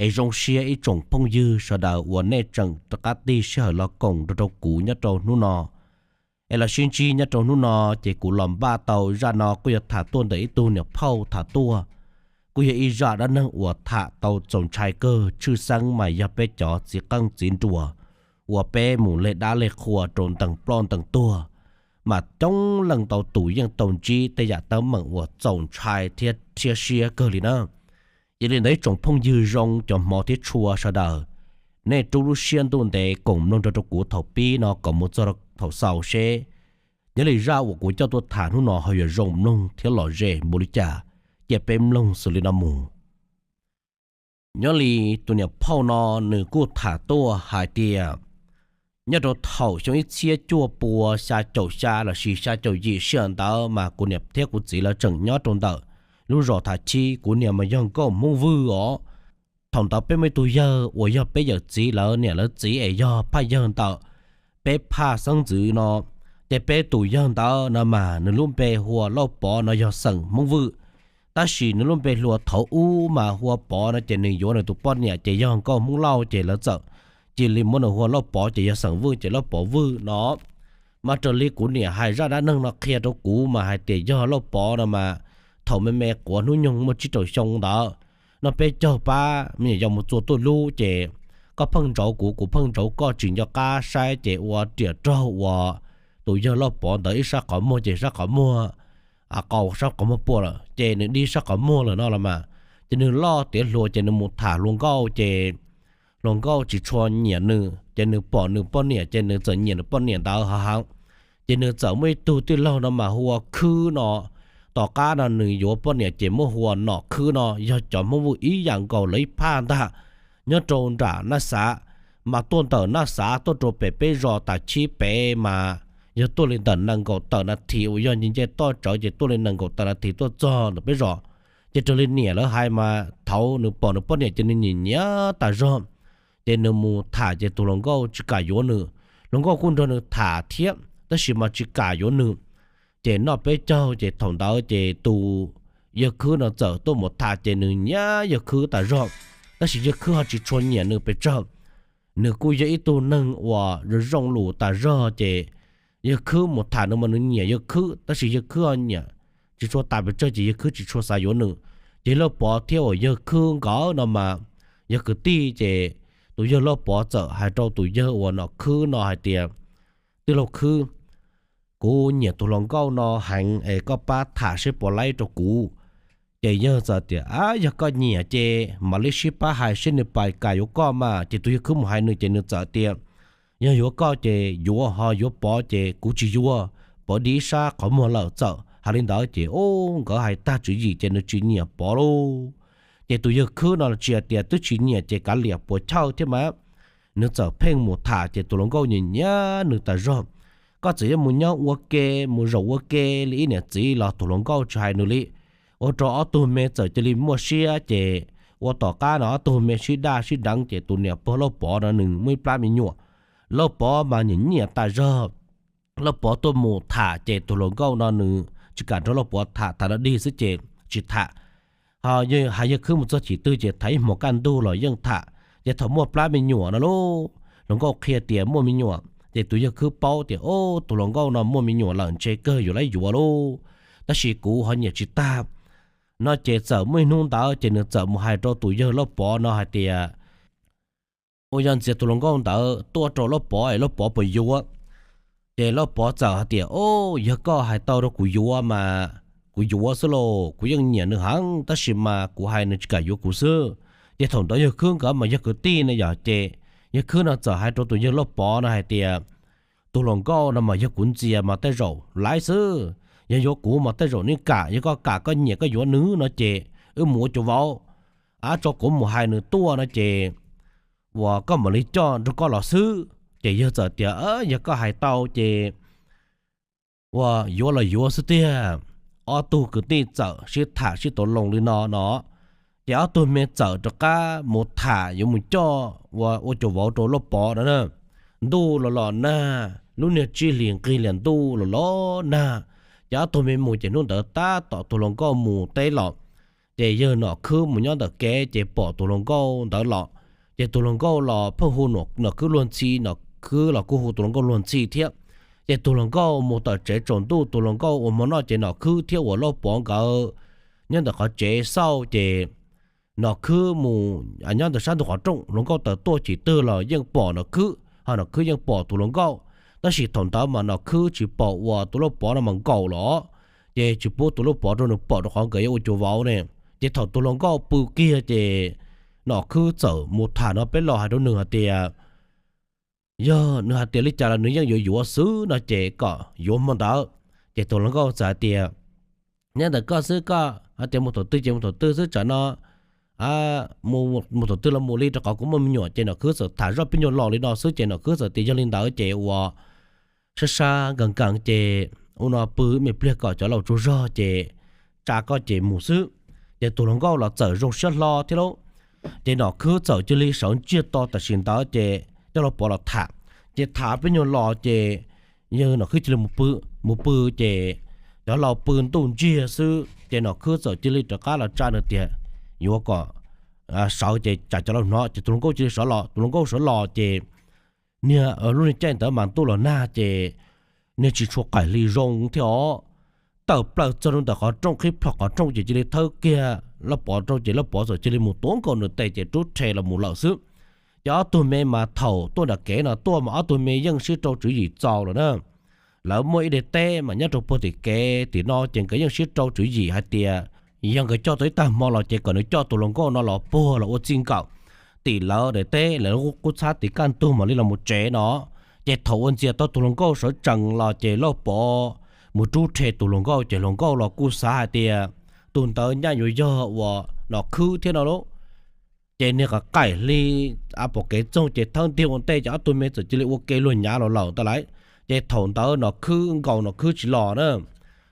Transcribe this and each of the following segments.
Es zoo siab ib tsoom phooj ywg sawv daws uas nej tseem rov qab tig sij hawm los koom nrog rau kuv nyob rau hnub no. Es los sib ntsib nyob rau hnub no, ces kuv los npaj tau zaj no kuj yog tham tuaj ntawm ib tug niam phauj tham tuaj. Kuj yog ib zaj dab neeg uas tham tau txaus ntshai kawg, tshwj xeeb mas yog peb cov txiv qeej txiv nruas uas peb mus leg dab leg qhua rau ntees ploj ntees tuag, mas coob leej ntau tus yeej tau ntsib tej yam teeb meem uas txaus ntshai thiab rhiab siab kawg li na. Yog li ntawd ib tsoom phooj ywg zoo cov hmov thiab tshua sawv daws, nej rub lub siab ntuj ntev koom mloog nrog rau kuv thaum pib no kom mus txog thaum xaus seb nyob li zaj uas kuv coj tuaj tham hnub no ho yuav zoo mloog thiab lom zem npaum li cas. Cia peb mloog xws li no mus. Nyob li tus niam phauj no nws kuj tham tuaj hais tias, nyob rau thaum xyoo ib txhiab cuaj pua xya caum xya lossis xya caum yim sij hawm ntawd mas kuv niam thiab kuv txiv lawv tseem nyob rau ntawm lub zos Thav Chib. Kuv niam mas yog nkauj Hmoob Vwj os. Thaum ntawd peb muaj ib tug yawg uas yog peb yawm txiv lawv niam lawv txiv es yog phaj yawg ntawm peb phaj xeeb ntxwv no. Ces peb tus yawg ntawd no mas nws lub npe hu ua Lauj Pov no yog xeem Hmoob Vwj, tab sis nws lub npe hluas thaum ub mas hu ua Pov no ces nws yuav nws tus poj niam ces yog nkauj Hmoob Lauj ces lawv txawm cia li muab nws hu ua Lauj Pov ces yog xeem Vwj ces Lauj Pov Vwj no. Mas raws li kuv niam hais zaj dab neeg no qhia rau kuv mas hais tias yog Lauj Pov no mas thaum me me quav hnub nyoog muaj tsib rau xyoo ntawd, noj peb caug pab me nyuam yaus mus txua tuj lub ces koj pheej ntsauv kuv, kuv pheej ntsauv koj, tsis nco qab saib ces ua riam raug uas tus yawg Lauj Pov ntawd ib sab qhov muag ces sab qhov muag qau sab qhov muag puas lawm ces nws dig sab qhov muag lawm no los mas. Ces nws loj tiav hluas ces nws mus tham hluas nkauj ces hluas nkauj tsis tshua nyiam nws ces nws pom nws poj niam ces nws txawm nyiam nws poj niam ntawd ho heev. Ces nws txawm muaj ib tug tij laug no mas hu ua Khwb no. Tom qab no nws yuav poj niam ces muab hu ua Nom Khwb no, yog cov Hmoob Vwj ib yam nkaus lawv ib phaj ntag. Nyob rau nram Naj Xav, mas tuaj ntawm Naj Xav tuaj rau pem peb zos Thav Chib pem mas yog tuaj li ntawm nees nkaum tawm nas this uas yog nce nce toj tsawv ces tuaj li nees nkaum tawm nas this tuaj txog ntawm peb zos. Ces raws li niam lawv hais mas thaum nws pom nws poj niam ces nws nyiam nyiam tas zog. Ces nws mus tham ces tus hluas nkauj tsis kam yuav nws. Hluas nkauj kuj nrog nws tham thiab tab sis mas tsis kam yuav nws. Ces noj peb caug ces thaum ntawd ces tus yawg Khwb no txawm tuaj mus tham ces nws nyiam yawg Khwb tas zog. Tab sis yawg Khwb ho tsis tshua nyiam nws pes tsawg. Nws kuj yog ib tug neeg uas zoo zoo lus tas zog ces yawg Khwb mus tham nws mas nws nyiam yawg Khwb tab sis yawg Khwb ho nyiam tsis tshua tas pes tsawg ces yawg Khwb tsis tshua xav yuav nws. Ces Lauj Pov thiab uas yawg Khwb nkawd no mas yog kwv tij ces tus yawg Lauj Pov txawm hais rau tus yawg uas Nom Khwb no hais tias, tij laug Khwb, kuv nyiam tus hluas nkauj no heev es koj pab tham seb puas laib rau kuv. Ces yawg txawm tias, ab, yog koj nyiam ces mam li sib pab hais seb nws puas kam yuav koj mas. Ces tus yawg Khwb mus hais nws ces nws txawm tias, yog yuav koj ces yuav, ho yuav Pov ces kuv tsis yuav. Pov dig ib sab qhov muag lawm. Txawm hais li ntawd ces ub, nkawd hais tag tswv yim ces nws tsis nyiam Pov lauj. Ces tus yawg Khwb no los tsis hais tias twb tsis nyiam ces kav liam puas chawj thiab mas. Nws txawm pheej mus tham ces tus hluas nkauj nyiam nyiam nws tas zog. Koj txawm yuav mus nyob ua ke, mus zaum ua ke li ib niam txiv los tus hluas nkauj tsis hais nws li. Ua rau ob tug me txawm cia li muaj siab ces ua tom qab no ob tug me sib daj sib deev ces tus niam pog Lauj Pov no nws muaj ib plab me nyuam. Lauj Pov mas nyiam nyiam tas zog. Lauj Pov tuaj mus tham ces tus hluas nkauj no nws tsis kam nrog Lauj Pov tham, tham no dig xwb ces tsis tham. Ho yawg, hais yawg Khwb mus txog thaum twg ces tham ib hmos kaj ntug los yeej tham. Ces thaum muaj plab me nyuam no lauj, hluas nkauj qhia tias muaj me nyuam ces tus yawg Khwb paub tias, o, tus hluas nkauj no muaj me nyuam lawm ntshe kawg yuav lawv yuav lauj, tab sis kuv ho nyiam tsis tag. No ces txawm muaj ib hnub ntawd ces nws txawm mus hais rau tus yawg Lauj Pov no hais tias, ua yog ntxias tus hluas nkauj ntawd tuaj rau Lauj Pov es Lauj Pov puas yuav. Ces Lauj Pov txawm hais tias, o, yog koj hais tau rau kuv yuav mas kuv yuav xwb lauj, kuv yeej nyiam nws heev tab sis mas kuv hais nws tsis kam yuav kuv xwb. Ces thaum ntawd yawg Khwb nkawd mas yog kwv tij no yom, ces yawg Khwb no txawm hais rau tus yawg Lauj Pov no hais tias, tus hluas nkauj no mas yog kuv ntxias mas tej zaum laib xwb, yog yuav kuv mas tej zaum nws kam, yog koj kam koj nyiam koj yuav nws no ces wb mus ua cuav vauv, ab, tso kuv mus hais nws tuaj no ces uas koj mam li coj nrog koj los xwb. Ces yawg txawm tias, yog koj hais tau ces uas yuav los yuav xwb tiag. Ob tug kwv tij txawm sib tham sib tau loo li no no, ces ob tug me txawm rov qab mus tham yuav mus coj ua, ua cuav vauv rau Lauj Pov no na. Ntuj los los nag, lub niag tsib hlis nqig liam ntuj los los nag, ces ob tug me mus ces hnub ntawd tab tom tus hluas nkauj mus teb los. Ces yawg Nom Khwb mus nyob ntawm kev ces pom tus hluas nkauj ntawd los, ces tus hluas nkauj los pheej hu Nom Khwb luag ntxhi, Nom Khwb los kuj hu tus hluas nkauj luag ntxhi thiab. Ces tus hluas nkauj mus tawm tsev tsaus ntuj, tus hluas nkauj ua hmo noj ces Nom Khwb thiab uas Lauj Pov nkawd nyob ntawm qhov tsev xauj ces Nom Khwb mus nyob ntawm sab ntug qhov rooj, hluas nkauj tawm tuaj tsis twg los yeej pom Nom Khwb, ho Nom Khwb yeej pom tus hluas nkauj. Tab sis thaum ntawd mas Nom Khwb tsis pom uas tus Lauj Pov no mas nkaum los, ces tsis pub tus Lauj Pov rau nws pom rau qhov nkawd yuav ua cuav vauv ne. Ces thaum tus hluas nkauj pw kiag ces Nom Khwb txawm mus tham no peb los hais rau nws hais tias, yog nws hais tias li cas los nws yeej yuav yuav xwb no ces kom yuav hmo ntawd. Ces tus hluas nkauj txawm hais tias, nyob ntawm koj xwb, koj hais tias mus thaum twg ces mus thaum twg xwb, tsam no mus thaum twg los mus li, rau qhov kuv muaj me nyuam. Ces Nom Khwb txawm tham zoj peb nyuag los li no xwb ces Nom Khwb txawm tias yog li ntawd ces uas sab sab nkees nkees ces ua no pw me pliag kom cov laus tsaug zog ces tsa koj ces mus xwb. Ces tus hluas nkauj los txawm zoo siab hlo thiab lauj. Ces Nom Khwb txawm cia li sawv ntsiag to tam sim ntawd ces coj Lauj Pov los tham. Ces tham peb nyuag los ces yawg Nom Khwb cia li mus pw, mus pw ces cov laus pw ntuj ntsiag xwb ces Nom Khwb txawm cia li rov qab los tsa nws tias yuav kom sawv ces tsam cov laus hnov. Ces tus hluas nkauj cia li sawv los, tus hluas nkauj sawv los ces niag lub niag caij ntawd mas ntuj los nag ces niag tsis tshua qaim hli zoo thiab os. Tawm plaws txog rau ntawm qhov rooj, qhib plho qhov rooj ces cia li thawb kiag Lauj Pov rau ces Lauj Pov txawm cia li mus tuav nkaus nws tes ces rub rhe los mus lawm xwb. Ces ob tug me mas thaum tuaj nram kev no tuaj mas ob tug me yeej sib rau tswv yim txaus lawm na. Lawv muaj ib daim teb mas nyob rau puag tim kev tim no ces nkawd yeej sib rau tswv yim hais tias yog nkawd coj tau ib tag hmo los ces kom nws coj tus hluas nkauj no los puag los ua txij nkawm tim lawv daim teb, lawv qub txhab tim kaj ntug mam li los mus tsev no. Ces thaum ua ntxias tau tus hluas nkauj sawv tsees los ces Lauj Pov mus rub rhe tus hluas nkauj ces hluas nkauj los kuj xav hais tias tus ntawd nyaj yuav yog uas Nom Khwb thiab no lauj. Ces niag qaim hli pom kev txoog ces thawb ntiag ua ntej ces ob tug me txawm cia li ua ke luag nyav los lawm ntag lauj. Ces thaum ntawd Nom Khwb nkaus Nom Khwb tsis los na.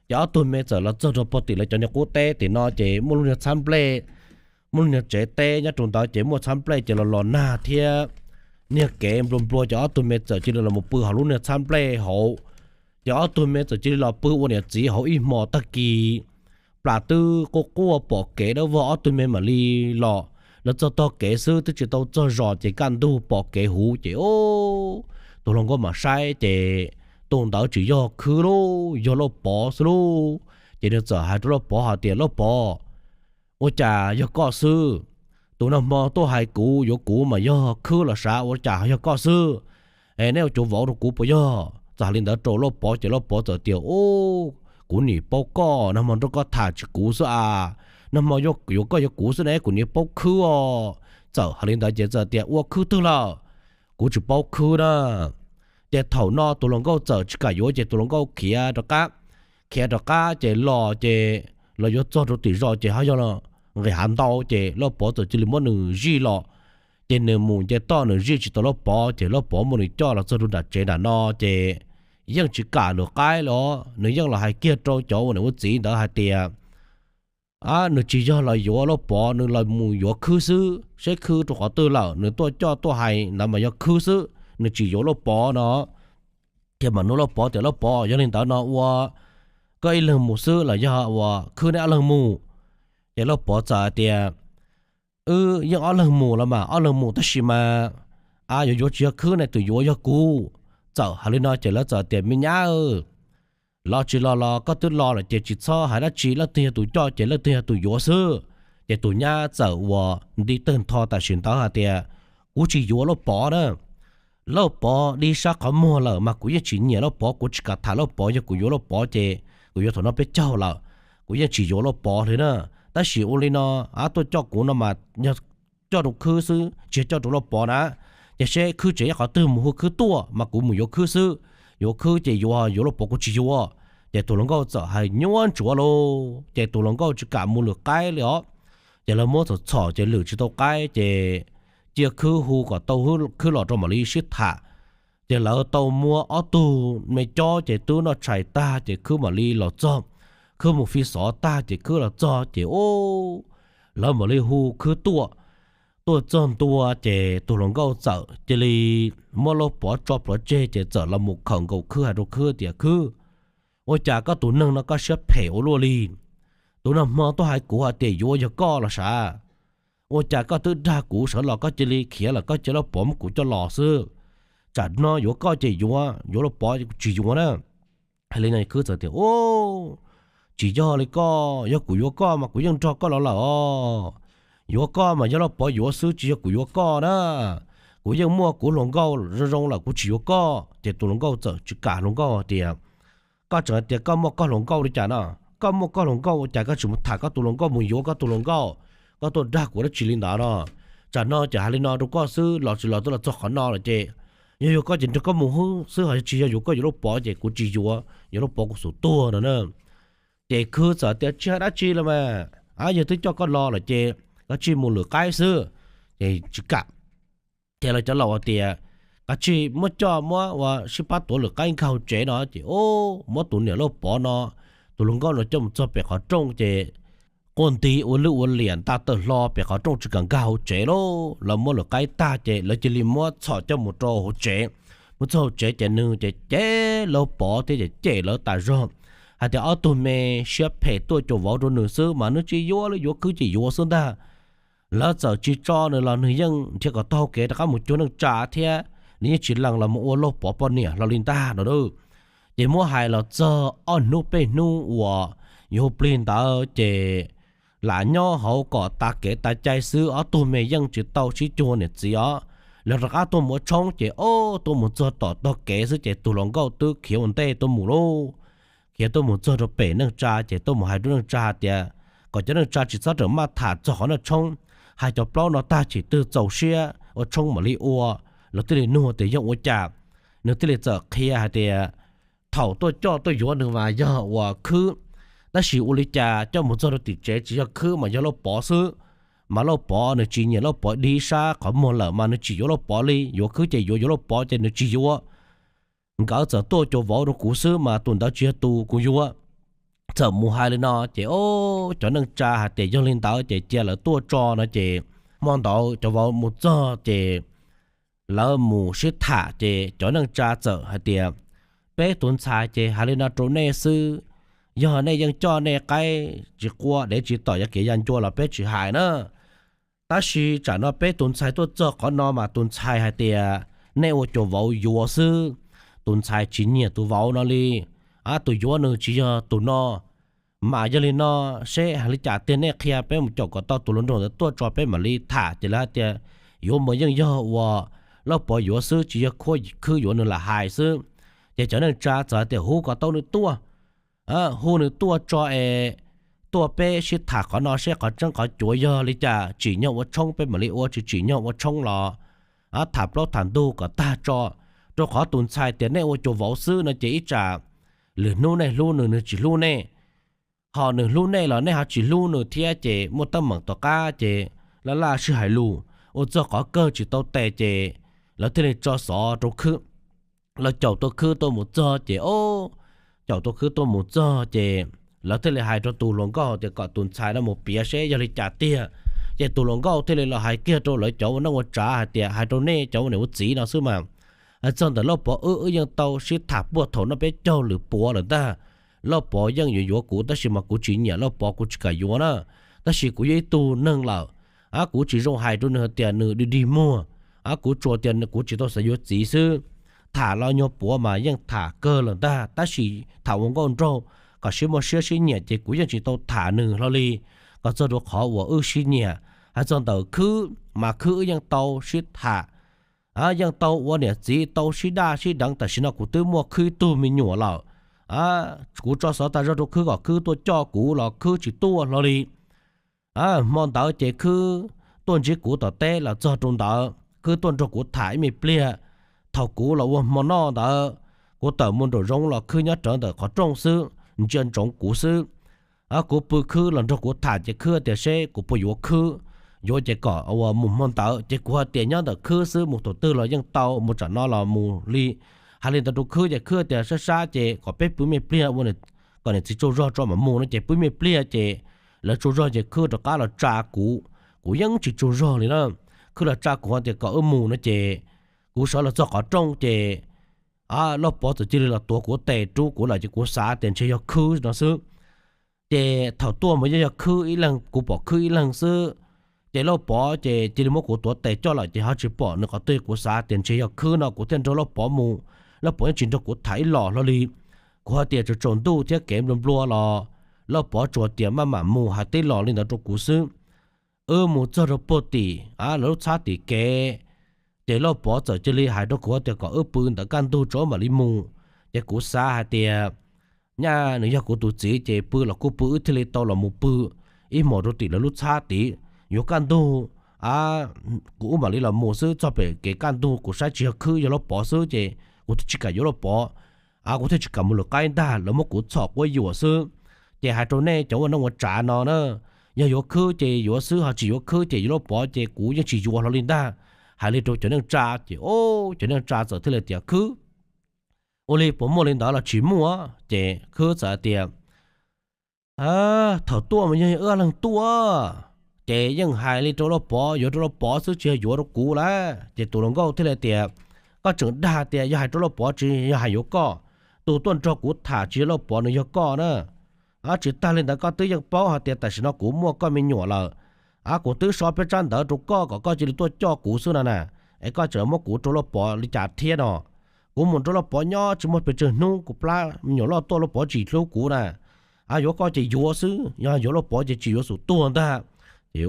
Ces ob tug me txawm los txog rau puag tim lawv cov niag qub teb tim no ces muaj lub niag txhab nplej, muaj lub niag tsev teb nyob rau ntawd ces muaj txhab nplej ces los los nag thiab niag kev nplua nplua ces ob tug me txawm cia li los mus pw hauv lub niag txhab nplej hauv. Ces ob tug me txawm cia li los pw ua niam txiv hauv ib hmo tag kis. Plas twb quaj quaj pom kev dawb vog, ob tug me mam li los. Lawv txog tog kev xwb twb tsis tau txog zos ces kaj ntug pom kev huv ces tus hluas nkauj mam saib ces tus ntawd tsis yog Khwb lauj, yog Lauj Pov xwb lauj. Ces nws txawm hais rau Lauj Pov hais tias, Lauj Pov, ua cas yog koj xwb? Tus nag hmo tuaj hais kuv yuav kuv mas yog Khwb los sav, ua cas ho yog koj xwb? Es neb ua cuav vauv rau kuv puas yog? Txawm hais li ntawd rau Lauj Pov ces Lauj Pov txawm tias, Ub, kuv nim paub koj, nag hmo nrog koj tham tsis kuv xwb as. Nag hmo yuav koj yuav kuv xwb ne, kuv nim paub Khwb os. Txawm hais li ntawd ces txawm tias, Ua Khwb twg lawm? Kuv tsis paub Khwb na. Ces thaum no tus hluas nkauj txawm tsis kam yuav ces tus hluas nkauj khiav rov qab. Khiav rov qab ces los ces los yuav txog rau tim zos ces ho yog nqis hav ntau ces Lauj Pov txawm cia li muab nws zij los. Ces nws mus nce toj nws zij tsis tau Lauj Pov ces Lauj Pov muab nws coj los txog rau nram tsev nram no ces yeej tsis kam lwm qaib los nws yeej los hais kiag rau cov ua niam ua txiv ntawd hais tias nws tsis yog los yuav Lauj Pov, nws los mus yuav Khwb xwb, seb Khwb rau qhov twg lawm, nws tuaj coj tuaj hais ntawd mas yog Khwb xwb, nws tsis yuav Lauj Pov no. Ces mam nug Lauj Pov tias, Lauj Pov, yog li ntawd no ua koj ib leeg mus xwb los yog ua Khwb neb ob leeg mus? Ces Lauj Pov txawm hais tias, Wb yeej ob leeg mus los mas ob leeg mus, tab sis mas yuav yuav tsis yog Khwb ne, tus yuav yog kuv. Txawm hais li no ces lawv txawm tias, Me nyab, los tsis los los koj twb los lawm ces tsis txhob hais dab tsi, leej twg yog tus coj ces leej twg yog tus yuav xwb. Ces tus nyab txawm ua nti tawg ntho tam sim ntawd hais tias, Kuv tsis yuav Lauj Pov na. Lauj Pov dib sab qhov muag lawm mas kuv yeej tsis nyiam Lauj Pov, kuv tsis kam tham Lauj Pov, yog kuv yuav Lauj Pov ces kuv yuav thaum no peb caug lawm, kuv yeej tsis yuav Lauj Pov li na. Tab sis ua li no, tuaj coj kuv no mas yog coj rau Khwb xwb tsis yog coj rau Lauj Pov na. Ces seb Khwb tseem nyob qhov twg mus hu Khwb tuaj mas kuv mus yuav Khwb xwb. Yuav Khwb ces yuav, yuav Lauj Pov kuv tsis yuav. Ces tus hluas nkauj txawm hais nyuaj ntsuav lauj, ces tus hluas nkauj tsis kam mus lwm qaib li os. Ces lawv muab txhom txhom ces lwm tsis tau qaib ces cia Khwb hu kom tau Khwb los rau mam li sib tham. Ces lawv tau muab ob tug me cob ces twb noj tshais tag ces Khwb mam li los txog. Khwb mus fi xov tag ces Khwb los txog ces lawv mam li hu Khwb tuaj. Tuaj txog ntua ces tus hluas nkauj txawm cia li muab Lauj Pov tso plhuav tseg ces txawm los mus khawm nkaus Khwb hais rau Khwb tias, Khwb, ua cas koj tus neeg no koj siab phem ua luaj li? Tus nag hmo tuaj hais kuv hais tias yuav yog koj los sav, ua cas koj twb dag kuv sawv los koj cia li khiav lawm, koj cia li Lauj Pov muab kuv coj los xwb. Tsam no yuav koj ces yuav, yuav Lauj Pov tsis yuav na. Hais li no khwb txawm tias, Tsis yog li koj, yog kuv yuav koj mas kuv yeej nrog koj los lawm os. Yuav koj mas yog Lauj Pov yuav xwb, tsis yog kuv yuav koj na. Kuv yeej muaj kuv hluas nkauj zoo zoo lawm, kuv tsis yuav koj. Ces tus hluas nkauj txawm tsis kam hluas nkauj tias, Koj tseem hais tias koj muaj koj hluas nkauj li cas no? Koj muaj koj hluas nkauj ua cas koj tsis mus tham koj tus hluas nkauj mus yuav koj tus hluas nkauj? Koj tuaj dag kuv dab tsi li ntawd no? Tsam no ces hais li no rau koj xwb los tsis los twb los txog qhov no lawm ces yog yuav koj ces nrog koj mus xwb, ho tsis yog yuav koj yuav Lauj Pov ces kuv tsis yuav, yuav Lauj Pov kuv xub tuag no na. Ces khwb txawm tias, Tsis hais dab tsi los mas, yog twb coj koj los lawm ces koj tsij mus lwm qaib xwb. Ces tsis kam. Ces lawv cov laus hais tias, Koj tsij muab coj muab ua sib pab tuav lwm qaib nkag hauv tsev no. Ces muab tus niam Lauj Pov no, tus hluas nkauj no coj mus txog pem qhov rooj ces quaj nti ua lwj ua liam nta tawm hlo pem qhov rooj tsis kam nkag hauv tsev lauj. Lawv muab lwm qaib tag ces lawv cia li muab txhom coj mus rau hauv tsev. Mus txog hauv tsev ces nws ces cem Lauj Pov thiab ces cem lawv tas zog, hais tias ob tug me siab phem tuaj cuam vauv rau nws xwb mas nws tsis yuav li, yuav khwb ces yuav xwb ntag. Lawv txawm tsis tso nws los nws yeej nrhiav kom taug kev rov qab mus cuag neej tsa thiab, nws yeej tsis lees los mus ua Lauj Pov poj niam hlo li ntag no. Ces muab hais los txog ob hnub peb hnub uas yuav hu plig ntawd ces lam nyob hauv kom tas kev tas cai xwb, ob tug me yeej tsis tau sib cuag niam txiv os. Lawv rov qab tuaj mus ua tshoob ces ob tuaj mus txog tom tog kev xwb ces tus hluas nkauj twb khiav ua ntej tuaj mus lauj. Khiav tuaj mus txog rau pem neej tsa ces tuaj mus hais rau neej tsa hais tias kom cov neej tsa tsis txhob rawm maj tham txog qhov noj tshoob, hais cov plaub no tag chim twg txaus siab ua tshoob mam li ua. Lawv thiaj li nug tias yog ua cas, nws thiaj li txawm qhia hais tias thaum tuaj coj tuaj yuav nws mas yog uas khwb, tab sis ua li cas coj mus txog rau tim tsev tsis yog khwb mas yog Lauj Pov xwb. Mas Lauj Pov nws tsis nyiam Lauj Pov dig sab qhov muag lawm mas nws tsis yuav Lauj Pov li, yuav khwb ces yuav, yuav Lauj Pov ces nws tsis yuav. Nkawd txawm tuaj cuam vauv rau kuv xwb mas tus ntawd tsis yog tus kuv yuav. Txawm mus hais li no ces o, cov neej tsa hais tias yog li ntawd ces cia lawv tuaj tso no ces hmo ntawd cov vauv mus txog ces lawv mus sib tham ces cov neej tsa txawm hais tias peb tus ntxhais ces hais li no rau nej xwb, yog nej yeej coj nej qaib tsis qua dev tsis tom yav kev ya ncua los peb tsis hais na. Tab sis tsam no peb tus ntxhais tuaj txog qhov no mas tus ntxhais hais tias nej ua cuam vauv yuav xwb, tus ntxhais tsis nyiam tus vauv no li, tus yuav nws tsis yog tus no. Mas yog li no, seb hais li cas tiag nej qhia peb mus caum kom tau tus hluas nraug ntawd tuaj tso peb mam li tham. Ces lawv hais tias yuav mas yeej yog uas Lauj Pov yuav xwb, tsis yog khwb yuav, nws lam hais xwb. Ces cov neej tsa txawm hais tias hu kom tau nws tuaj, hu nws tuaj tso es tuaj peb sib tham qhov no seb qhov tseeb qhov cuav yog li cas, tsim nyog ua tshoob peb mam li ua, tsis tsim nyog ua tshoob los tham plaub tham ntug kom tag tso. Rau qhov tus ntxhais tias nej ua cuam vauv xwb no ces ib tsam lwm hnub nej hlub nws, nws tsis hlub nej, ho nws hlub nej los nej ho tsis hlub nws thiab ces muaj teeb meem tom qab ces laj laj sib hais lus, ua txog qhov kawg tsis tau tes ces lawv thiaj li tso xov rau khwb. Lawv caum tua khwb tuaj mus txog ces o, caum tua khwb tuaj mus txog ces lawv thiaj li hais rau tus hluas nkauj tias kom tus ntxhais no mus piav seb yog li cas tiag. Ces tus hluas nkauj thiaj li los hais kiag rau lawv cov ua neej ua tsav hais tias hais rau nej cov ua niam ua txiv no xwb mas, hais txog ntawm Lauj Pov wb, wb yeej tau sib tham puag thaum noj peb caug lwm puav lawm ntag. Lauj Pov yeej yuav yuav kuv tab sis mas kuv tsis nyiam Lauj Pov, kuv tsis kam yuav na. Tab sis kuv yog ib tug neeg lawm, kuv tsis zoo hais rau nws hais tias nws dig dig muag. Kuv tsuas tias kuv tsis tau xav yuav txiv xwb. Tham los nyuag puav mas yeej tham kawg lawm ntag, tab sis tham ua nkauj nraug kom sib muaj siab sib nyiam ces kuv yeej tsis tau tham nws hlo li. Kom txog rau qhov uas wb sib nyiam, hais txog ntawm khwb mas khwb wb yeej tau sib tham, yeej tau ua niam txiv tau sib daj sib deev. Tam sim no kuv twb muaj khwb ib tug me nyuam lawm, kuv tso xov tag zog rau khwb kom khwb tuaj coj kuv los khwb tsis tuaj hlo li. Hmo ntawd ces khwb tuaj ntsib kuv tom teb los txog rau ntawd, khwb tuaj nrog kuv tham ib me pliag. Thaum kuv los ua hmo noj ntawd, kuv tawm mus nraum zoov los khwb nyob rawv ntawm qhov rooj xwb, ntsia ntsoov kuv xwb. Kuv pw khwb los nrog kuv tham ces khwb tias seb kuv puas yuav khwb, yuav ces kom ua mus hmo ntawd. Ces kuv hais tias nyob ntawm khwb xwb, mus thaum twg los yeej tau, mus tsam no los mus li. Hais li ntawd rau khwb ces khwb tias sab sab ces kom peb pw me pliag ua, kom niam txiv tsaug zog tso mam mus no ces pw me pliag ces lawv tsaug zog ces khwb rov qab los tsa kuv. Kuv yeej tsis tsaug zog li na. Khwb los tsa kuv tias kom wb mus no ces kuv sawv los txog qhov rooj ces Lauj Pov txawm cia li los tuav kuv tes rub kuv lawm ces kuv xav tias ntshe yog khwb no xwb. Ces thaum tuaj mas yeej yog khwb ib leeg, kuv pom khwb ib leeg xwb. Ces Lauj Pov ces cia li muab kuv tuav tes coj lawm ces ho tsis pom nws qhov twg, kuv xav tias ntshe yog khwb no kuv thiaj nrog Lauj Pov mus, Lauj Pov yeej tsis nrog kuv tham ib los hlo li. Kuv hais tias tsaus tsaus ntuj thiab kev nplua nplua los Lauj Pov tsuas tias maj mam mus hais tib los li ntawd rau kuv xwb. Wb mus txog rau puag tim lawv lub txhab tim kev, ces Lauj Pov txawm cia li hais rau kuv tias kom wb pw ntawm kaj ntug tso wb mam li mus. Ces kuv xav hais tias nyaj nws yog kuv tus txiv ces pw los kuj pw, wb thiaj li tau los mus pw ib hmos rau tim lawv lub txhab tid. Yuav kaj ntug, kuv wb mam li los mus xwb, txog pem kev kaj ntug kuv saib tsis yog khwb yog Lauj Pov xwb ces kuv thiaj tsis kam yuav Lauj Pov. Kuv thiaj tsis kam mus lwm qaib ntag, lawv muab kuv txhom quab yuam xwb. Ces hais rau nej cov ua neej ua tsav no na, yog yuav khwb ces yuav xwb, ho tsis yuav khwb ces yuav Lauj Pov ces kuv yeej tsis yuav hlo li ntag. Hais li rau cov neej tsa ces o, cov neej tsa txawm thiaj li tias khwb, ua li puas muaj li ntawd los tsis muaj? Ces khwb txawm tias thaum tuaj mas yog wb leeg tuaj, ces yeej hais li rau Lauj Pov, yuav rau Lauj Pov xwb tsis yog yuav rau kuv lawm. Ces tus hluas nkauj thiaj li tias koj tseem dag tias yog hais rau Lauj Pov tsis yog hais yuav koj. Tus tuaj nrog kuv tham tsis yog Lauj Pov, nws yog koj na. Tsis tag li ntawd koj twb yeej paub hais tias tam sim no kuv muaj koj me nyuam lawm. Kuv twb so peb tsab ntawv rau koj kom koj cia li tuaj coj kuv xwb no na, es koj tseem muab kuv rau Lauj Pov li cas thiab no? Kuv mus nrog Lauj Pov nyob tsis muaj pes tsawg hnub kuv plab me nyuam loj tuaj Lauj Pov tsis hlub kuv na. Yuav koj ces yuav xwb, yog yuav Lauj Pov ces tsis yuav xum tuag ntag. Ces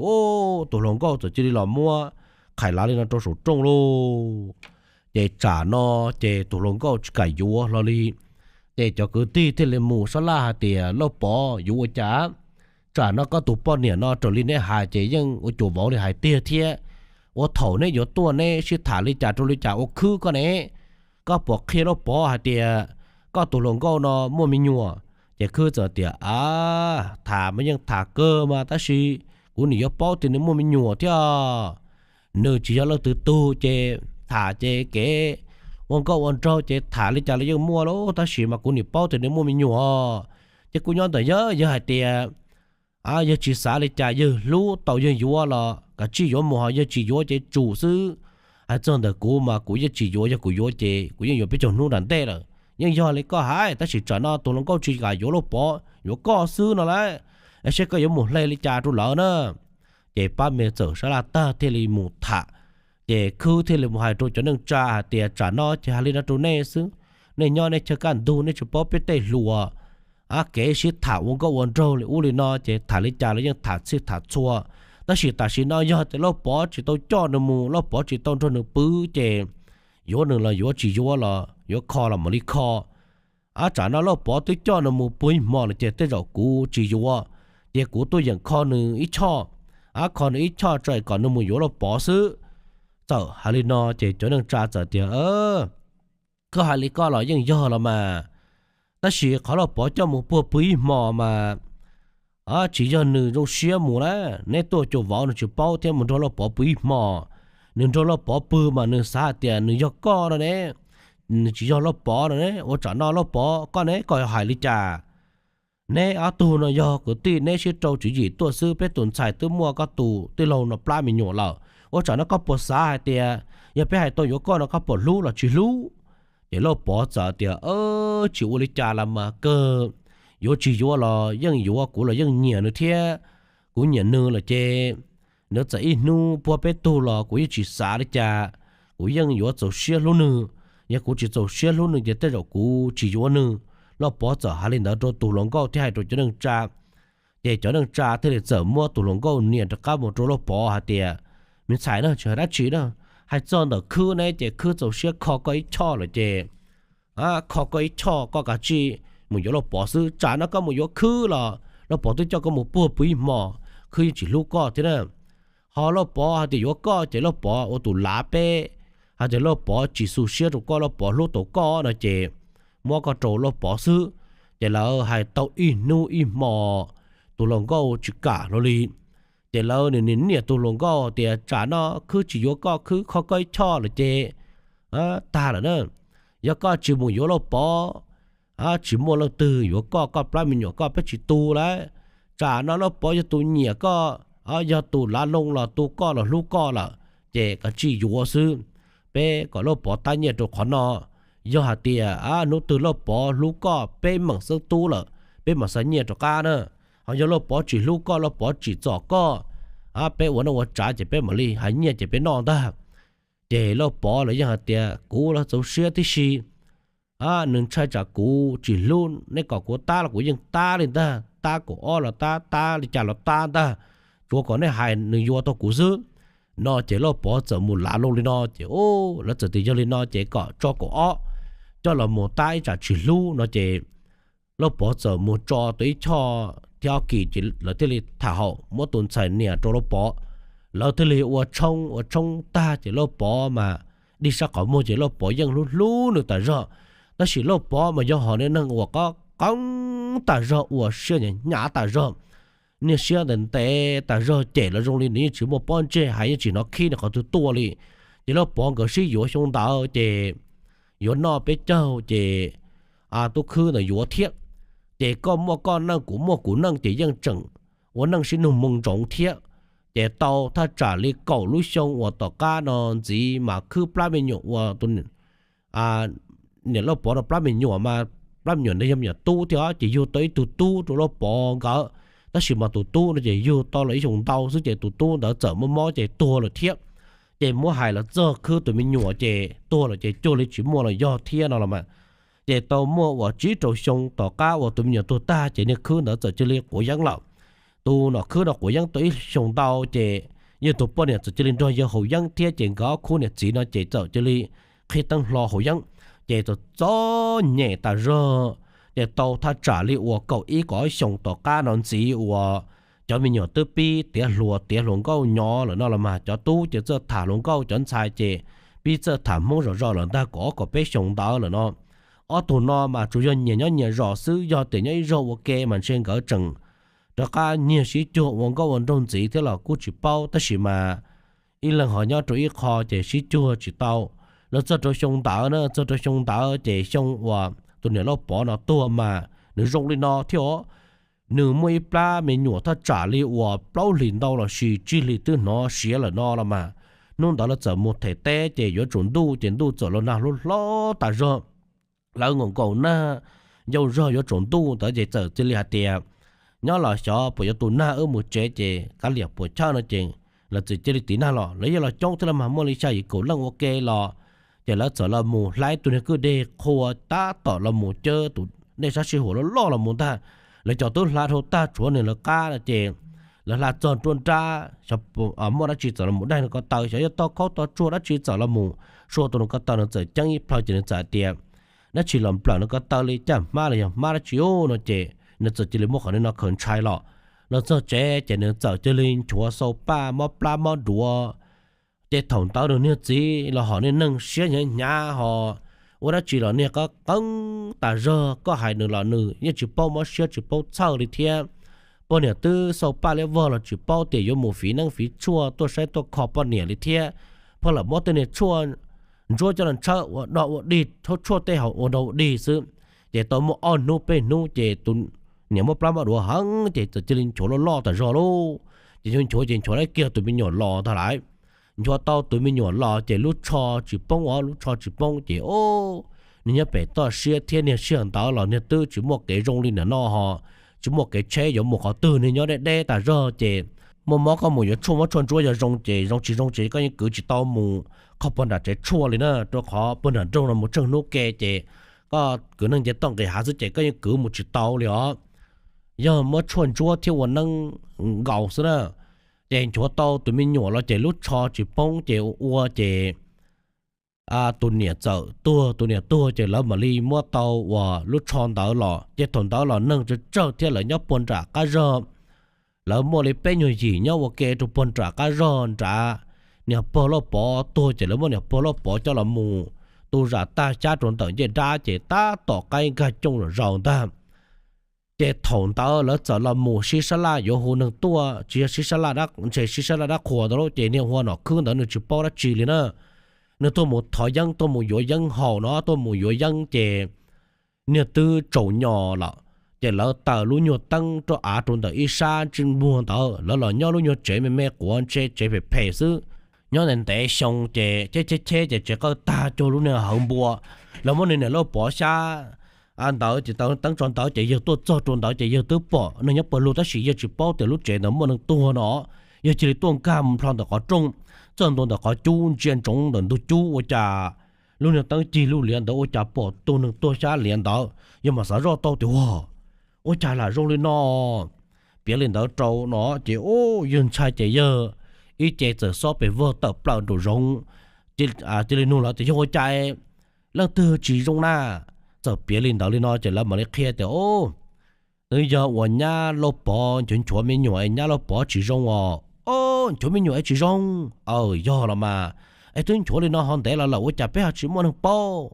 tus hluas nkauj txawm cia li los muab qhais lav li no rau saum rooj lauj. Ces tsam no ces tus hluas nkauj tsis kam yuav hlo li. Ces cov kwv tij thiaj li mus sab laj hais tias Lauj Pov yuav ua cas? Tsam no koj tus poj niam no raws li neb hais ces yeej ua cuas vauv li hais tiag thiab. Ua thaum neb yuav tuaj neb sib tham li cas rau li cas ua khwb koj ne? Koj puas qhia Lauj Pov hais tias koj tus hluas nkauj no muaj me nyuam? Ces khwb txawm tias a, tham mas yeej tham kawg mas tab sis kuv nim yuav paub tias nws muaj me nyuam thiab. Nws tsis yog leej twg tug ces tham ces kev ua nkauj ua nraug ces tham li cas los yeej muaj lauj, tab sis mas kuv nim paub tias nws muaj me nyuam. Ces kuv nyob ntawm yawg, yawg hais tias yawg tsis xav li cas, yawg hlub tau yawg yuav los kav tsij yuav mus, ho yawg tsis yuav ces tsum xwb. Hais txog ntawm kuv mas kuv yeej tsis yuav, yog kuv yuav ces kuv yeej yuav peb caug hnub nram ntej lawm. Yeej yog li koj hais, tab sis tsam no tus hluas nkauj tsis kam yuav Lauj Pov, yuav koj xwb no lauj. Es seb koj yuav mus hle li cas rau lawv na. Ces pab me txawm sab laj tag thiaj li mus tham. Ces khwb thiaj li mus hais rau cov neej tsa hais tias tsam no ces hais li no rau nej xwb, nej nyob nej chaw kaj ntug nej tsis paub peb tej hluas. Kev sib tham ua nkauj ua nraug li ub li no ces tham li cas los yeej tham txhij tham txhua. Tab sis tam sim no yog tias Lauj Pov tsis tau coj nws mus, Lauj Pov tsis tau nrog nws pw ces yuav nws los yuav, tsis yuav los yuav kho los mam li kho. Tsam no Lauj Pov twb coj nws mus puag ib hmo lawm ces tej zaum kuv tsis yuav, ces kuv tuaj yeem kho nws ib choj. Kho nws ib choj tso kom nws mus yuav Lauj Pov xwb. Txawm hais li no ces cov neej tsa txawm tias koj hais li koj los yeej yog los mas, tab sis qhov Lauj Pov coj mus puag pw ib hmo mas tsis yog nws zoo siab mus na. Neb tuaj cuas vauv nws tsis paub thiab mus nrog Lauj Pov pw ib hmo. Nws nrog Lauj Pov pw mas nws xav hais tias nws yog koj no ne, nws tsis yog Lauj Pov no ne. Ua tsam no Lauj Pov koj ne, koj hais li cas? Neb ob tug no yog kwv tij, neb sib rau tswv yim tuaj xwb, peb tus ntxhais twb muaj koj tus tij laug no plab me nyuam lawm. Ua tsam no koj puas xav hais tias yog peb hais tau yuav koj no koj puas hlub los tsis hlub? Ces Lauj Pov txawm tias tsis ua li cas los mas kawg, yuav tsis yuav los yeej yuav, kuv los yeej nyiam nws thiab. Kuv nyiam nws lawm ces nws txawm ib hnub puag peb tug los kuv yeej tsis xav li cas, kuv yeej yuav txaus siab hlub nws. Yog kuv tsis txaus siab hlub nws ces tej zaum kuv tsis yuav nws. Lauj Pov txawm hais li ntawd rau tus hluas nkauj thiab hais rau cov neej tsa. Ces cov neej tsa thiaj li txawm muab tus hluas nkauj nias rov qab mus rau Lauj Pov hais tias me ntxhais na, tsis hais dab tsi na, hais txog ntawm khwb ne ces khwb txaus siab kho koj ib choj lawm ces kho koj ib choj, koj kav tsij mus yuav Lauj Pov xwb. Tsam no koj mus yuav khwb los Lauj Pov twb coj koj mus puag pw ib hmo, khwb yeej tsis hlub koj thiab na. Ho Lauj Pov hais tias yuav koj ces Lauj Pov ua tus lav peb, hais tias Lauj Pov tsis xu siab rau koj, Lauj Pov hlub tau koj no ces muab koj rau Lauj Pov xwb. Ces lawv hais tau ib hnub ib hmo, tus hluas nkauj tsis kam hlo li. Ces lawv niam niam tus hluas nkauj tias tsam no khwb tsis yuav koj, khwb kho koj ib choj lawm ces tag lawm na. Yog koj tsis mus yuav Lauj Pov, tsis muaj leej twg yuav koj, koj plab me nyuam koj peb tsis tu lawm. Tsam no Lauj Pov yog tus nyiam koj, yog tus lav loo los tu koj los hlub koj lawm, ces kav tsij yuav xwb. Peb kom Lauj Pov tab nyiaj rau qhov no. Yog hais tias hnub twg Lauj Pov hlub koj peb meem xeeb tub lawm, peb mam xa nyiaj rov qab na. Ho yog Lauj Pov tsis hlub koj, Lauj Pov tsis txom koj, peb ua neej ua tsav ces peb mam li hais nyiaj ces peb noj ntag. Ces Lauj Pov los yeej hais tias kuv los txaus siab tib si, nws ntshai tsam kuv tsis hlub, nej kom kuv tab los kuv yeej tab li ntag, tab kaum ob los tab, tab li cas los tab ntag, tsuav kom nej hais nws yuav tau kuv xwb. No ces Lauj Pov txawm mus lav loo li no ces lawv txawm tias yog li no ces kom tso kaum ob coj los mus tab ib tsam tsis hlub no ces Lauj Pov txawm mus tso tau ib choj thiab ob kis ces lawv thiaj li tham haum muab tus ntxhais niam rau Lauj Pov. Lawv thiaj li ua tshoob ua tshoob tag ces Lauj Pov mas dig sab qhov muag ces Lauj Pov yeej hlub hlub nws tas zog. Tab sis Lauj Pov mas yog hom niag neeg uas qoob qoob tas zog, ua siab hnyav hnyav tas zog, niaj siab ntev ntev tas zog, cem los zoo li nws yeej tsis muaj pob ntseg hais, yeej tsis hnov khib nws qhov twg tuaj li. Ces Lauj Pov nkawd sib yuav xyoo ntawd ces yuav noj peb caug ces tub khwb ntawd yuav thiab. Ces koj muaj koj neej kuv muaj kuv neej ces yeej tseem ua neej sib nug moo ntsoov thiab. Ces tau thaj tsam li kaum lub xyoo uas tom qab no ntxiv mas khwb plab me nyuam ua tus niam Lauj Pov rau plab me nyuam mas plab me nyuam ntawd yog me nyuam tub thiab ces yug tau ib tug tub rau Lauj Pov nkawd. Tab sis mas tus tub no ces yug tau los ib xyoos ntau xwb ces tus tub ntawd txawm muaj mob ces tuag lawm thiab. Ces muab hais los txog khwb tus me nyuam ces tuag lawm ces cuag li tsis muaj los yog thiab no los mas. Ces tau muaj uas tsib rau xyoo tom qab uas tus me nyuam tuag tag ces niag khwb ntawd txawm cia li quav yeeb lawm. Tus nom khwb no quav yeeb tau ib xyoos ntau ces yog tus poj niam txawm cia li nrog yawg haus yeeb thiab ces nkawd ob khub niam txiv no ces txawm cia li qhib teeb hlo haus yeeb. Ces txom txom nyem tas zog. Ces tau thaj tsam li uas kaum ib kaum ob xyoos tom qab no ntxiv uas cov me nyuam twb pib tiav hluas tiav hluas nkauj nyob lawm no los mas cov tub ces txawj tham hluas nkauj, cov ntxhais ces pib txawj tham Hmoob zom zaws lawm ntag, kaum ob kaum peb xyoos ntawd lawm no. Ob tug no mas tsuas yog nyias nyob nyias zos xwb, yog tias nyob ib zog ua ke mas ntshe nkawd tseem rov qab nyiag sib cuag ua nkauj ua nraug ntxiv thiab los kuj tsis paub, tab sis mas ib leeg ho nyob rau ib qho ces sib cuag tsis tau. Los txog rau xyoo ntawd na, txog rau xyoo ntawd ces xyoo uas tus niam Lauj Pov no tuag mas nws zoo li no thiab os. Nws muaj ib plab me nyuam thaj tsam li uas plaub hlis ntau los sis tsib hlis twb hnov siav lawm no los mas. Hnub ntawd lawv txawm mus them teb ces yuav tsaus ntuj ces ntuj txawm los nag hlob hlob tas zog. Lawv nkaum nkaus nag ncauj zog yuav tsaus ntuj ntawd ces txawm cia li hais tias nyob los xyov puas yuav tu nag, wb mus tsev ces kav liam puas chawj no ces lawv txawm cia li tiv nag los. Lawv yog los coob thiab los mas, muaj li xya yim kaum leej ua ke los. Ces lawv txawm los mus hla ib tug niag kwj deg qhua tab tom los mus cawb tus dej sab sij huam loj loj los mus ntag. Lawv cov tub hla dhau tag tshuav nws lawv qab no ces lawv hla txog nruab nrab, muaj dab tsi txawm los mus daig nws ko taw, xyov yog tau khaub tau tsuag dab tsi txawm los mus sua tus nws ko taw, nws txawm ceeb ib plhaw ces nws txawm hais tias dab tsi los nplawm nws ko taw li, caj hmab los yog hmab dab tsi ub no ces nws txawm cia li muab qhov niag no khaws ntshai los. Los txog tsev ces nws txawm cia li nchuav xau paj mob plab mob duav. Ces thaum ntawd nws niag txiv los hom niag neeg siab hnyav hnyav ho ua dab tsi los niag qoob qeeb tas zog, koj hais nws los nws yeej tsis paub mob siab tsis paub txhawj li thiab. Poj niam twb xau paj liab vog los tsis paub tias yuav mus fiv neeb fiv tshuaj tuaj saib tuaj kho poj niam li thiab. Pheej lam muab tej niag tshuaj ntsuab coj los ntshawb ua dog ua dig, tshuaj tej haus ua dog ua dig xwb. Ces tau muaj ob hnub peb hnub ces tus niam mob plab mob duav heev ces txawm cia li nchuav loj loj tas zog lauj. Ces nchuav nchuav ces nchuav tau kiag tus me nyuam los ntag lauj. Nchuav tau tus me nyuam los ces lub tsho tsis poob os, lub tsho tsis poob ces o, nws nyob pem toj siab thiab niag sij hawm ntawd los niag twb tsis muaj kev zoo li nim no ho, tsis muaj kev tsheb yuav mus qhov twg, niag nyob deb deb tas zog ces muaj mob koj mus yuav tshuaj muab tshuaj ntsuab yog zoo ces zoo, tsis zoo ces koj yeej kwv tsis tau mus qhov puag nram tsev tshuaj li na, rau qhov puag nram nroog no mus tsheej hnub ke ces koj kwv neeg nce toj nqis hav xwb ces koj yeej kwv mus tsis tau li os. Yog muab tshuaj ntsuab thiab ua neeb nkaus xwb na. Ces nchuav tau tus me nyuam los ces lub tsho tsis poob ces ua ua ces tus niam txawm tuag. Tus niam tuag ces lawv mam li muab tau uas lub tsho ntawd los. Ces thaum ntawd los neeg tsawg tsawg thiab, lawv nyob puag nram qab zog. Lawv muaj li peb nyuag yim nyob ua ke rau puag nram qab zog nrad. Niam pog Lauj Pov tuag ces lawv muab niam pog Lauj Pov coj los mus tu zam tag xyab rau ntawm ncej dab ces tab tom qaib nkag cooj zom zaws ntag. Ces thaum ntawd lawv txawm los mus sib sab laj yuav hu neeg tuaj, tsis yog sib sab laj, ntshe sib sab laj dab qhuas ntawd lauj. Ces niag hu ua nom khwb ntawd nws tsis paub dab tsi li na. Nws tuaj mus thov yeeb, tuaj mus yuav yeeb haus no, tuaj mus yuav yeeb ces niag twb tsaus nyos lawm. Ces lawv taws lub nyuag teeb rau av rau ntawm ib sab ntsej muag ntawd, lawv los nyob lub nyuag tsev me me quav ntshe tsev phem phem xwb. Nyob ntev ntev xyoo ces cheb cheb cheb ces tsev qawj tag cuag lub niag hawv npua. Lawv muab niag niam Lauj Pov xyab ntawd ces taws teeb tso ntawd ces yawg tuaj txog rau ntawd ces yawg twb pom neeg nyob pawg lug tab sis yawg tsis paub tias lub tsev ntawd muaj neeg tuag no. Yawg cia li tuaj nkag mus plho ntawm qhov rooj, txog ntua ntawm qhov cub ntsia ntsoov ntawm ntug cub ua cas lub niag teeb cig lub liab ntawd ua cas pom tus neeg tuag xyab liab ntawd. Yawg mam xav zoj tau tias, Ua, ua cas lam zoo li no? Piav li ntawd rau no ces, u, yawg ntshai ces yawg ib ce txawm xob pes vog tawm plaws nraum zoov, cia li nug lawv tias, Yog ua cas leej twg tsis zoo na? Txawm piav li ntawd li no ces lawv mam li qhia tias, Twb yog uas nyab Lauj Pov nchuav nchuav me nyuam es nyab Lauj Pov tsis zoo os. O, nchuav me nyuam es tsis zoo? Aw, yog los mas. Es twb nchuav li no ho ntev los lawm ua cas peb ho tsis muaj neeg paub?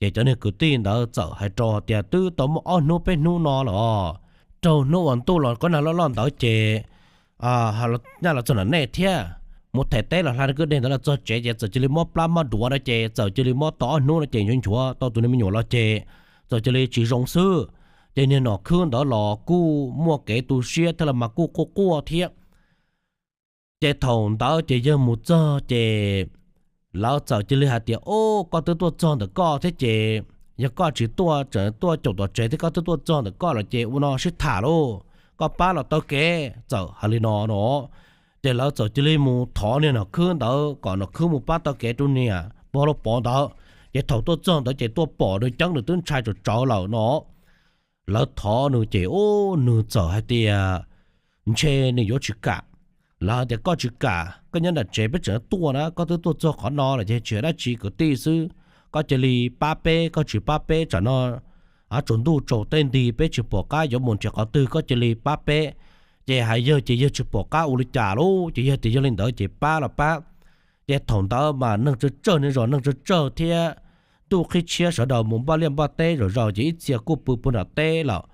Ces cov niag kwv tij ntawd txawm hais rau tias, Twb tau muaj ob hnub peb hnub no lawm os. Raug hnub uas ntuj los kob nag loj loj ntawd ces nyaj los txog nram nej thiab, mus them teb los hla kwj deg ntawd los txog tsev ces txawm cia li mob plab mob duav no ces txawm cia li mob tau ob hnub no ces nchuav nchuav tau tus niag me nyuam los ces txawm cia li tsis zoo xwb. Ces niag nom khwb ntawd los kuj muaj kev tu siab thiab los mas kuj quaj quaj thiab. Ces thaum ntawd ces yawg mus txog ces lawv txawm cia li hais tias, O, koj twb tuaj txog ntawm koj thiab ces yog koj tsis tuaj tseem tuaj caum tom tsev thiab koj twb tuaj txog ntawm koj lawm ces ua no sib tham lauj, koj pab los taw kev. Txawm hais li no no ces lawv txawm cia li mus thov niag nom khwb ntawd kom nom khwb mus pab taw kev rau niam pog Lauj Pov ntawd. Ces thaum tuaj txog ntawd ces tuaj pom nws ceeb nws twb ntshai tsawv tsawv lawm no. Lawv thov nws ces, u, nws txawm hais tias ntshe nws yuav tsis kam. Lawv hais tias, Koj tsis kam, koj nyob nram tsev peb tseem tuaj na, koj twb tuaj txog qhov no lawm ces tsis hais dab tsi kwv tij xwb, koj cia li pab peb, koj tsis pab peb tsam no tsaus ntuj tsaus tej nti peb tsis pom qab yuav mus nrhiav qhov twg, koj cia li pab peb. Ces hais yawg ces yawg tsis pom qab ua li cas lauj, ces yawg tias yog li ntawd ces pab los pab. Ces thaum ntawd mas neeg tsawg tsawg, niaj zos neeg tsawg tsawg thiab ntuj qhib tshiab sawv daws mus npaj liaj npaj teb zom zaws ces ib txhia kuj pw puag nram teb lawm.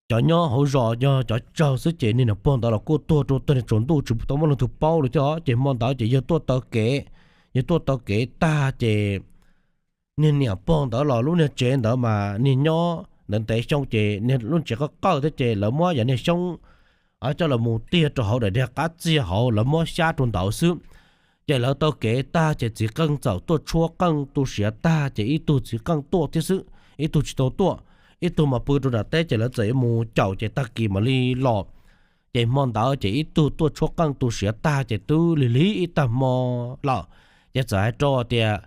Cov nyob hauv zos yog cov tsawg xwb ces niag niam pog ntawd los kuj tuag rau tag niag tsaus ntuj tsis tau muaj leej twg paub li thiab. Ces hmo ntawd ces yawg tuaj taw kev, yawg tuaj taw kev tag ces niag niam pog ntawd los lub niag tsev ntawd mas niag nyob ntev ntev xyoo ces niag lub tsev qawj qawj thiab ces lawv muab yog niag xyoob coj los mus tiag rau hauv daim niag qab txiag hauv, lawv muab xyab rau ntawd xwb. Ces lawv taw kev tag ces txiv qeej txawm tuaj tshuab qeej tu siav tag ces ib tug txiv qeej tuaj thiab xwb, ib tug tsis tau tuaj. Ib tug mas pw rau nram teb ces lawv txawm yuav mus caum ces tag kis mam li los. Ces hmo ntawd ces ib tug tuaj tshuab qeej tu siav tag ces twb lig lig ib tag hmo lawm. Ces txawm hais rau tias,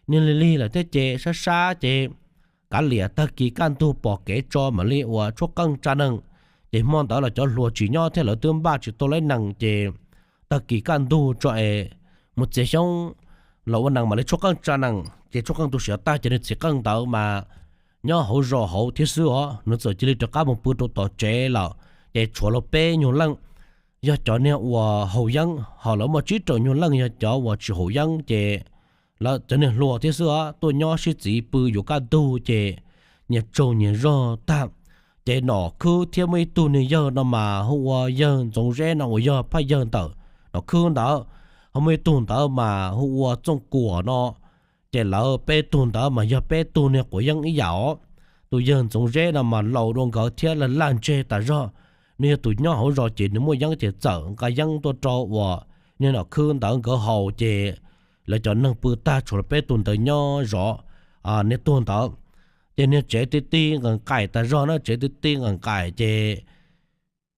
Niag lig lig lawm thiab ces sab sab ces kav liam tag kis kaj ntug pom kev tso mam li uas tshuab qeej tsa neeg. Ces hmo ntawd los cov hluas tsis nyob thiab lawv twb npaj tsis tau lawv nees ces tag kis kaj ntug tso es mus txiav xyoob los ua nees mam li tshuab qeej tsa nees. Ces tshuab qeej tu siav tag ces niag txiv qeej ntawd mas nyob hauv zos hauv thiab xwb os, nws txawm cia li rov qab mus pw rau tom tsev lawm. Ces tshuav lawv peb nyuag leej yog cov niag uas haus yeeb, ho lawv muaj tsib rau nyuag leej yog cov uas tsis haus yeeb ces lawv cov niag hluas thiab xwb os tuaj nyob sib txiv pw yuav kaj ntug ces nyias tsaug nyias zog tag. Ces nom khwb thiab muaj ib tug niag yawg no mas hu ua yawg Ntxoov Zeb no uas yog phaj yawg ntawm nom khwb ntawd, ho muaj ib tug ntawd mas hu ua Txooj Kuam no. Ces lawv peb tug ntawd mas yog peb tug niag quav yeeb ib yam os. Tus yawg Ntxoov Zeb no mas laus dua nkawd thiab laj laj ntseg tas zog. Nws yog tus nyob hauv zos ces nws muaj yeeb ces txawm nqa yeeb tuaj rau uas niag nom khwb ntawd nkawd haus ces lawv cov neeg pw tag tshuav lawv peb tug ntawd nyob zov niag tuag ntawd. Ces niag tsev ti ti nqaim nqaim tas zog na, tsev ti ti nqaim nqaim ces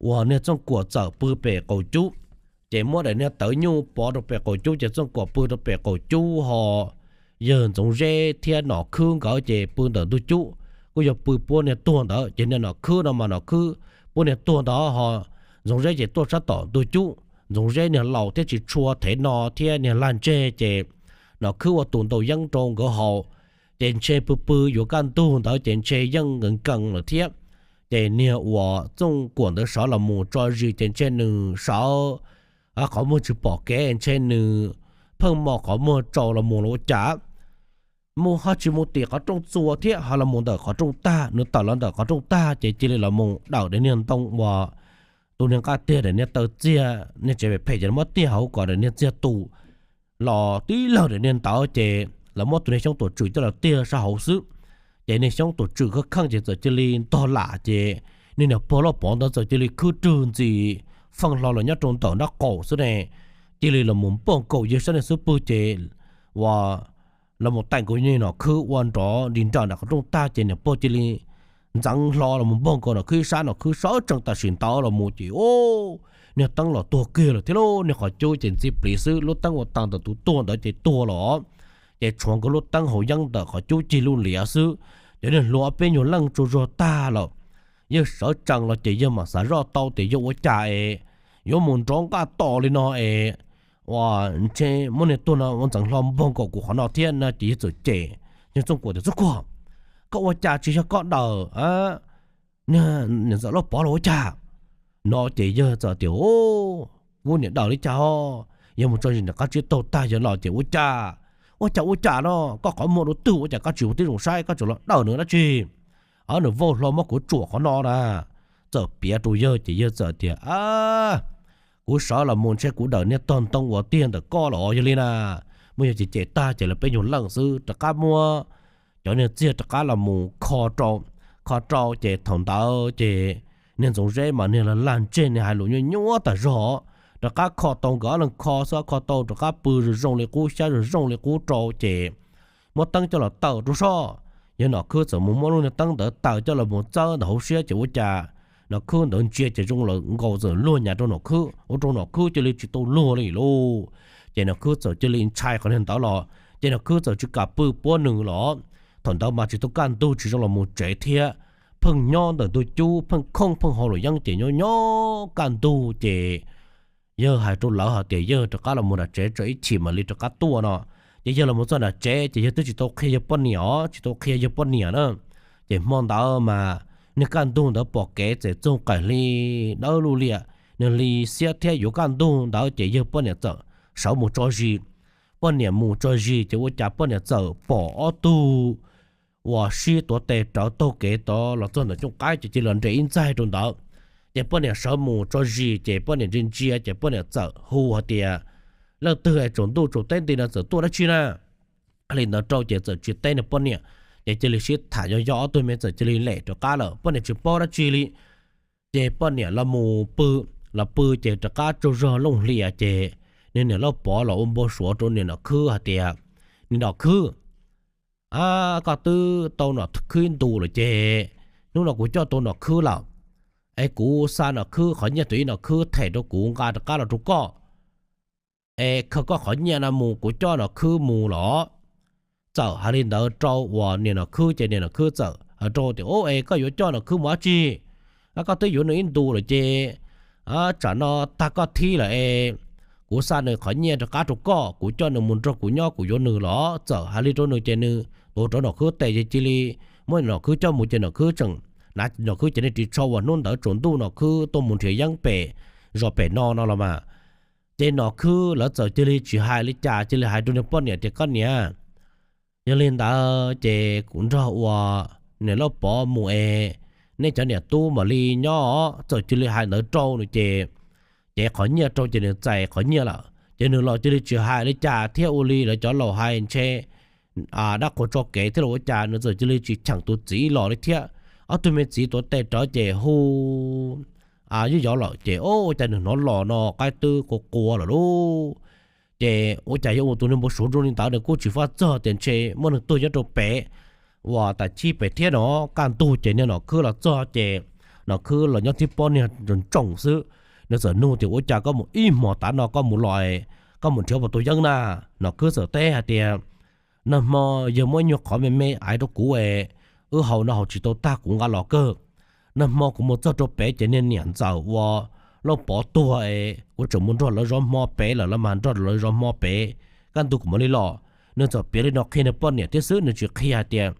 uas niag Txooj Kuam txawm pw pem qaum cub. Ces muab daim niag tawv nyuj pov rau pem qaum cub ces Txooj Kuam pw rau pem qaum cub ho yawg Ntxoov Zeb thiab nom khwb nkawd ces pw ntawm ntug cub, kuj yog pw puab niag tuag ntawd. Ces niag nom khwb no mas nom khwb puab niag tuag ntawd ho Ntxoov Zeb ces tuaj sab tom ntug cub. Ntxoov Zeb niag laus thiab tsis tshua thev no thiab niag laj ntseg ces nom khwb ua tus ntaus yeeb rau nkawd haus. Ces ntshe pw pw yuav kaj ntug ntawd ces ntshe yeej nkees nkees lawm thiab. Ces niag uas Txooj Kuam ntawd sawv los mus tso zis ces ntshe nws sawv qhov muag tsis pom kev, ntshe nws pheej mos qhov muag tsaus los mus los ua cas. Mus ho tsis mus tim qhov rooj txuas thiab ho los mus ntawm qhov rooj tag. Nws tawm los ntawm qhov rooj tag ces cia li los mus dawm daim niag ntoo uas tus niag nqaj tiag daim niag taw txiag niag tsev phem phem ces muab tiag hauv kom daim niag txiag tus los tib lawg daim niag ntawd ces lawv muab tus niag xyoob tuam tswm coj los tiag sab hauv xwb. Ces niag xyoob tuam tswm kheej kheej ces txawm cia li ntog lam ces niag niam pog Lauj Pov ntawd txawm cia li khwb rwg ntxis feej hlo los nyob rau ntawm nraub qaum xwb ne. Cia li los mus npog nkaus yawg sab niag xub pwg ces uas los mus taim nkaus niag Nom Khwb ua nrov nris nrawm nram qhov rooj tag ces niag pog cia li ntxeev hlo los mus npog nkaus Nom Khwb ib sab, Nom Khwb sawv tsees tam sim ntawd los mus ces, o, niag teeb los tuag kiag lawm thiab lauj. Niag qhov cub ces ntxi pliv xwb, lub teeb uas tag ntawm tus tuag ntawd ces tuag los, ces tshuav nkaus lub teeb hauv yeeb ntawm qhov cub cig lub liav xwb. Cov niag hluas ob peb nyuag leej tsaug zog tag lawm, yawg sawv tsees los ces yawg mam xav zoj tau tias yog ua cas es yuav mus nrov nqaj tos li no es, ua, ntshe muab niag tuag no ua ntxeev hlo npog nkaus kuv qhov no thiab no ces yawg txawm cem niag Txooj Kuam tias, Txooj Kuam, koj ua cas tsis yog koj daws niam ntxawm Lauj Pov los ua cas? No ces yawg txawm tias, Kuv niam daws li cas os, yawg mus tso zis nram qab tsib taug tag yawg los ces ua cas, ua cas ua cas no, koj qhov muag dua twg ua cas koj tsis ua tib zoo saib, koj tseem los daws nws dab tsi? Ob, nws vau hlo muab kuv tsuam qhov no na. Txawm piav rau yawg ces yawg txawm tias, Kuv sawv los mus ntshe kuv daws niag tog ntoo uas tiag ntawm koj los yog li na. Muab yawg cem cem tag ces lawv peb nyuag leej xwb rov qab muab cov niag txiag rov qab los mus kho rau, kho rau ces thaum ntawd ces niag Ntxoov Zeb mas niag lag lag ntseg, niag hais lus nyuaj nyuaj tas zog, rov qab kho tau nkawd ob leeg kho xwb, kho tau rov qab pw zoo zoo li qub, xyab zoo zoo li qub rau ces muab teeb coj los taws rau soj. Yawg Nom Khwb txawm mus muab lub niag teeb ntawd taws coj los mus txawb ntawm hauv siab ces ua cas Nom Khwb ntawd ntsia ces zoo lawm nkaus txawm luag nyav rau Nom Khwb, ua rau Nom Khwb cia li tsis tau luag li lauj. Ces Nom Khwb txawm cia li ntshai qhov niag ntawd los ces Nom Khwb txawm tsis kam pw puab nws los. Thaum ntawd mas tsis tau kaj ntug tsis zoo los mus tsev thiab, pheej nyob ntawm ntug cub pheej khooj pheej hau luam yeeb ces nyob nyob kaj ntug ces yawg hais rau lawv hais tias yawg rov qab los mus nram tsev tso ib chim mam li rov qab tuaj no. Ces yawg los mus txog nram tsev ces yawg twb tsis tau qhia yawg poj niam os, tsis tau qhia yawg poj niam na. Ces hmo ntawd mas niag kaj ntug ntawd pom kev txawm txoog qaim hli dawb luj liam, niag hli xiab thiab yuav kaj ntug ntawd ces yawg poj niam txawm sawv mus tso zis. Poj niam mus tso zis ces ua cas poj niam txawm pom ob tug uas sib tuav tes rawv taug kev tod los txog ntawm cooj qaib ces cia li los nres ib ntxaig rau ntawd. Ces poj niam sawv mus tso zis ces poj niam ntsia ntsia ces poj niam txawm hu hais tias, Leej twg es tsaus ntuj tsaus teb nti no txawm tuaj dab tsi na? Hais li ntawd rau ces txawm tsis teb niag poj niam, ces cia li sib tham yog yog ob tug me txawm cia li lem rov qab lawm, poj niam tsis paub dab tsi li. Ces poj niam los mus pw, los pw ces rov qab tsaug zog looj hlias ces niag niam Lauj Pov los ua npau suav rau niam Nom Khwb hais tias, Niam Nom Khwb, koj twb tau Nom Khwb ib ntus lawm ces hnub no kuv coj tau Nom Khwb lawm, es kuv xa Nom Khwb qhov nyiaj tus ib Nom Khwb them rau kuv nqa rov qab los rau koj, es khaws koj qhov nyiaj no mus kuv coj Nom Khwb mus los. Txawm hais li ntawd rau uas niam Nom Khwb ces niam Nom Khwb txawm hais rau tias, Ub, es koj yuav coj Nom Khwb mus dab tsi? Koj twb yuav nws ib ntus lawm ces tsam no tag koj thib lawm es kuv xa nws qhov nyiaj rov qab rau koj, kuv coj nws mus nrog kuv nyob kuv yuav nws los. Txawm hais li rau nws ces nws tuav rawv Nom Khwb tes ces cia li muab Nom Khwb coj mus ces Nom Khwb tseem, Nom Khwb ces niag ris tsho uas hnub ntawd tsaus ntuj Nom Khwb tuaj mus nrhiav yeeb pem zos pem no no los mas. Ces Nom Khwb lawv txawm cia li tsis hais li cas, cia li hais rau niag poj niam tias, Koj niam, yog li ntawd ces kuv nrog uas niam Lauj Pov mus es nej cov niam tub mam li nyob. Txawm cia li hais ntawd rau nws ces, ces qhov nyiaj rau ces nws txais qhov nyiaj lawm ces nws los cia li tsis hais li cas thiab. Ua li lawv cov laus hais ntshe dab qhuas tso kev thiab los ua cas nws txawm cia li tsis cheem tus txiv los li thiab. Ob tug me txiv tuav tes rawv ces hu yog yov lawm ces ua cas nws hnov los no qaib twb qua qua lawm lauj. Ces ua cas yuav ua tus niag npau suav zoo li ntawd, nws kuj tsis faj txog tias ntshe muaj neeg tuag nyob rau pem uas tam chij pem thiab no. Kaj ntug ces niag Nom Khwb los txog ces Nom Khwb los nyob thib pob niag ntsoos xwb. Nws txawm nug tias, Ua cas koj mus ib hmos tav no koj mus los, koj mus nrhiav puas tau yeeb na? Nom Khwb txawm teb hais tias, Nag hmo yawg muab ib nyuag qhov me me aiv rau kuv es wb haus no haus tsis tau tag kuv nqa los kawg. Nag hmo kuv mus txog rau pem ces niag niam ntxawm uas Lauj Pov tuag es kuv tseem mus nrog lawv zov hmo pem lawm, lawv mas nrog lawv zov hmo pem, kaj ntug kuv mam li los. Nws txawm piav li no qhia niag poj niam thiab xwb, nws tsis qhia hais tias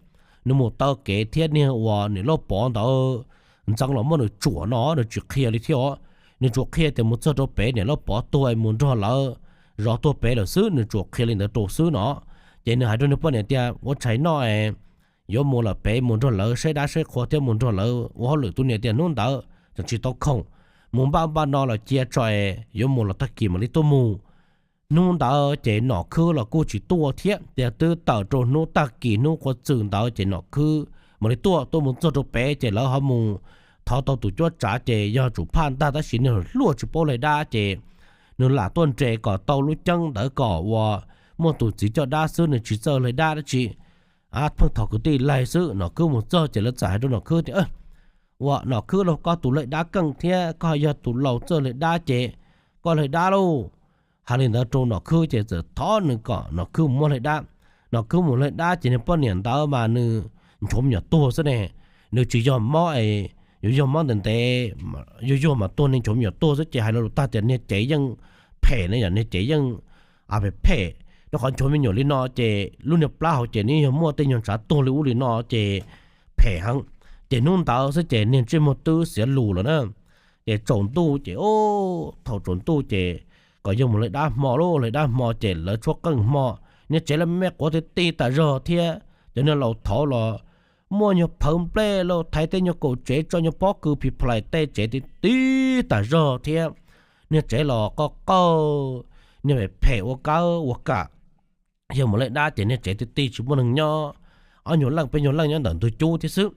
nws mus taw kev thiab niag uas niam Lauj Pov ntawd ntxeev los muab nws tsuam no, nws tsis qhia li thiab os. Nws tsuas qhia tias mus txog rau pem niam Lauj Pov tuag mus nrog lawv zov tuag pem lawm xwb, nws tsuas qhia li ntawd rau xwb no. Ces nws hais rau niag poj niam tias, Ua tshais no es yuav mus lawm pem mus nrog lawv saib dab saib qhua thiab mus nrog lawv ua hauj lwm. Tus niam tias, Hnub ntawd tseem tsis tau khoom, mus npaj npaj no los cia tso es yuav mus los tag kis mam li tuaj mus. Hnub ntawd ces Nom Khwb los kuj tsis tuaj thiab, tias twb tawm rau hnub tag kis hnub qhua txws ntawd ces Nom Khwb mam li tuaj. Tuaj mus txog rau pem ces lawv ho mus thov tau tus cuab tsav ces yog tsum phaj ntag, tab sis nws hluaj tsis paub li dab ces nws lam tuaj nres kom tau lub ceeb ntawd kom uas muaj tus txiv coj dab xwb, nws tsis txawj laig dab dab tsi. Pheej thov kwv tij laig xwb. Nom Khwb mus txog ces lawv txawm hais rau Nom Khwb tias, Ua Nom Khwb lauj, koj tus laig dab keej thiab koj yog tus laus txawj laig dab ces koj laig dab lauj. Hais li ntawd rau Nom Khwb ces txawm thov nws kom Nom Khwb mus muab laig dab. Nom Khwb mus laig dab ces niag poj niam ntawd mas nws nchuav me nyuam tuag xwb ne. Nws tsis yog mob es yuav yog mob ntev ntev, yuav yog mas tuag, niag nchuav me nyuam tuag xwb ces hais lo lus tag tias niag cev yeej phem ne, yog niag cev yeej phem phem, rau qhov nchuav me nyuam li no ces lub niag plab hauv ces nws yog muaj tej nyuag ntshav tuag li ub li no ces phem heev. Ces hnub ntawd xwb ces niag ntsej muag twb xiav lus lawm na. Ces tsaus ntuj ces, thaum tsaus ntuj ces kom yawg mus laig dab hmo lauj, laig dab hmo ces lawv tshuab qeej hmo, niag tsev laj mej quav ti ti tas zog thiab cov niag laus thaud los muaj nyuag phawv nplej lauj, thaiv tej nyuag kaum tsev tso nyuag pob kws phim phlais tej tsev ti ti tas zog thiab niag tsev los qoj qawj, niag phem ua kab ua kam. Yawg mus laig dab ces niag tsev ti ti tsis muaj neeg nyob, ob nyuag leej peb nyuag leej nyob ntawm ntug cub thiab xwb.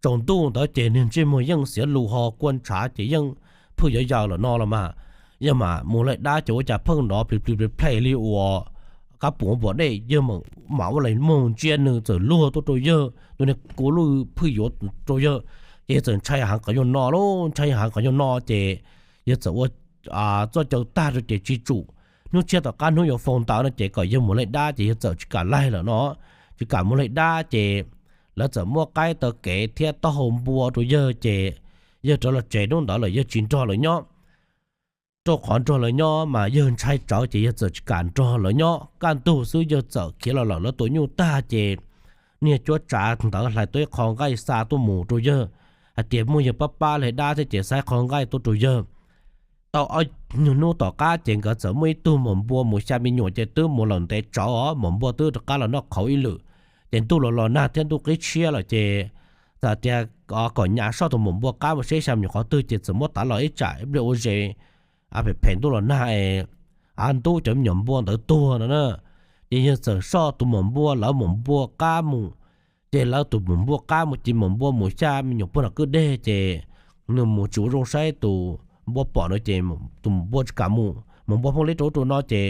Tsaus ntuj ntawd ces niag ntsej muag yeej xiav lus ho kua ntshav ces yeej phwj yuav yaws lawm no los mas. Yawg mam mus laig dab ces ua cas pheej hnov plis plis plis plej li uas kab pum ua npom dej, yawg mam ua li muag ntsia nws txawm luag tuaj rau yawg tus niag kua lwj phwj yuav rau yawg. Ces yawg txawm ntshai heev qhov nyuag no lauj, ntshai heev qhov nyuag no ces yawg txawm ua txoj caw tag rau ces tsis tsum, hnub tshiab tom qab hnub yuav faus ntawd no ces kom yawg mus laig dab ces yawg txawm tsis kam laig lawm no. Tsis kam mus laig dab ces lawv txawm muab qaib taw kev thiab taub hau npua rau yawg ces yawg rov los tsev. Hnub ntawd lawm yawg tsis nrog lawv nyob, rau qhov nrog lawv nyob mas yawg ntshai tsawv ces yawg txawm tsis kam nrog lawv nyob. Kaj ntug xwb yawg txawm khiav los lawm, lawv tua nyuj tag ces niag cuab tsav ntawd hlais tau ib qho nqaij xa tuaj mus rau yawg, hais tias muaj yawg pab pab laig dab thiab ces xa ib qho nqaij tuaj rau yawg. Tau ob nyuag hnub tom qab ces nkawd txawm muaj ib tug maum npua mus xya me nyuam ces twb mus lawm ntev tsawv os, maum npua twb rov qab los noj qhauv ib lwm. Ces ntuj los los nag thiab ntuj qib tshiab lawm ces txawm tias kom nyas soj tus maum npua qab mus seb xya me nyuam qhov twg ces txawm muab tav los ib tsam ib pliag ua zes, phem phem ntuj los nag es av ntub cov me nyuam npua ntawd tuag no na. Ces yawg txawm soj tus maum npua, lawv maum npua qab mus. Ces lawv tus maum npua qab mus ces maum npua mus xya me nyuam puag nram kwj deg ces nws mus tsis ua zoo saib tus npua pom no ces tus maum npua tsis kam mus, maum npua pheej li rau ub rau no ces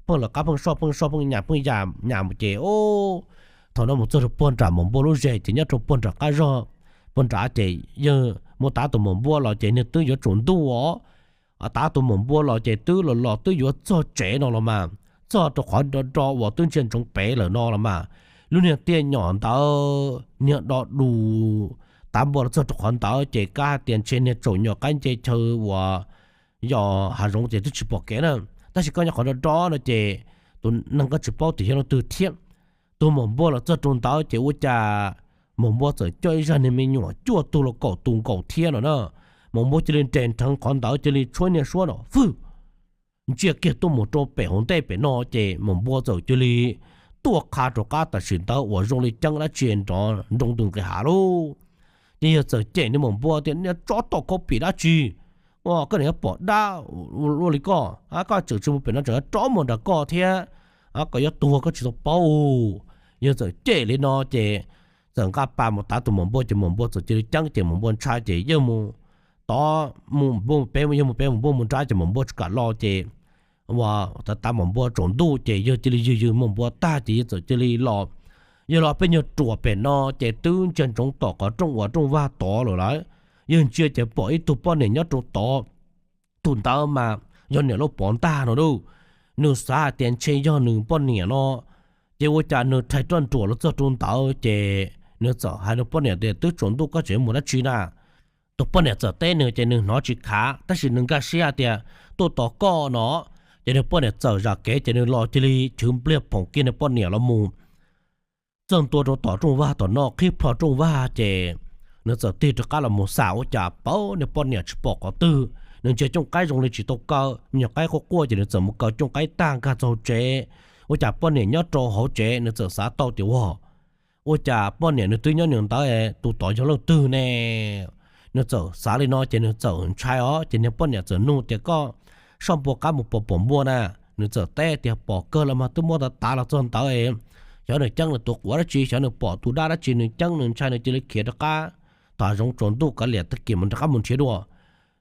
pheej lawv qab pheej soj pheej soj pheej nyas pheej ya nyas mus ces thaum no mus txog rau puag nram maum npua lub zes ces nyob rau puag nram qab zog, puag nrad ces yawg mus tav tus maum npua los ces niag twb yuav tsaus ntuj os. Tav tus maum npua los ces twb los los twb yuav txog tsev no los mas, txog rau qhov do do uas twb ntsia ntsoov pem lawm no los mas, lub niag tiaj nyom ntawd niag do dus tav npua los txog rau qhov ntawd ces kab hais tias ntshe niag tsaum nyom qaib nce chaw uas yog hav zoov ces twb tsis pom kev na. Tab sis koj nyob qhov do do no ces tus neeg koj tsis paub tias yog leej twg thiab. Tus maum npua los txog rau ntawd ces ua cas maum npua txawm coj ib zaj niag me nyuam cuaj tug los kaum tus nkaus thiab no na. Maum npua cia li nres nrheev qhov ntawd cia li tshuab niag suab no fwj ntsia kiag tuaj mus rau pem hauv ntej pem no ces maum npua txawm cia li tuaj qha rov qab tam sim ntawd uas zoo li ceeb dab tsi nrov nroo ntws nqis hav lauj. Ces yawg txawm cem niag maum npua tias niag tsov tom khaub pim dab tsi, ua koj niam yuav pom dab ua li koj, koj tseem tsis mus pem no tseem rov mus nram koj thiab, koj yuav tuag koj tsis tau paub. Yawg txawm cem li no ces txawm nqa pas mus tav tus maum npua ces maum npua txawm cia li ceeb ces maum npua ntshai ces yawg mus tod, mus pem, yawg mus pem maum npua mus nrad ces maum npua tsis kam los ces ua tav tav maum npua tsaus ntuj ces yawg cia li yws yws maum npua tag ces yawg txawm cia li los. Yawg los peb nyuag ruam pem no ces twb ntsia ntsoov tom qhov rooj uas rooj vag tod lawm lawm. Yawg ntsia ces pom ib tug poj niam nyob rau tod. Tus ntawd mas yog niam Lauj Pov ntag no lauj. Nws xav hais tias ntshe yog nws poj niam no, ces ua cas nws rhais roj nruam los txog rau ntawd ces nws txawm hais nws poj niam tias twb tsaus ntuj koj tseem mus dab tsi na. Tus poj niam txawm teb nws ces nws hnov tsis khav tab sis nws nkag siab hais tias tuaj tos koj no. Ces nws poj niam txawm zam kev ces nws los cia li chwv npliag phoom kiag nws poj niam los mus txog ntua rau tom rooj vag tom no qhib plho rooj vag ces nws txawm tig rov qab los mus xam ua cas pab nws poj niam tsis pom qhov twg. Nws ntsia cooj qaib zoo li tsis tau kaw, me nyuam qaib quaj quaj ces nws txawm mus kaw cooj qaib tag nkag txog hauv tsev, ua cas poj niam nyob rau hauv tsev. Nws txawm xav tau tias ua, ua cas poj niam nws twb nyob nws ntawd, tus tod yog leej twg ne? Nws txawm xav li no ces nws txawm ntshai os ces niag poj niam txawm nug tias koj soj npua qab mus pom pom npua na? Nws txawm teb tias pom kawg los mas twb muab tav tav los txog ntawd, xyov nws ceeb nws tuav quav dab tsi, xyov nws pom tus dab dab tsi nws ceeb nws ntshai nws cia li khiav rov qab. Thaum zoov tsaus ntuj kav liam tag kis mus rov qab mus nrhiav dua.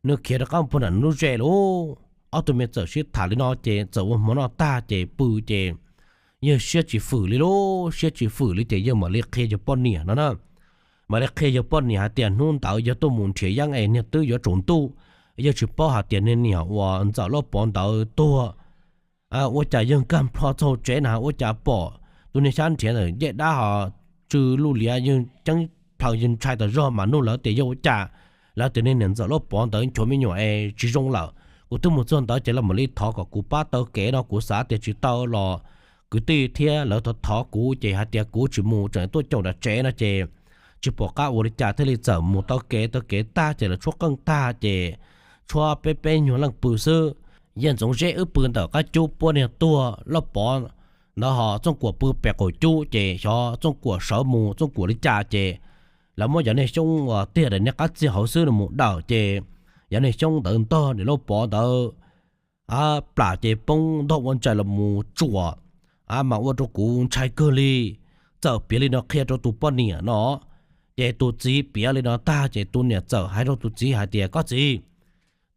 Nws khiav rov qab mus puag nram nws lub zej lauj. Ob tug me txawm sib tham li no ces txawm ua hmo noj tag ces pw ces yawg siab tsis fwm li lauj, siab tsis fwm li ces yawg mam li qhia yawg poj niam no na. Mam li qhia yawg poj niam hais tias hnub ntawd yawg tuaj mus nrhiav yeeb es niag twb yuav tsaus ntuj, yawg tsis paub hais tias niag niam uas Ntxawm Lauj Pov ntawd tuag. Ua cas yawg nkag nplho txog tsev na ua cas pom tus niag xyab nrhiav ntawm ncej dab ho tsw luj liav, yawg ceeb plhaws yawg ntshai tas zog mas nug lawv tias yog ua cas. Lawv tias niag niam Ntxawm Lauj Pov ntawd nchuav me nyuam es tsis zoo lawm. Kuv twb mus txog ntawd ces lawv mam li thov kom kuv pab taw kev no, kuv xav tias tsis tau los kwv tij thiab lawv thov thov kuv ces hais tias kuv tsis mus tseem tuaj caum nram tsev no ces tsis pom qab ua li cas thiaj li txawm mus taw kev. Taw kev tag ces lawv tshuab qeej tag ces tshuab peb peb nyuag leej pw xwb. Yawg Ntxoov Zeb wb pw ntawm qab cub puab niag tuag Lauj Pov ntawd ho Txooj Kuam pw pem qaum cub ces xyov Txooj Kuam sawv mus Txooj Kuam li cas ces lawv muab cov niag xyoob uas tiag daim niag qab txiag hauv xwb no mus dawm ces cov niag xyoob ntawd ntog niam Lauj Pov ntawd plam ces poob ntog ua ntsais los mus tsuam. Mas ua rau kuv ntshai kawg li. Txawm piav li no qhia rau tus poj niam no, ces tus txiv piav li no tag ces tus niam txawm hais rau tus txiv hais tias koj txiv,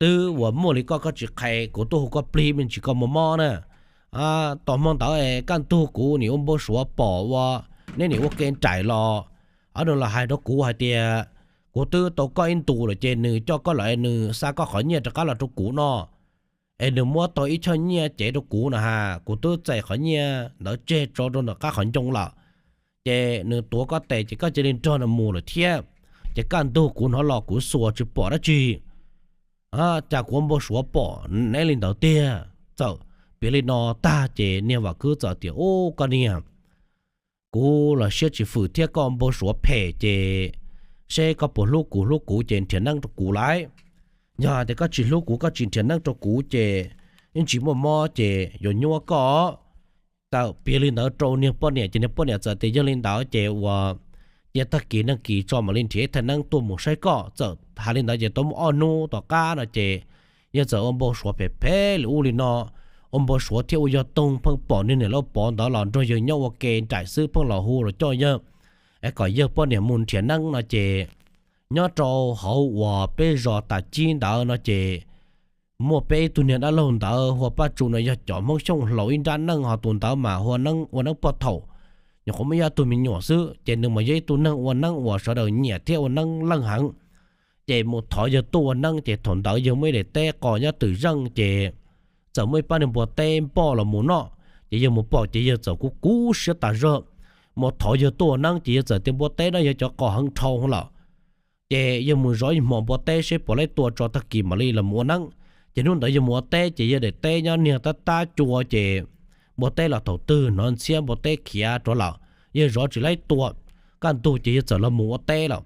twb uas muaj li koj koj tsis qhia kuv tuaj hu koj plig me ntsis koj mob mob na. Tos hmo ntawd es kaj ntug kuv nim ua npau suav pom ua neb nim ua ke nraim los, ob nws los hais rau kuv hais tias kuv twb tau koj ib ntus lawm ces nws coj koj los es nws xa koj qhov nyiaj rov qab los rau kuv no. Es nws muab tau ib choj nyiaj cev rau kuv no ha, kuv twb txais qhov nyiaj ntawd tseg tso rau ntawm qab qhov ncoo lawm. Ces nws tuav koj tes ces koj cia li nrog nws mus lawm thiab. Ces kaj ntug kuv hnov los kuv xuas tsis pom dab tsi, cas kuv ua npau suav pom neb li ntawd tiag. Txawm piav li no tag ces niag Vam Khwb txawm tias ub koj niag, kuv los siab tsis fwm thiab koj npau suav phem ces seb koj puas hlub kuv, hlub kuv ces nrhiav neeb rau kuv lauj. Yog hais tias koj tsis hlub kuv koj tsis nrhiav neeb rau kuv ces ib ntsis muaj mob ces yuav nyuaj koj. Txawm piav li ntawd rau niag poj niam ces niag poj niam txawm tias yog li ntawd ces ua cia tag kis nag kis tso mam li nrhiav ib thaj neeb tuaj mus saib koj. Txawm hais li ntawd ces tau muaj ob hnub tom qab no ces yawg txawm ua npau suav phem phem li ub li no, ua npau suav thiab ua yog toog pheej pom niag niam Lauj Pov ntawd los nrog yawg nyob ua ke nraim xwb pheej los hu los coj yawg es kom yawg poj niam mus nrhiav neeb no ces nyob rau hauv uas peb zos tas cib ntawd no ces muaj peb ib tug niag dab laug ntawd hu ua Paj Tsu no yog cov Hmoob Xyooj hlau ib nrab neej ho tus ntawd mas hu ua neeb pog thaum nyuam qhuav muaj ib tug me nyuam xwb ces nws mas yog ib tug neeg ua neeb uas sawv daws nyiam thiab ua neeb leej heev. Ces mus thov yawg tuaj ua neeb ces thaum ntawd yawg muaj ib daim teb qos nyob twm zeej ces txawm muaj ib pab niag npua teb npoj los mus noj ces yawg mus pom ces yawg txawm kuv kuv siab tas zog. Mus thov yawg tuaj ua neeb ces yawg txawm tias npua teb no yog cov qos heev dhau lawm. Ces yawg mus zov ib hmo npua teb seb puas laib tua tso tag kis mam li los mus ua neeb. Ces hnub ntawd yawg mus ua teb ces yawg daim teb nyob niag tab tab cua ces npua teb los thaum twg hnov ntxhiab npua teb khiav rov lawm, yawg zov tsis laib tua. Kaj ntug ces yawg txawm los mus ua teb lawm.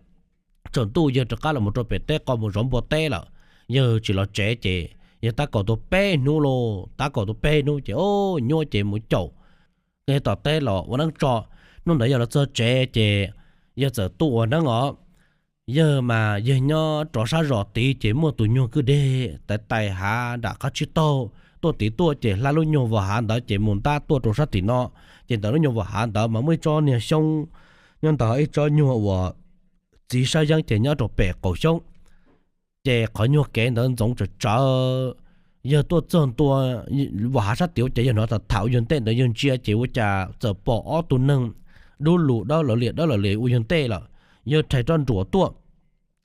Tsaus ntuj yawg rov qab los mus rau pem teb qos mus zov npua teb lawm, yawg tsis los tsev ces yawg tab kaum tau peb hnub lauj, tab kaum tau peb hnub ces o nyuaj ces mus caum tom teb los ua neeb tso. Hnub ntawd yawg los txog tsev ces yawg txawm tuaj ua neeb os. Yawg mas yawg nyob rov sab zos tid ces muaj tus nyuag kwj deg tais tais hav nram qab tsib taug tuaj tid tuaj ces hla lub nyuag vos hav ntawd ces mus ntab tuaj rau sab tim no. Ces ntawm lub nyuag vos hav ntawd mas muaj ib tsob niag xyoob nyob ntawd, ib tsob nyuag uas txiv sab yeeb ces nyob rau pem qaum xyoob. Ces qhov nyuag kev ntawd ntxoov tsawv tsawv. Yawg tuaj txog ntua vos hav sab tim ua cas yawg hnov tham tham ua yawg ntej ntawd yawg ntsia ces ua cas txawm pom ob tug neeg dub lus dawb lawv liam dawb lawv liam ua yawg ntej lawm. Yawg rhais roj nruam tuaj,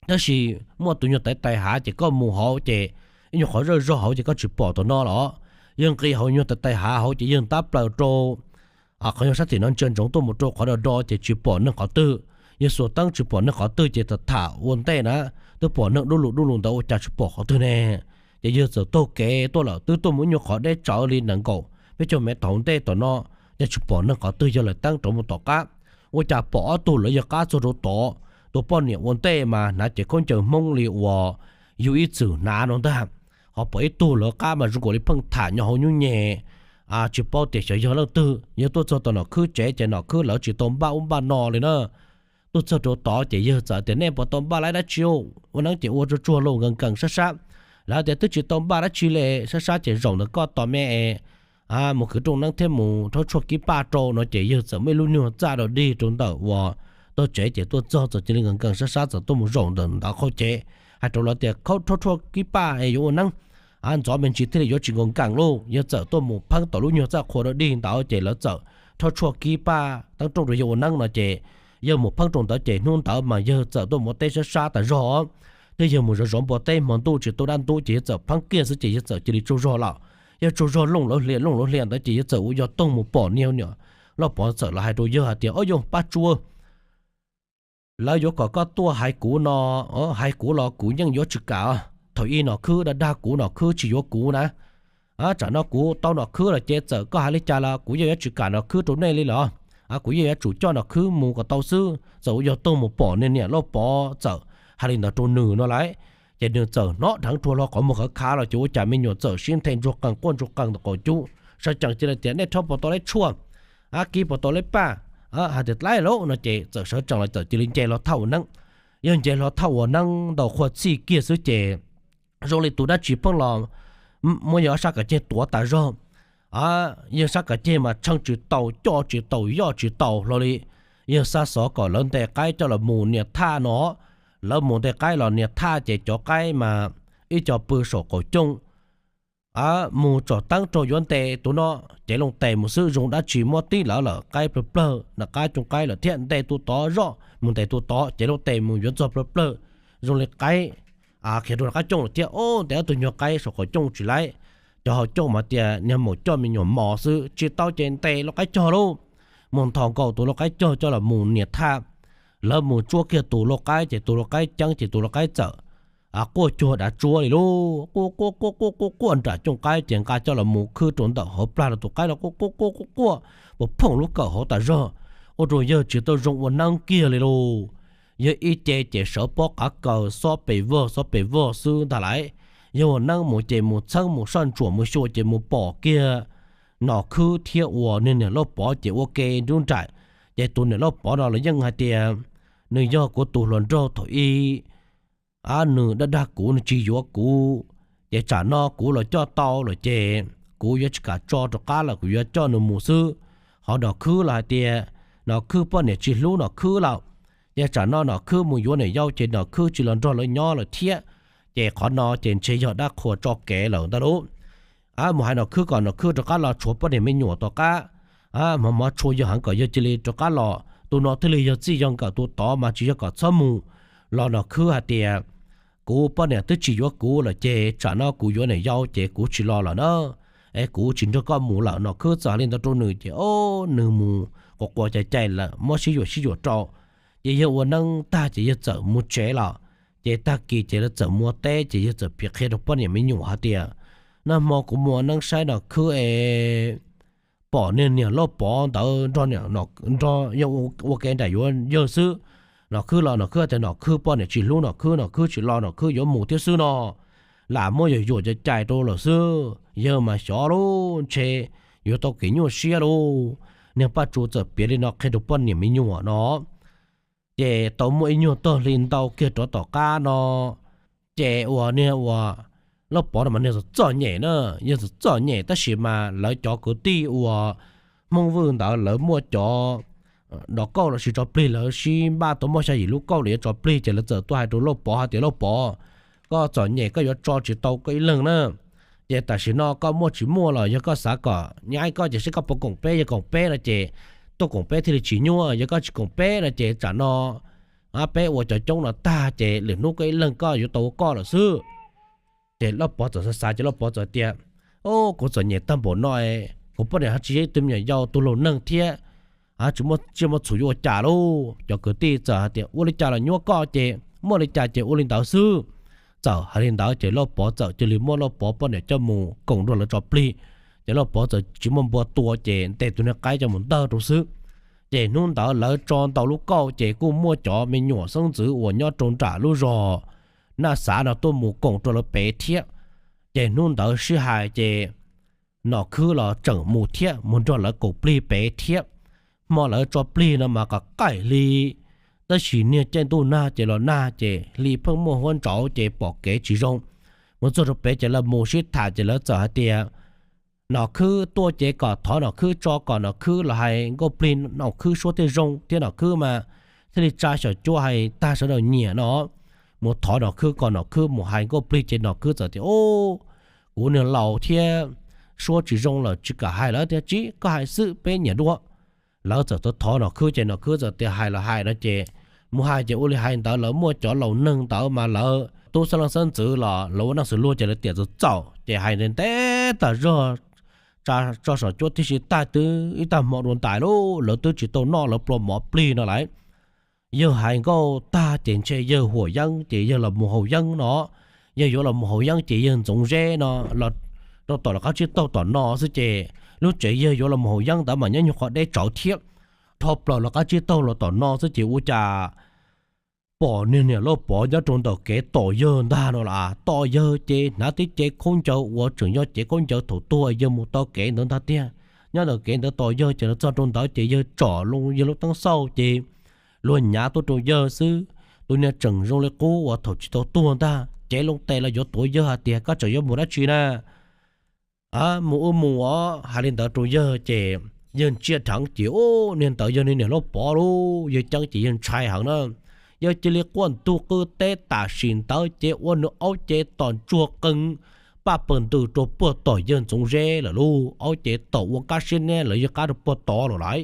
tab sis muaj tus nyuag tais tais hav ces koj mus hauv ces ib nyuag qhov zawj zog hauv ces koj tsis pom tus no los. Yawg nqis hauv nyuag tais tais hav hauv ces yawg ntab plaws rau qhov nyuag sab tim no ntsia ntsoov tuaj mus rau qhov do do ces tsis pom neeg qhov twg. Yawg xuas teeb tsis pom neeg qhov twg ces tham tham ua ntej na, twb pom neeg dub lus dub lus ntawd ua cas tsis pom qhov twg ne. Ces yawg txawm taug kev tuaj lawm twb tuaj mus ib nyuag qhov deb tsawv li nees nkaum peb caug mev thaum ntej tom no, yog tsis pom neeg qhov twg yawg lawm teeb rov mus tom qab. Ua cas pom ob tug lawv yawg qab txog rau tod, tus poj niam ua ntej mas hnav cev khaub ncaws Hmoob li uas yug ib txwm hnav no ntag. Ho pom ib tug lawv qab mas zoo nkaus li pheej tham nyob hauv nyuj nyem, tsis paub tias xyov yog leej twg. Yawg tuaj txog tom nom khwb tsev ces nom khwb lawv tsis tau npaj ub npaj no li na. Tuaj txog rau tod ces yawg txawm tias nej puas tau npaj laib dab tsi, ua neeb ces ua tsuag tsuag los nkees nkees sab sab. Lawv tias twb tsis tau npaj dab tsi li, sab sab ces zaum ntawm koj tos me es mus kwv rooj neeb thiab mus rhaub tshuaj kib paj rau no ces yawg txawm muaj ib lub nyuag txaj dog dig rau ntawm uas tog tsev ces tuaj txog txawm cia li nkees nkees sab sab txawm tuaj mus zaum ntawm ntawd qhov tsev, hais rau lawv tias rhaub tshuaj kib paj es yuav ua neeb, ntxov me ntsis thiaj li yuav tsis nkees nkees lauj. Yawg txawm tuaj mus pheeb tom lub nyuag txaj qhua dog dig ntawd ces lawv txawm rhaub tshuaj kib paj teeb rooj rau yawg ua neeb no ces yawg mus pheeb rau ntawd ces hnub ntawd mas yawg txawm tuaj mus ua teb sab sab tas zog, thiab yawg mus zov zov npua teb hmo ntuj tsis tau dab ntub ces yawg txawm pheeb kiag xwb ces yawg txawm cia li tsaug zog lawm. Yawg tsaug zog looj lawv hlias looj lawv hlias ntawd ces yawg txawm ua yog toog mus pom niag niam loj pov txawm los hais rau yawg hais tias, Ob, yawg Paj Tsua, lawv yuav kom koj tuaj hais kuv no, hais kuv los kuv yeej yuav tsis kam. Thaum ub nom khwb dag dag kuv, nom khwb tsis yuav kuv na. Tsam no kuv tau nom khwb lawm ces txawm koj hais li cas los kuv yeej yuav tsis kam nom khwb rau nej li los. Kuv yeej yuav tsum coj nom khwb mus kom tau xwb. Txawm ua yog toog mus pom niag niam loj pov txawm hais li ntawd rau nws no lauj, ces nws txawm hnov dheev rua hlo qhov muag khawv khav los ces ua cas me nyuam txawm sib nthe ntsuag qees quaj ntsuag qees ntawm qaum cub. Sawv tsees cia li tias, Nej rhaub puas tau leb tshuaj? Kib puas tau leb paj? Hais tias, Laib lauj no ces txawm sawv tsees los txawm cia li nce hlo thauj ua neeb. Yawg nce hlo thauj ua neeb ntau qhua txhij kiag xwb ces zoo li tus dab tsi pheej los muab yawg sab kav ceg tuav tas zog. Yawg sab kav ceg mas tsheej tsis tau, coj tsis tau, yoj tsis tau hlo li. Yawg xa xov kom lawv ntes qaib coj los mus nias thaj no. Lawv mus ntes qaib los nias thaj ces cov qaib mas ib co pw saum qaum cooj, mus tsom teeb rau yuav ntes tus no, cev loo tes mus xwb zoo dab tsi muab tib lawv lawm, qaib plawg plawg, nram qab cooj qaib lawm thiab, ntes tus tod zoj mus ntes tus tod, cev loo tes mus yuav txog plawg plawg zoo li qaib khiav rau nram qab cooj lawm thiab. Ob, ntes ob tug nyuag qaib saum qaum cooj tsis laib. Cov hauv cooj mas tias niag maum coj me nyuam mos xwb, tsis tau ces ntes lauj qaib cog lauj. Mus nthos nkaus tus lauj qaib cog coj los mus nias thaj. Lawv mus tsuab kiag tus lauj qaib ces tus lauj qaib ceeb ces tus lauj qaib txawm quaj cuag dav tsuab li lauj, quaj quaj quaj quaj quaj quaj nram cooj qaib ces nqa coj los mus khwb rau ntawm hauv plag los tus qaib los quaj quaj quaj quaj quaj puas phooj lub kawm hauv tas zog, ua rau yawg tsis tau zoo ua neeb kiag li lauj. Yawg ib ce ces sawv pob qav kaws xob pes vog xob pes vog xwb ntag lauj. Yawg ua neeb mus ces mus txheeb mus soj ntsuam mus xyuas ces mus pom kiag nom khwb thiab uas niag niam loj pov ces ua ke nrub nraim. Ces tus niam loj pov no los yeej hais tias, Nws yog kuv tus hluas nraug thaum ub, nws dag dag kuv, nws tsis yuav kuv, ces tsam no kuv los coj tau lawm ces kuv yuav tsis kam tso rov qab lawm, kuv yuav coj nws mus xwb. Ho nom khwb los hais tias nom khwb poj niam tsis hlub nom khwb lawm, ces tsam no nom khwb mus yuav niam yau ces nom khwb tsis los nrog lawv nyob lawm thiab. Ces qhov no ces ntshe yog dab qhuas tso kev lawm ntag lauj. Mus hais nom khwb kom nom khwb rov qab los tshuav poj niam me nyuam tom qab, hmov hmov tshua yawg heev kom yawg cia li rov qab los, tus no thiaj li yog txij yog nkawm, tus tod mas tsis yog kom txhob mus. Los nom khwb hais tias, Kuv poj niam twb tsis yuav kuv lawm ces tsam no kuv yuav niam yau ces kuv tsis los lawm na, es kuv tsis nrog koj mus lawm. Nom khwb txawm hais li ntawd rau nws ces ob, nws mus quas quas cais cais lawm, muab sib yuam sib yuam rau. Ces yawg ua neeb tag ces yawg txawm mus tsev lawm. Ces tag kis ces lawv txawm mus ua teb ces yawg txawm piav qhia rau poj niam me nyuam hais tias, Nag hmo kuv mus ua neeb saib nom khwb es pom niag niam loj pov ntawd nrog yawg ua ke nraim yuav yawg xwb. Nom khwb los nom khwb tias nom khwb poj niam tsis hlub nom khwb, nom khwb tsis los nom khwb yuav mus thiab xwb no. Lam muab yawg yuam cais cais rau lawm xwb, yawg mas xyov lauj, ntshe yuav tau kev nyuaj siab lauj. Niag Paj Tsu txawm piav li no qhia rau poj niam me nyuam no. Ces tau muaj ib nyuag tog hli ntau kiag rov tom qab no, ces uas niag uas loj pov no mas niag txom txom nyem na, yawg txom txom nyem tab sis mas lawv cov kwv tij uas Hmoob Vwj ntawd lawv muaj cov dov kauj los sis tso plig, lawv sib npaj tau muaj xya yim lub kauj los yuav tso plig ces lawv txawm tuaj hais rau loj pov hais tias, Loj pov, koj txom nyem koj yuav tso tsis tau koj ib leeg na. Ces tam sim no koj muaj tsis muaj los yog koj xav kom nyaib koj ces seb koj puas koom peb, yog koom peb no ces tuaj koom peb thiaj li tsis nyuaj, yog koj tsis koom peb no ces tsam no peb ua cov coob no tag ces lwm hnub koj ib leeg koj yuav tau ua koj lawm xwb. Ces loj pov txawm xav xav ces loj pov txawm tias, Kuv txom nyem tag npaum no, kuv poj niam ho tsis yog ib tug me nyuam yau, tus laus neeg thiab, tsis muaj tsiaj muaj txhu yuav ua cas lauj. Cov kwv tij txawm hais tias, Ua li cas los nyuaj koj ces muaj li cas ces ua li ntawd xwb. Txawm hais li ntawd ces loj pov txawm cia li muab loj pov poj niam coj mus koom nrog lawv tso plig. Ces loj pov txawm tsis muaj npua tua ces ntes tus niag qaib coj mus ntawg rau xwb. Ces hnub ntawd lawv tso ntau lub kauj ces kuj muaj cov me nyuam xeeb ntxwv uas nyob rau nram lub zos Naj Xav no tuaj mus koom rau lawv pem thiab. Ces hnub ntawd sib hais ces nom khwb los tseem mus thiab, mus nrog lawv koom plig pem thiab. Hmo lawv tso plig no mas qaim qaim hli, tab sis niag caij ntuj nag ces los nag ces hli pheej muaj huab ntsauv ces pom kev tsis zoo. Mus txog rau pem ces lawv mus sib tham ces lawv txawm hais tias, Nom khwb tuaj ces kom thov nom khwb tso kom nom khwb los hais nkauj plig, nom khwb suab thiaj zoo thiab nom khwb mas thiaj li tsa xyom cuab hais tag sawv daws nyiam no. Mus thov nom khwb kom nom khwb mus hais nkauj plig ces nom khwb txawm tias, Ub, kuv niag laus thiab, suab tsis zoo lawm tsis kam hais lawm thiab, tsis koj hais xwb peb nyiam dua. lawv txawm thov thov Nom Khwb ces Nom Khwb txawm tias hais los hais no ces mus hais ces ua li hais ntawd, lawv muaj cov laus neeg ntawd mas lawv tub xeeb leej xeeb ntxwv los lawv ua neej xws luag ces lawv tiam txawm txaus ces hais ntev tag zog, tsa tso saum cuab tib si tag twb ib tag hmo dua ntais lawm, lawv twb tsis tau noj lawv plua mov plig no lawm. Yawg hais nkauj tag ces ntshe yawg huam yeeb ces yawg los mus haus yeeb no. Yawg yuav los mus haus yeeb ces yawg Ntxoov Zeb no los rau tom lawv qab tsib taug tom no xwb ces lub tsev yawg yuav los mus haus yeeb ntawd mas nyob nyuag qhov deb tsawv thiab, dhau plaws lawv qab tsib taug los tom no xwb ces ua cas pom niag niam Lauj Pov nyob rau ntawm kev tos yawg ntag no las. Tos yawg ces hnav tib cev khaub ncaws uas tseem yog cev khaub ncaws thaum tuag yawg mus tau kev ntawd ntag tiag. Nyob ntawm kev ntawd tos yawg ces los txog rau ntawd ces yawg tsom loo yawg lub teeb xauj ces luag nyav tuaj rau yawg xwb. Tus niag tseem zoo li qub uas thaum tsis tau tuag ntag, cev loo tes los yuav tuav yawg hais tias koj tseem yuav mus dab tsi na? Mus wb mus os. Hais li ntawd rau yawg ces yawg ntsia dheev ces ub, niag ntawd yog niag niam Lauj Pov lauj. Yawg ceeb ces yawg ntshai heev na. Yawg cia li quaj ntug qw teb tam sim ntawd ces ua nws aub cev tos ntsuag qees paj pawg ntws rau puag tom yawg Ntxoov Zeb lawm lauj. Aub cev tos ua kab siab neb lawv yawg qab rau puag tod lawm lauj.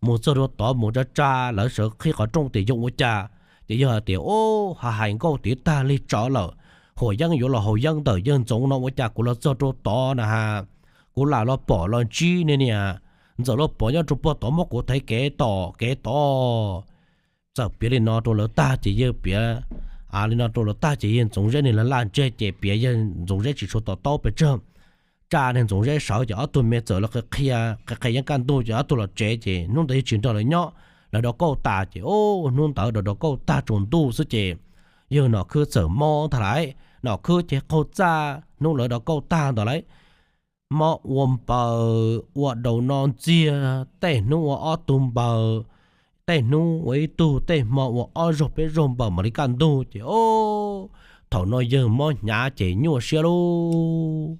Mus txog rau tod mus tsa tsa lawv sawv qhib qhov rooj tias yog ua cas, ces yawg hais tias ub, ha hais nkauj tiv tag li tsawv lawm, huam yeeb yuav los haus yeeb ntawm yawg Ntxoov no ua cas kuv los txog rau tod na has, kuv lam los pom los ntsib niag niam Ntxawm Lauj Pov nyob rau puag tod muab kuv thaiv kev tom kev tod. Txawm piav li no rau lawv tag ces yawg piav li no rau lawv tag ces yawg Ntxoov Zeb nws laj laj ntseg ces piav yawg Ntxoov Zeb tsis tshua to taub pes tsawg. Tsa niag Ntxoov Zeb sawv ces ob tug me txawm los qhia qhia yeeb kaj ntug ces ob tug los tsev ces hnub ntawd yawg tsis nrog lawv nyob, lawv dov kauj tas ces ub, hnub ntawd dov dov kauj tag tsaus ntuj xwb ces yawg Nom Khwb txawm mob ntag lauj. Nom Khwb ces qaug txaj hnub lawv dov kauj tag ntawd lauj. Mob ua npaws ua daus no ntxiag, tej hnub ua ob tug npaws, tej hnub ua ib tug, tej hmo ua ob zaug peb zaug npaws mam li kaj ntug ces ub, thaum no yawg mob hnyav ces nyuaj siab lauj.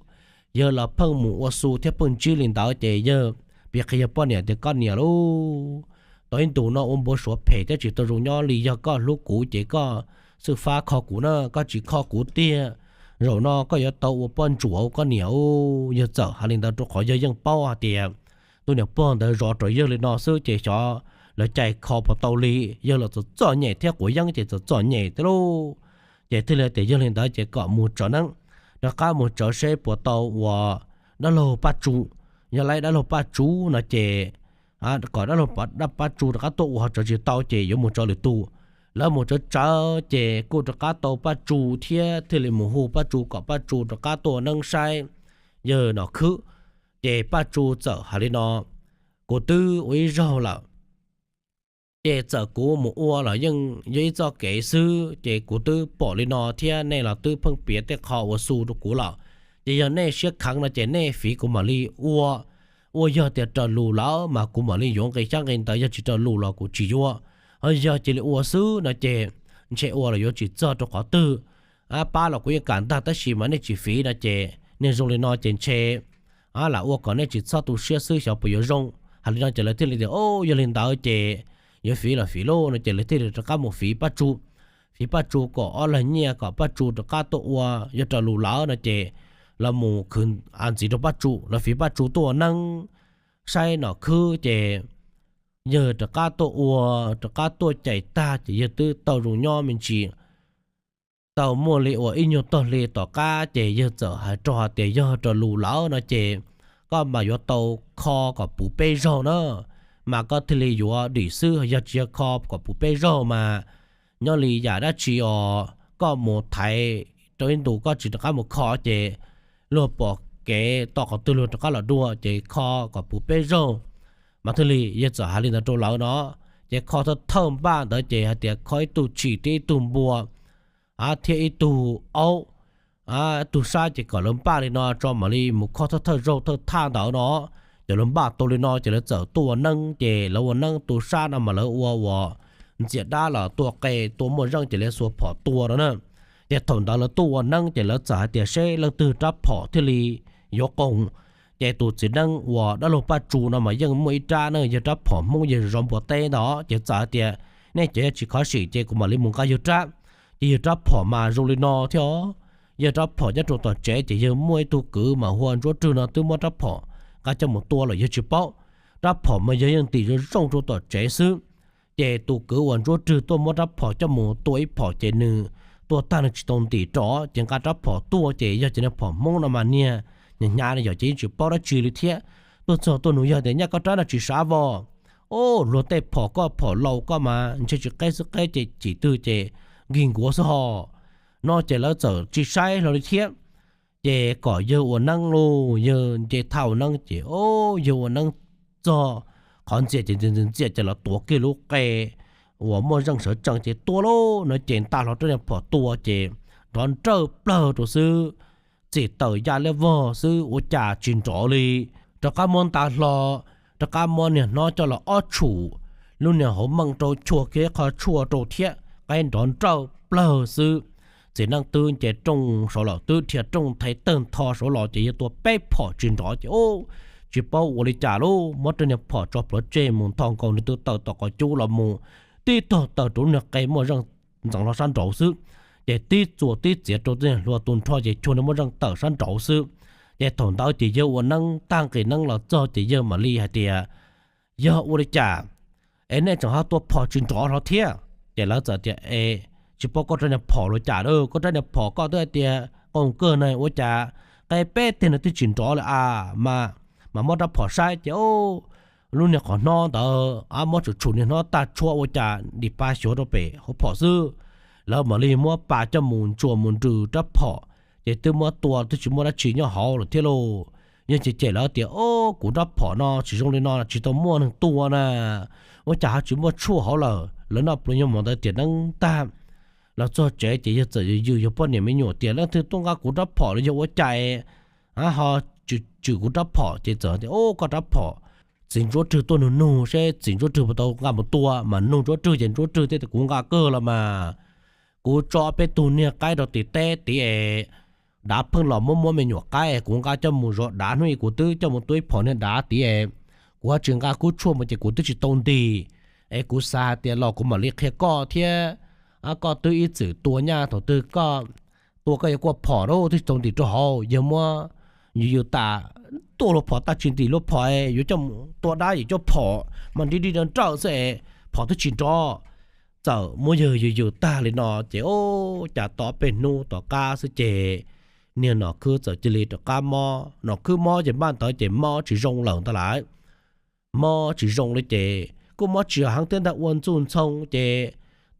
Yawg los pheej mus ua xu thiab pheej ntsib li ntawd ces yawg piav qhia yawg poj niam tias koj niam lauj, tau ib ntus no ua npau suav phem thiab tsis tau zoo nyob li, yog koj hlub kuv ces koj xwb fab kho kuv na, koj tsis kho kuv tiag, zaum no koj yuav tau ua poj ntsuam koj niam. Yawg txawm hais li ntawd rau qhov yawg yeej paub hais tias tus niam pog ntawd zov rau yawg li no xwb ces xyov lawv cais kho puas tau li. Yawg los txom txom nyem thiab quav yeeb ces txom txom nyem thiab lauj. Ces thiaj li tias yog li ntawd ces kom mus tsawv neeb, rov qab mus tsawv seb puas tau ua dab laug Paj Tsu. Yog laib dab laug Paj Tsu no ces kom dab laug Paj Tsu rov qab tuaj ua, ho tsawv tsis tau ces yuav mus tsawv lwm tus. Lawv mus tsawv tsawv ces kuj rov qab tau Paj Tsu thiab thiaj li mus hu Paj Tsu kom Paj Tsu rov qab tuaj neeb saib yawg Nom Khwb. Ces Paj Tsu txawm hais li no, kuv twb ua ib zaug lawm, ces txawm kuv mus ua los yeej yog ib txoj kev xwb, ces kuv twb pom li no thiab nej los twb pheej piav tej qho ua xu rau kuv lawm. Ces yog nej siab kheev no ces nej fiv kuv mam li ua. Ua yog tias raws lus lawm mas kuv mam li yuav nqi xyab nqi ntawv, yog tsis raws lus los kuv tsis yuav. Ho yog cia li ua xwb no ces ntshe ua los yuav tsis txog rau qhov twg. Pab los kuv yeej kam ntag, tab sis mas nej tsis fiv no ces niag zoo li no ces ntshe lam ua kom nej tsis txhob tu siab xwb, xyov puas yuav zoo. Hais li no ces lawv thiaj li tias, o, yog li ntawd ces yuav fiv los fiv lauj no ces lawv thiaj li rov qab mus fiv Paj Tsu. Fiv Paj Tsu kom ob leeg nyiaj kom Paj Tsu rov qab tuaj ua, yog raws lus lawm no ces los mus khwv ntxiv rau Paj Tsu, los fiv Paj Tsu tuaj ua neeb saib Nom Khwb ces yawg rov qab tuaj ua, rov qab tuaj cais tag ces yawg twb tau zoo nyob me ntsis. Tau muaj li uas ib nyuag tog hli tom qab ces yawg txawm hais rau hais tias yog raws lus lawm no ces koj mas yuav tau kho kom puv peb zaug na, mas koj thiaj li yuav dim xwb. Yog tsis yog kho kom puv peb zaug mas nyob li yam dab tsi os, koj mus thaiv rau ib ntus koj tsis rov qab mus kho ces luag pom kev tau qhov twg luag rov qab los dua, ces kho kom puv peb zaug mas thiaj li. Yawg txawm hais li ntawd rau lawv no, ces kho thawj thawj npaj ntawd ces hais tias kho ib tug tshis thiab ib tug npua thiab ib tug aub, ib tug sab, ces kom lawv npaj li no tso mam li mus kho thawj thawj zaug thawj thaj ntawd no. Ces lawv npaj tau li no ces lawv txawm tuaj ua neeb, ces lawv ua neeb tu sab no mas lawv ua uas ntxias dab los tua qe tua muaj zeej ces lawv xuas phom tua no na. Ces thaum ntawd lawv tuaj ua neeb ces lawv txawm hais tias seb leej twg rab phom thiaj li yuav qoos. Ces tus txiv neeb uas dab laug Paj Tsu no mas yeej muaj ib rab na, yawg rab phom Hmoob yawg zov npua teb ntawd, ces txawm hais tias nej cov yog tsis khov sim ces kuv mam li mus nqa yawg rab. Ces yawg rab phom mas zoo li no thiab os. Yawg rab phom nyob rau tom tsev ces yawg muaj ib tug kwv mas hu ua Ntsuab Rwg no twb muab rab phom nqa coj mus tua lawm yawg tsis paub. rab phom mas yawg yeej ntim zoo zoo rau tom tsev xwb. Ces tus kwv uas Ntsuab Rwg tuaj muab rab phom coj mus tua ib phom ces nws tua tag nws tsis tau ntim rov ces nqa rab phom tuaj ces yog cov niag phom Hmoob no mas niag hnyav hnyav no yog ces yeej tsis paub dab tsi li thiab. Tuaj txog tuaj nug yawg tias nyaj koj rab no tsis sav vos. Ub, luag tej phom koj phom laus koj mas ntshe tsis qeb xwb qeb ces cim twg ces nkig nkuav xwb ho. No ces lawv txawm tsis saib hlo li thiab. Ces kom yawg ua neeb lauj, yawg nce thaj ua neeb ces o, yawg ua neeb txog qhov ntxias ces ntxias ntxias ces los tuav kiag lub qe uas muaj zeej sawv tsees ces tua lauj no ces nta hlo rab niag phom tua ces nrov nrawj plawg rau xwb. Txim tawm ya liab vog xwb ua cas tsis nrov li. Rov qab muab nta hlo, rov qab muab niag hnov coj los ob tshum, lub niag hauv meej rau chua kiag ib qho tshuaj rau thiab qe nrov nrawj plawg xwb. Txiv neeb twb nce rooj saud los twb dhia rooj thaiv tawg ntho saud los ces yawg tua peb phom tsis nrov ces ub, tsis paub ua li cas lauj, muab rab niag phom tso plhuav tseg mus nthos nkaus nws tus taws tom qhov cub los mus tib tog taws rau lub niag qe muaj zeej ntxeev hlo sab nraud xwb. Ces tib txuas tib txiav rau tej hlua tu nrho ces chua nws muaj zeej tawm sab nraud xwb. Ces thaum ntawd ces yawg ua neeb tag nqis neeb los txog ces yawg mam li hais tias, yog ua li cas es nej tseem ho tua phom tsis nrov hlo thiab? Ces lawv txawm tias es tsis paub koj rab niag phom los cas, koj rab niag phom koj twb hais tias qoo kawg na ua cas qe peb teg no twb tsis nrov li a. Mas, mas muab rab phom saib ces lub niag qhov hnov ntawd a muab tshum tshum niag hnov tag tshuav ua cas dim pa xyuav rau pem hauv phom xwb. Lawv mam li muab pas coj mus ntsuas mus nrws rab phom ces twb muab tua twb tsis muaj dab tsi nyob hauv lawm thiab lauj. Yawg ces cem lawv tias o, kuv rab phom no tsis zoo li no tsis tau muaj neeg tua na, ua cas ho tsis muaj tshuaj hauv lawm. Lawv noj pluas nyob hmo ntawd tiam neeb tag los txog tsev ces yawg txawm yws yws yawg poj niam me nyuam tias leej twg tuaj nqa kuv rab phom los yog ua cas ho tshwm kuv rab phom ces txawm tias o, koj rab phom. Txiv Ntsuab Rwg tuaj nug nug seb txiv Ntsuab Rwg puas tau nqa mus tua mas nug Ntsuab Rwg ces Ntsuab Rwg thiaj tias kuv nqa kawg los mas. Kuv tso peb tug niag qaib rau tim teb tid es dav pheej los muab muab me nyuam qaib kuv nqa coj mus zov dav hnub ib kuv twb coj mus tua ib phom niag dav tid es kuv ho tsis nqa kub tshuaj mus ces kuv twb tsis tau ntis. Es kuv xav hais tias los kuv mam li qhia koj thiab. Koj twb ib txwm tua nyaj thaum twg koj tua koj yuav kuaj phom rau twb tsis tau ntim rau hauv, yawg muab yws yws tas tuaj luag phom tag tsis ntim luag phom es yuav coj mus tua dab yim coj phom mas nri nri nrawj nrawj xwb es phom twb tsis nrov. Txawm muab yawg yws yws tag li no ces ub, cas tau peb hnub tom qab xwb ces niag nom khwb txawm cia li rov qab mob. Nom khwb mob ces npaj ntawd ces mob tsis zoo lawm ntag lauj. Mob tsis zoo li ces kuj mob tsis heev thiab ntag, ua ntxuj ntxhoo ces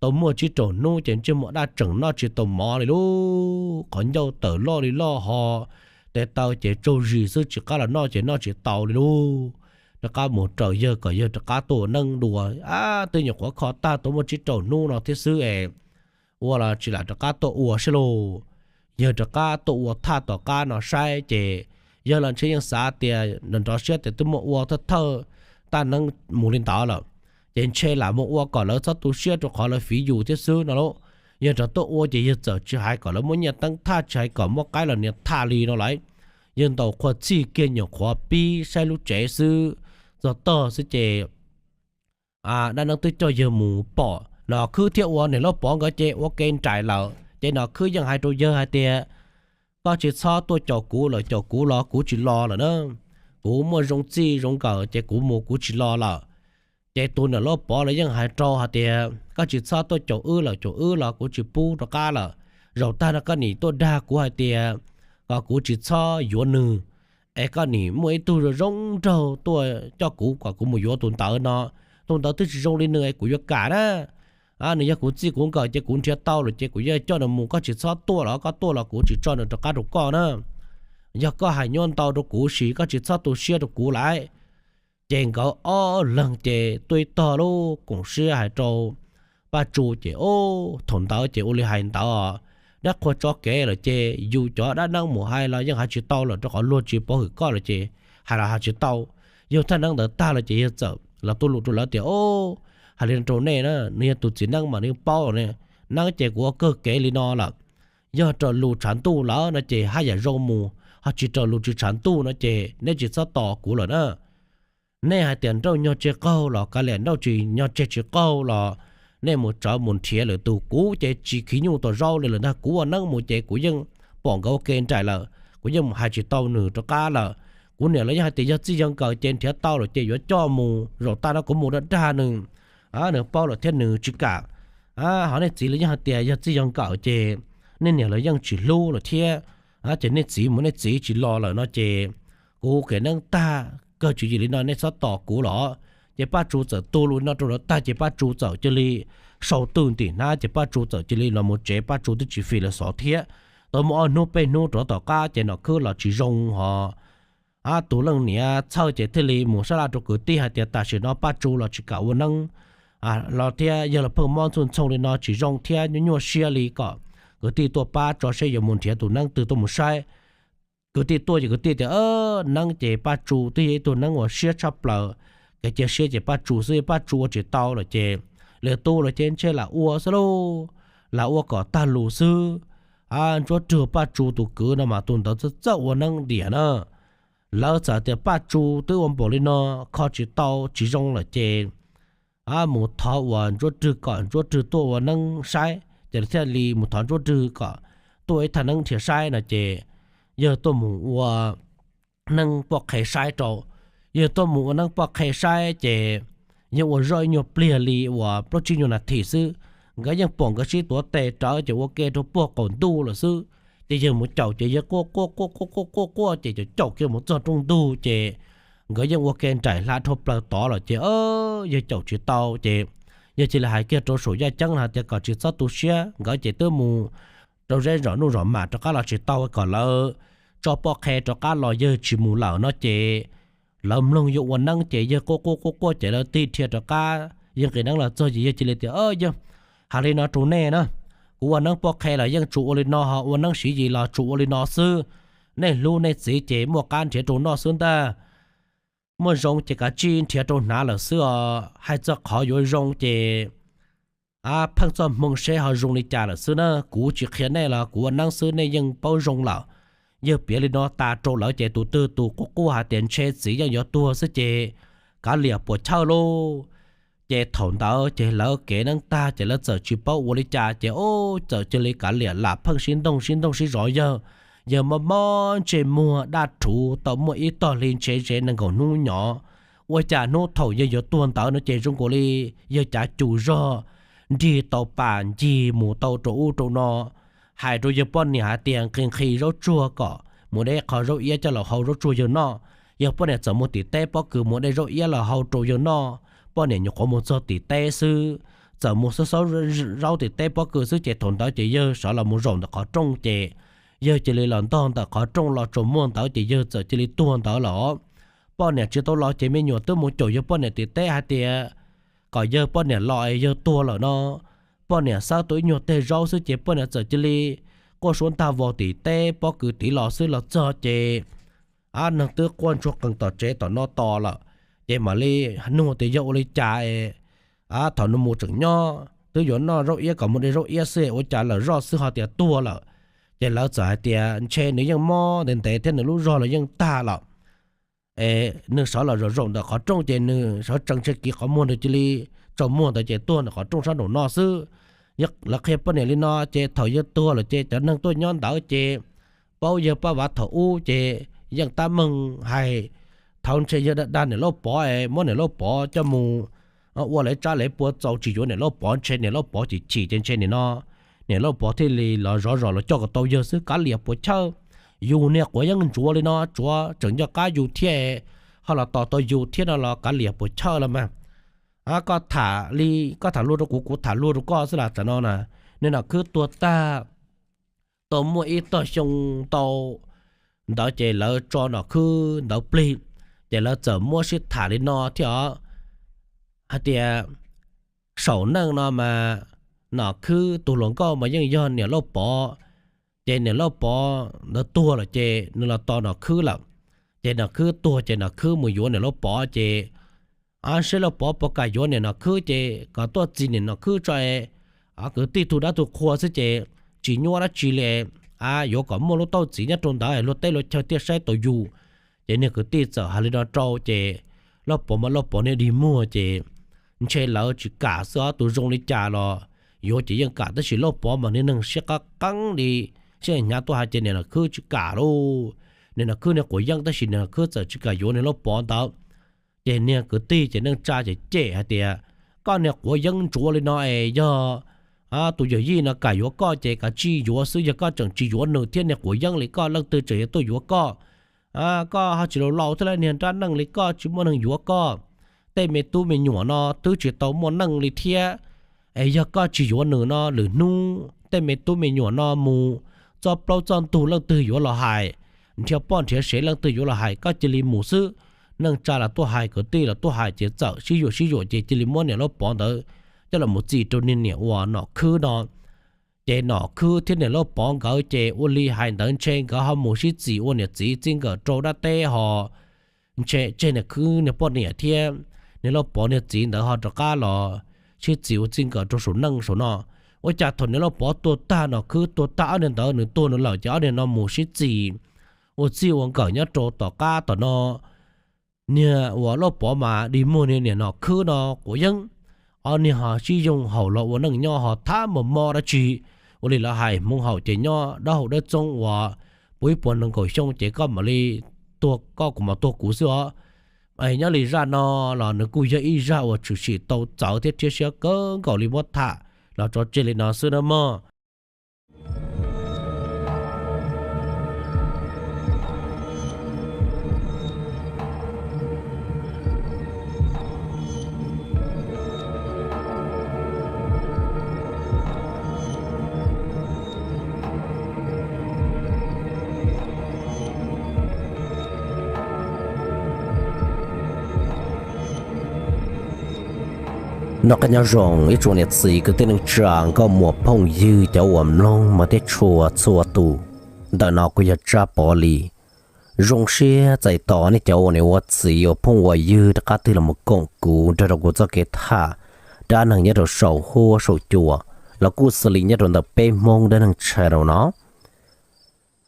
tau muaj tsib rau hnub ces ntsej muag daj tseem noj tsis tau mov li lauj, qhov ncauj tawm loj li loj ho, tes taw ces tsaug zis xwb tsis qab los noj ces noj tsis tau li lauj. Rov qab mus raws yawg kom yawg rov qab tuaj ua neeb dua, ab twb nyuam qhuav kho tag tau muaj tsib rau hnub no thiab xwb es ua los tsis lam rov qab tuaj ua seb lauj. Yawg rov qab tuaj ua thaj tom qab no saib ces yawg los ntshe yeej xav tias nrov nrov siab tias twb muaj ua thawj thawj taj neeb mus li ntawd lawm, ces ntshe lam mus ua kom lawv txhob tu siab rau qhov lawv fiv yus thiab xwb no lauj. Yawg rov tuaj ua ces yawg txawm tsis hais kom lawv muab nyiaj teeb thaj, tsis hais kom muab qaib los nias thaj li no lauj. Yawg ntaus qhua txhij kiag nyuam qhuav pib saib lub tsev xwb, txog tog xwb ces dab neeb twb coj yawg mus pom nom khwb thiab ua niam laub pov nkawd ces ua ke nraim lawm ces nom khwb yeej hais rau yawg hais tias koj tsis txhob tuaj caum kuv lawm, caum kuv los kuv tsis los lawm na. Kuv muaj zoo txij zoo nkawm ces kuv mus kuv tsis los lawm. Ces tus niam laub pov los yeej hais rau hais tias koj tsis txhob tuaj caum wb lawm, caum wb los kuv tsis pub rov qab lawm. Zaum tag no koj nim tuaj dag kuv hais tias kom kuv tsis txhob yuav nws, es koj nim muaj ib tug zoo zoo nraug tuaj coj kuv kom kuv mus yuav tus ntawd no. Tus ntawd twb tsis zoo li nws es kuv yuav kam na. Nws yog kuv txij kuv nkawm ces kuv nrhiav tau lawm ces kuv yuav coj nws mus, koj tsis txhob tuaj los koj tuaj los kuv tsis tso nws rov qab rau koj na. Yog koj hais nyuaj ntau rau kuv sis koj tsis txhob tu siab rau kuv lawm. Ces nkawd ob leeg ces tuaj ib tog lub koom siab hais rau Paj Tsu ces ub, thaum ntawd ces ua li hais ntawd, dab qhua tso kev lawm ces yus cov dab neeb mus hais los yeej hais tsis tau lawm rau qhov luag tsis pov hwm koj lawm ces hais los hais tsis tau. Yog thaj neeb ntawd tag lawm ces yawg txawm los tuaj lus rau lawv tias ub, hais li no rau nej na, nws yog tus txiv neeb mas nws paub lawm ne. Neeb ces kuv ua kawg kev li no lawm. Yog raws lus tshav ntuj lawm no ces haj yam zoo mus, ho tsis raws lus tsis tshav ntuj no ces nej tsis txhob tos kuv lawm na. Nej hais tias nrauj nyog tseg qaug los kav liam, nrauj tsis nyog tseg tsis qaug los nej mus tsawv mus nrhiav lwm tus, kuv ces tsis khiv nyuj tom zaub li lawm ntag. Kuv ua neeb mus ces kuv yeej pom nkawd ua ke nraim lawm, kuv yeej mus hais tsis tau nws rov qab lawm. Kuv niam lawv yeej hais tias yog txij yog nkawm ces nrhiav tau lawm ces yuav coj mus, zaum tag no kuv mus dag dag nws, nws paub lawm thiab nws tsis kam. Ho nej txiv lawv yeej hais tias yog txij yog nkawm ces nej niam lawv yeej tsis hlub lawm thiab, ces nej txiv mus nej txiv tsis los lawm no ces kuv kev neeb tag kawg tswv yim li no nej txhob tos kuv los. Ces Paj Tsu txawm tu lus li no rau lawv tag ces Paj Tsu txawm cia li sau twj ntim hnab ces Paj Tsu txawm cia li los mus tsev, Paj Tsu twb tsis fim lawv xov thiab. Tau muaj ob hnub peb hnub rov tom qab ces Nom Khwb los tsis zoo ho tus leej niam Txhawj ces thiaj li mus sab laj rau kwv tij hais tias tam sim no Paj Tsu los tsis kam ua neeb los thiab yog los pheej mob ntxuj ntxhoo li no tsis zoo thiab nyuaj nyuaj siab li, kom kwv tij tuaj pab tso seb yuav mus nrhiav tus neeb twg tuaj mus saib. Kwv tij tuaj ces kwv tij tias neeb ces Paj Tsu twb yog ib tug neeb uas siab tshaj plaws, kev cia siab ces Paj Tsu xwb, Paj Tsu ua tsis tau lawm ces lwm tus lawm ces ntshe lam ua xwb lauj, lam ua kom tag lus xwb. Ntsuab Rwg Paj Tsu tus kwv no mas tus ntawd txawj txawj ua neeb diam na. Lawv txawm tias Paj Tsu twb ua npaum li no kho tsis tau tsis zoo lawm ces mus thov uas Ntsuab Rwg kom Ntsuab Rwg tuaj ua neeb saib ces lawv thiaj li mus thov Ntsuab Rwg kom tuaj ib thaj neeb nrhiav saib no ces yawg tuaj mus ua neeb poj qhe saib rau. Yawg tuaj mus ua neeb poj qhe saib ces yeej ua zoj ib nyuag pliag li uas plaub tsib nyuag nas this xwb, nkawd yeej pom nkawd sib tuav tes rawv ces ua ke rau puag qaum ntuj lawm xwb. Ces yawg mus caum ces yawg quaj quaj quaj quaj quaj quaj quaj ces caum caum kiag mus txog rooj ntug ces nkawd yeej ua ke nraim hla dhau plaws tod lawm ces yawg caum tsis tau ces yawg cia li hais kiag rau saum yaj ceeb hais tias kom tsis txhob tu siab, nkawd ces twb mus rau zeb zom nuj zom mam rov qab los tsis tau, kom lawv tso poj qhe rov qab los yawg tsis mus lawm no ces lawv mloog yawg ua neeb ces yawg quaj quaj quaj quaj ces lawv tig dhia rov qab, yawg nqis neeb los txog ces yawg cia li tias, Yawg, hais li no rau nej na, kuv ua neeb poj qhe los yeej tsuas ua li no, ho ua neeb Siv Yis los tsuas ua li no xwb. Nej hlub nej txiv ces muaj qab nrhiav rau noj xwb ntag. Muaj zoo ces kav tsij nrhiav rau hnav lawm xwb os. Hais txog qhov yuav zoo ces pheej txoj hmoo seb ho zoo li cas lawm xwb na. Kuv tsis qhia nej los kuv ua neeb xwb nej yeej paub zoo lawm. Yawg piav li no tas rau lawv ces tus twg tus quaj quaj hais tias ntshe txiv yeej yuav tuag xwb ces kav liam puas chawj lauj. Ces thaum ntawd ces lawv kev neeb tag ces lawv txawm tsis paub ua li cas ces ub txawm cia li kav liam lam pheej sib ntoog sib ntoog sib zov yawg. Yawg mob mob ntsej muag daj rhuv tau muaj ib tog hli ntshe ze nees nkaum hnub nyob. Ua cas hnub thaum yawg yuav tuag ntawd no ces zoo nkaus li yawg cav cus zog nrig tau pas ncig mus tau rau ub rau no, hais rau yawg poj niam hais tias nqhis nqhis zaub tsuag kom mus de qho zaub iab coj los hau zaub tsuag yawg noj. Yawg poj niam txawm mus tim teb pob kws mus de zaub iab los hau rau yawg noj. Poj niam nyuam qhuav mus txog tim teb xwb, txawm mus xawb xawb zaub tim teb pob kws xwb ces thaum ntawd ces yawg sawv los mus zaum ntawm qhov rooj ces yawg cia li los ntog ntawm qhov rooj los tsaus muag ntawd ces yawg txawm cia li tuag ntawd lawm. Poj niam tsis tau los ces me nyuam twb mus caum yawg poj niam tim teb hais tias kom yawg poj niam los es yawg tuag lawm no. Poj niam xawb tau ib nyuag teg zaub xwb ces poj niam txawm cia li quaj suab ntag vau tim teb pob kws tid los xwb los txog ces neeg twb quaj ntsuag qees tom tsev tom no tos lawm. Ces mam li nug tias yawg ua li cas es thaum nws mus tseem nyob twb yuav noj zaub iab kom mus de zaub iab xwb ua cas lawm zoj xwb ho tias tuag lawm. Ces lawv txawm hais tias ntshe nws yeej mob ntev ntev thiab nws lub zog los yeej tag lawm. Es nws sawv los zaum zaum ntawm qhov rooj ces nws sawv tsees ntshe kiv qhov muag nws cia li tsaus muag ntawd ces tuag ntawm qhov rooj sab nraum no xwb. Lawv qhia poj niam li no ces thaum yawg tuag lawm ces cov neeg tuaj nyob ntawd ces paub yawg paj vav thaum ub ces yeej tab meeg hais thaum ntshe yawg dag dag niam Lauj Pov es muab niam Lauj Pov coj mus ua lawv tsab lawv pua txaus tsis yuav niam Lauj Pov ntshe niam Lauj Pov chim chim ces ntshe nim no niam Lauj Pov thiaj li los zov zos los coj kom tau yawg xwb kav liam puas chawj. Yus niag quav yeeb ntsuav li no tsuav tseem nco qab yus thiab, ho los tos tau yus thiab no los kav liam puas chawj los mas. Koj tham li koj tham luag rau kuv, kuv tham luag rau koj xwb las tam no na. Niag Nom Khwb tuag tag tau muaj ib tog xyoo ntau ntawd ces lawv tso Nom Khwb ntawd plig, ces lawv txawm muab sib tham li no thiab os, hais tias saum neej no mas Nom Khwb tus hluas nkauj mas yeej yog niam Lauj Pov. Ces niam Lauj Pov ntawd tuag lawm ces nws los tos Nom Khwb lawm. Ces Nom Khwb tuag ces Nom Khwb mus yuav niam Lauj Pov ces seb Lauj Pov puas kam yuav niam Nom Khwb ces kom tuaj txis niam Nom Khwb tso es kwv tij tu dab tu qhua xwb ces tsis nyuaj dab tsi li. A yuav kom muaj lub tauj txiv nyob rau ntawd luag teb luag chaw thiaj saib tau yus. Ces niag kwv tij txawm hais li no rau ces Lauj Pov mas Lauj Pov niag dig muag ces ntshe lawv tsis kam xwb os, tus zoo li cas los yuav ces yeej kam, tab sis Lauj Pov mas niag neeg siab qab qeeb li, siab hnyav tuaj hais ces niam Nom Khwb tsis kam lauj. niag nom khwb niag quav yeeb, tab sis niag nom khwb txawm tsis kam yuav niag Lauj Pov ntawd. Ces niag kwv tij ces neej tsa ces cem hais tias, koj niag quav yeeb ntsuav li no es yog tus yawm yij no kam yuav koj ces kav tsij yuav xwb, yog koj tseem tsis yuav nws thiab niag quav yeeb li koj leej twg tseem yuav tuaj yuav koj? Koj ho tsis laus laus thiab, niag nrab neej li koj tsis muaj neeg yuav koj. Tej me tub me nyuam no twb tsis tau muaj neej li thiab, es yog koj tsis yuav nws no lwm hnub tej me tub me nyuam no mus txoj plaub txoj ntug leej twg yuav los hais, nrhiav poj nrhiav sev leej twg yuav los hais, koj cia li mus xwb. Neej tsa los tuaj hais, kwv tij los tuaj hais, ces txawm sib yuam sib yuam ces cia li muab niam Lauj Pov ntawd coj los mus txis rau niag niam uas nom khwb no. Ces nom khwb thiab niam Lauj Pov nkawd ces ua li hais ntawd ntshe nkawd ho mus sib txis ua niam txiv txij nkawm rau dab teb ho ntshe tseg niam khwb niag poj niam thiab niam Lauj Pov niag txiv ntawd ho rov qab los sib txis ua txij nkawm rau saum neej saum no. Ua cas thaum niam Lauj Pov tuag tag, nom khwb tuag tag, ob niag ntawd nws tuag nws lawm ces ob niag no mus sib txis ua txij ua nkawm nyob rau tom qab tom no. Niag uas Lauj Pov mas dig muag niag niam nom khwb no quav yeeb, ob niag ho sib yoog haus los ua neej nyob ho thab mos mos dab tsi. Ua li lawv hais hmoov haum ces nyob dawb haus dawb txoob uas puv ib puas nees nkaum xyoo ces koj mam li tuag koj, kuv mam tuag kuv xwb os. Nyob li zaj no los nws kuj yog ib zaj uas tshwm sim tau txawv thiab rhiab siab kawg nkaus li, muab tham los tso tseg li no xwb nawb mog. Noj qab nyob zoo ib tsoom niam txiv kwv tij neej tsa nkauj muam phooj ywg cov uas mloog mas thiab tshua txhua tus. Ntawm no kuj yog Tsab Pov Lis. Zoo siab txais tos nej cov uas niam ua txiv uas phooj ua ywg rov qab tig los mus koom kuv nrog rau kuv txoj kev tham dab neeg nyob rau saum huab saum cua los kuj xws li nyob rau ntawm peb Hmoob dab neeg channel no.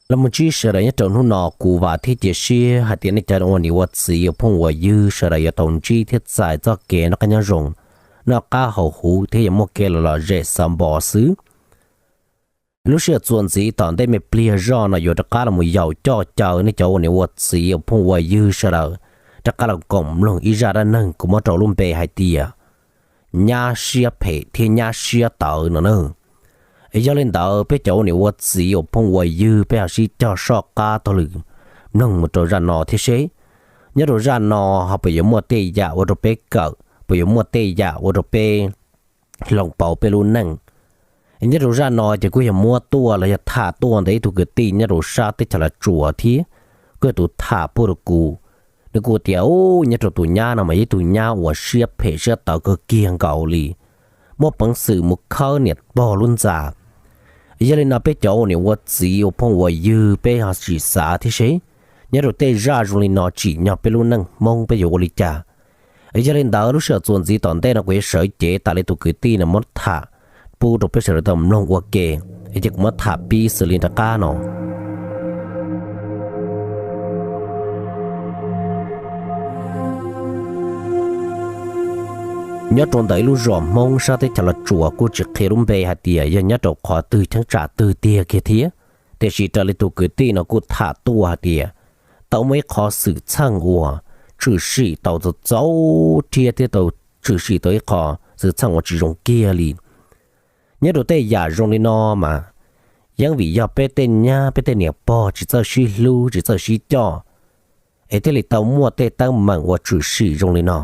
Los mus ntsib sawv daws nyob rau hnub no, kuv vam thiab cia siab hais tias nej cov uas niam ua txiv uas phooj ua ywg sawv daws yuav tau ntsib thiab txais txoj kev noj qab nyob zoo, noj qab haus huv thiab yuav muaj kev lom zem xav npo xwb. Lub sij hawm txuas ntxiv tom ntej me pliag zoj no yuav rov qab los mus yaum coj caw nej cov uas niam ua txiv uas phooj ua ywg sawv daws rov qab los koom mloog ib zaj dab neeg kuv muab rau lub npe hais tias nyab siab phem thiab nyab siab tawv no na. Yog li ntawd peb cov uas niam ua txiv uas phooj ua ywg peb ho sib cog soj qab taug lw mloog mus rau zaj no thiab seb nyob rau zaj no ho puas yuav muaj tej yam ua rau peb kawm, puas yuav muaj tej yam ua rau peb hloov pauv peb lub neej. Nyob rau zaj no ces kuj yog muab tuaj los yog tham tuaj ntawm ib tug kwv tij nyob rau sab teb chaws Los Tsuas thiab kuj yog tus tham pub rau kuv. Nws kuj tias, u, nyob rau tus nyab no mas yog ib tug nyab uas siab phem siab tawv kawg kiag nkaus li, muaj peev xwm mus khawb niam pog lub ntxa. Yog li no peb cov uas niam ua txiv uas phooj ua ywg peb ho sim xav thiab seb nyob rau tej zaj zoo li no tsim nyog peb lub neej Hmoob peb yuav ua li cas. Yog li ntawd lub sij hawm txuas ntxiv tom ntej no kuv yuav sawv cev tas li tus kwv tij no muab tham pub rau peb sawv daws tau mloog ua ke, ces kuv muab tham pib xws li nram qab no. Nyob rau ntawm ib lub zos Hmoob sab teb chaws Los Tsuas kuj tsis qhia lub npe hais tias yog nyob rau qhov twg cheeb tsam twg tiag kiag thiab, tiam sis raws li tus kwv tij no kuj tham tuaj hais tias tau muaj ib qho xwm txheej uas tshwm sim tau txaus txaus thiab thiab tau tshwm sim tau ib qho xwm txheej uas tsis zoo kiag li. Nyob rau tej yam zoo li no mas yeej vim yog peb tej nyab peb tej niam pog tsis txawj sib hlub tsis txawj sib coj, es thiaj li tau muaj tej teeb meem uas tshwm sim zoo li no.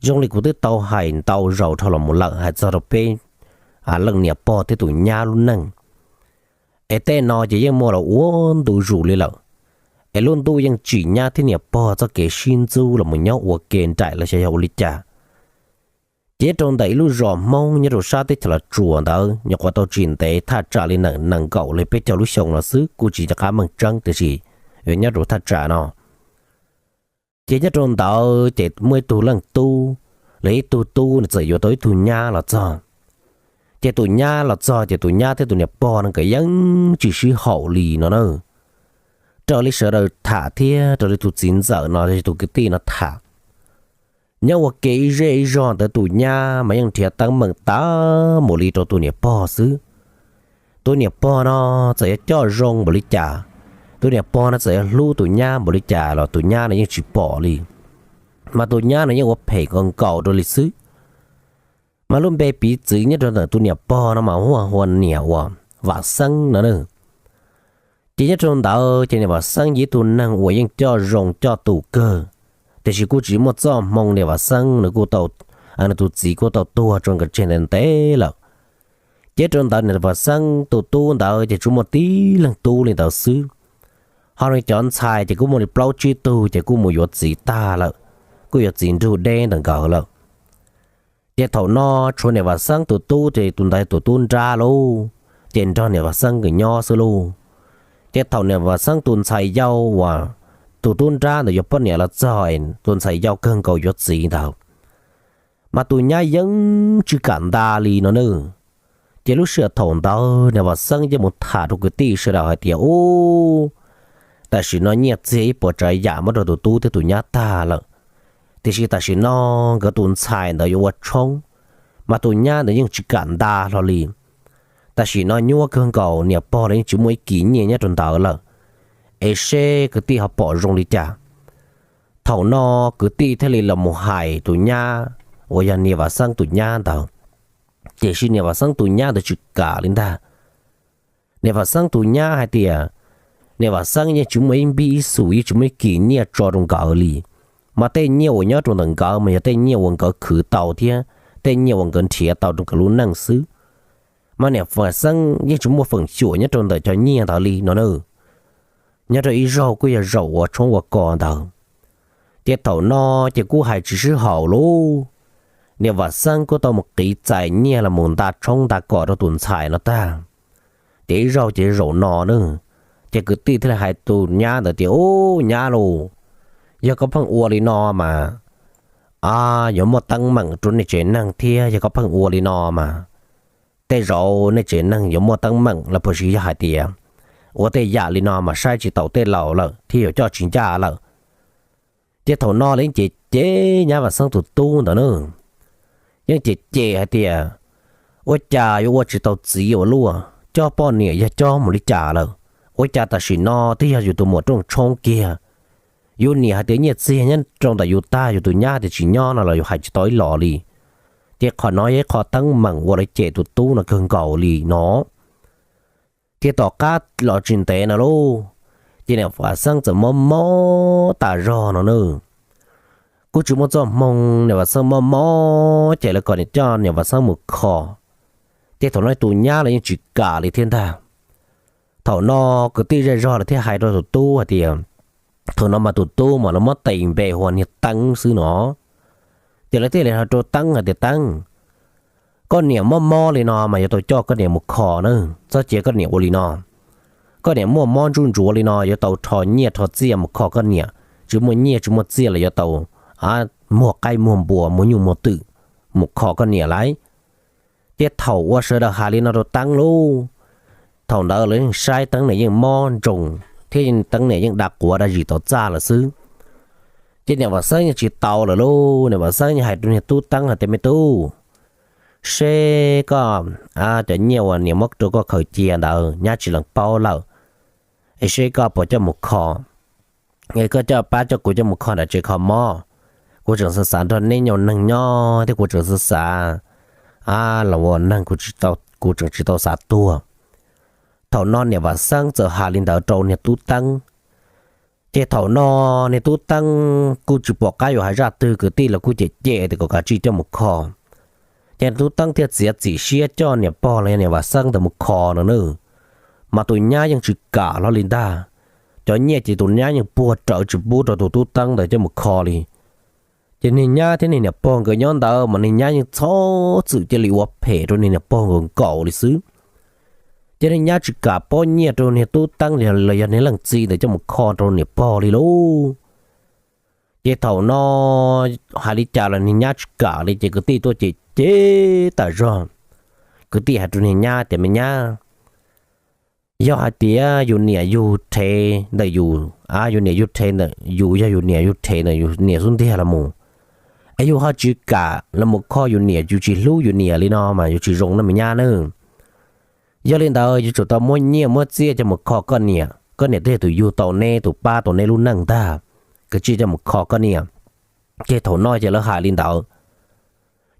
Zoo li kuv twb tau hais ntau zaus dhau los mus lawm hais txog rau peb leej niam pog thiab tus nyab lub neej. Es tej no ces yeej muaj los ua ntu zus li lawm, es lub ntuj yeej tsim nyab thiab niam pog txoj kev sib ntxub los mus nyob ua ke nraim los xyov yog ua li cas. Ces nyob rau ntawm ib lub zos Hmoob nyob rau sab teb chaws Los Tsuas ntawd nyuam qhuav tau tsis ntev thaj tsam li nees nkaum li peb caug lub xyoo no xwb, kuj tsis nco qab meej tseeb tiam sis yuav nyob rau thaj tsam no. Ces nyob rau ntawd ces muaj ib tug leej tub, los ib tug tub nws txawm yuav tau ib tug nyab los txog. Ces tus nyab los txog ces tus nyab thiab tus niam pog no nkawd yeej tsis sib haum li no na. Raws li sawv daws tham thiab raws li tus txiv ntxawm no, tus kwv tij no tham, nyob ua ke ib zej ib zog ntawd tus nyab mas yeej nrhiav teeb meem tas mus li rau tus niam pog xwb. Tus niam pog no txawm yuav coj zoo npaum li cas, Tus niam pog no txawm yuav hlub tus nyab npaum li cas los tus nyab no yeej tsis pom li, mas tus nyab no yeej ua phem nkaus nkaus rau li xwb. Mas lub npe piv txwv nyob rau ntawm tus niam pog no mas hu ua niam uas Vam Xeeb no na. Ces nyob rau ntawd ces niam Vam Xeeb yog ib tug neeg uas yeej coj zoo coj tus kawg, tiam sis kuj tsis muaj txoj hmoo, niam Vam Xeeb nws kuj tau, nws tus txiv kuj tau tuag rau nkawd tseg ntev ntev lawm. Ces rau ntawd niam Vam Xeeb tus tub ntawd ces tsuas muaj tib leeg tub li ntawd xwb. Ho nws cov ntxhais ces kuj muaj li plaub tsib tug ces kuj mus yuav txiv tag lawm, kuj yuav txiv nrug deb ntawm nkawd lawm. Ces thaum no tshuav niam Vam Xeeb tus tub ces tus ntawd tus tub nrab lauj, ces nrog niam Vam Xeeb nkawd nyob xwb lauj. Ces thaum niam Vam Xeeb tus ntxhais yau uas tus tub nrab ntawd yuav poj niam los txog, tus ntxhais yau kawg nkaus yuav txiv ntawd, mas tus nyab yeej tsis kam nta li no na. Ces lub sij hawm thaum ntawd niam Vam Xeeb yeej mus tham rau kwv tij sawv daws hais tias, Ub, tam sim no nyiaj txiag ib puas tsav yam muab rau tus tub thiab tus nyab tag lawm, tiam sis tam sim no nkawd tus ntxhais ntawd yuav ua tshoob, mas tus nyab ntawd yeej tsis kam nta hlo li. Tam sim no nyuaj kawg nkaus, niam pog los yeej tsis muaj ib kis nyiaj nyob rau ntawd lawm, es seb kwv tij ho pom zoo li cas. Thaum no kwv tij thiaj li los mus hais tus nyab uas yog niam Vam Xeeb tus nyab ntawd, tiam sis niam Vam Xeeb tus nyab ntawd tsis kam li ntag. Niam Vam Xeeb tus nyab hais tias niam Vam Xeeb yeej tsis muaj ib npib ib xus, yeej tsis muaj ib kis nyiaj tso rau nkawd li, mas tej nyiaj uas nyob rau ntawm nkawd mas yog tej nyiaj uas nkawd khwv tau thiab tej nyiaj uas nkawd nrhiav tau rau nkawd lub neej xwb. Mas niam Vam Xeeb yeej tsis muaj feem xyuam nyob rau ntawm cov nyiaj ntawd li no na. Nyob rau ib zaug kuj yog zaum ua tshoob ua kos ntawd, ces thaum no ces kuj hais tsis sib haum lauj. Niam Vam Xeeb kuj tau mus qiv txais nyiaj los mus nta tshoob nta kos rau tus ntxhais no tag. Ces ib zaug ces zaum no na, ces kwv tij thiaj li hais tus nyab ntawd tias, Ub nyab lauj, yog koj pheej ua li no mas, a, yuav muaj teeb meem rau nej tsev neeg thiab, yog koj pheej ua li no mas tej zaum nej tsev neeg yuav muaj teeb meem los puas sis yog hais tias ua tej yam li no mas saib tsis taus tej laus lawm thiab yuav coj tsis ncaj lawm. Ces thaum no los yeej cem cem nyab Vam Xeeb tus tub ntawd na, yeej cem cem hais tias, Ua cas yuav ua tsis tau txiv ua luaj, coj poj niam yog coj mus li cas lawm? Ua cas tam sim no twb yog yus tus muam rooj tshoob kiag, yus niam hais tias nyiaj txiag nyob rau ntawm yus tag, yus tus nyab tias tsis nyob no los yus hais tsis tau ib los li. Ces qhov no yog ib qho teeb meem uas lawv cem tus tub no kawg nkaus li no. Ces tom qab los tsis ntev no lauj, ces niam Vam Xeeb txawm mob mob tas zog no na. Kuj tsis muaj txoj hmoo, niam Vam Xeeb mob mob ces lawv kom coj niam Vam Xeeb mus kho. Ces thaum no tus nyab los yeej tsis kam li thiab ntag. Thaum no kwv tij zej zog lawv thiaj hais rau tus tub hais tias, thaum no mas tus tub mas lawv muab tes npe hu ua niag Teeb xwb no. Ces lawv thiaj li hais rau Teeb hais tias, Teeb, koj niam mob mob li no mas yuav tau coj koj niam mus kho na, txhob cia koj niam ua li no. Koj niam muaj mob ntsuj ntsuav li no yuav tau rho nyiaj rho txiaj mus kho koj niam, tsis muaj nyiaj tsis muaj txiaj los yuav tau muag qaib muag npua muag nyuj muag twm mus kho koj niam lauj. Ces thaum uas sawv daws hais li no rau Teeb lauj, thaum ntawd lawv yeej saib Teeb niam yeej mob ntsoos thiab Teeb niam yeej da quav da zis tau txaj lawm xwb. Ces niam Vam Xeeb yeej tsis tau lawm lauj, niam Vam Xeeb yeej hais rau niag tub Teeb hais tias, Me tub, seb koj, cov nyiaj uas niam muab rau koj khaws cia ntawd nyab tsis lees paub lawm, es seb koj puas coj mus kho, es koj coj pab coj kuv coj mus kho nram tsev kho mob. Kuv tseem xav xav nrog neb nyob neeg nyob thiab kuv tseem xav xav los ua neeg, kuv tseem tsis tau xav tuag. Thaum no niam Vam Xeeb txawm hais li ntawd rau niag tub Teeb. Ces thaum no niag tub Teeb kuj tsis pom qab yuav hais zaj twg, kwv tij los kuj cem cem tias kom kav tsij coj mus kho. Ces tub Teeb thiaj txiav txim siab coj niam pog los yog niam Vam Xeeb ntawd mus kho no na. Mas tus nyab yeej tsis kam hlo li ntag. Cov nyiaj ces tus nyab yeej puag rawv tsis pub rau tus tub Teeb ntawd coj mus kho li. Ces niag nyab thiab niag niam pog nkawd nyob ntawd mas niag nyab yeej txhob txwm cia li ua phem rau niag niam pog nkawd nkaus li xwb. Ces niag nyab tsis kam pob nyiaj rau niag tub Teeb los yog niag leej txiv ntawd coj mus kho rau niam pog li lauj. Ces thaum no hais li cas los niag nyab tsis kam li ces kwv tij tuaj cem cem tas zog. Kwv tij hais rau niag nyab tias, Me nyab, yog hais tias yus niam yug rhe ntawm yus, yus niam yug rhe ntawm yus, yog yus niam yug rhe ntawm yus niam xub ntiag los mus, es yus ho tsis kam los mus kho yus niam, yus tsis hlub yus niam li no mas yus tsis zoo na me nyab nawb. Yog li ntawd yus tsum tau muab nyiaj muab txiaj coj mus kho koj niam, koj niam twb yog tus yug tau neb, tus pab tau neb lub neej ntag, kav tsij coj mus kho koj niam. Ces thaum no ces lawv hais li ntawd,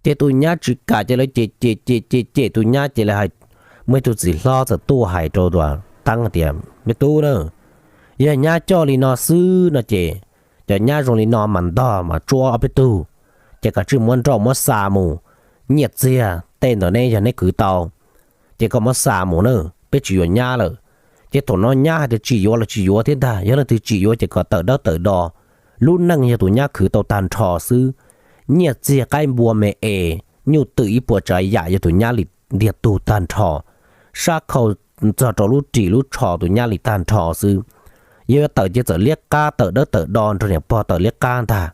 ces tus nyab tsis kam ces lawv cem cem cem cem cem tus nyab ces lawv hais, muaj ib tug txiv hlob txawm tuaj hais rau tus Teeb tias, me tub na, yog nyab coj li no xwb no ces cov nyab zoo li no mas ntog mas tsuab ob peb tug, ces kav tsij muab nrauj muab xa mus, nyiaj txiag tej ntawd neb yog neb khwv tau, ces koj muab xa mus na, peb tsis yuav nyab lawm. Ces thaum no nyab hais tias tsis yuav los tsis yuav thiab ntag, yog leej twg tsis yuav ces kom tawm dawb tawm do. Lub neej yog tus nyab khwv tau tag nrho xwb, nyiaj txiag qaib npua me es nyuj twm ib puas tsav yam yog tus nyab li ntiag tug tag nrho, sab khau txog rau lub ris lub tsho tus nyab li tag nrho xwb. Yog yuav tawm ces txawm liab qab tawm dawb tawm do nrog niam pog tawm liab qab ntag.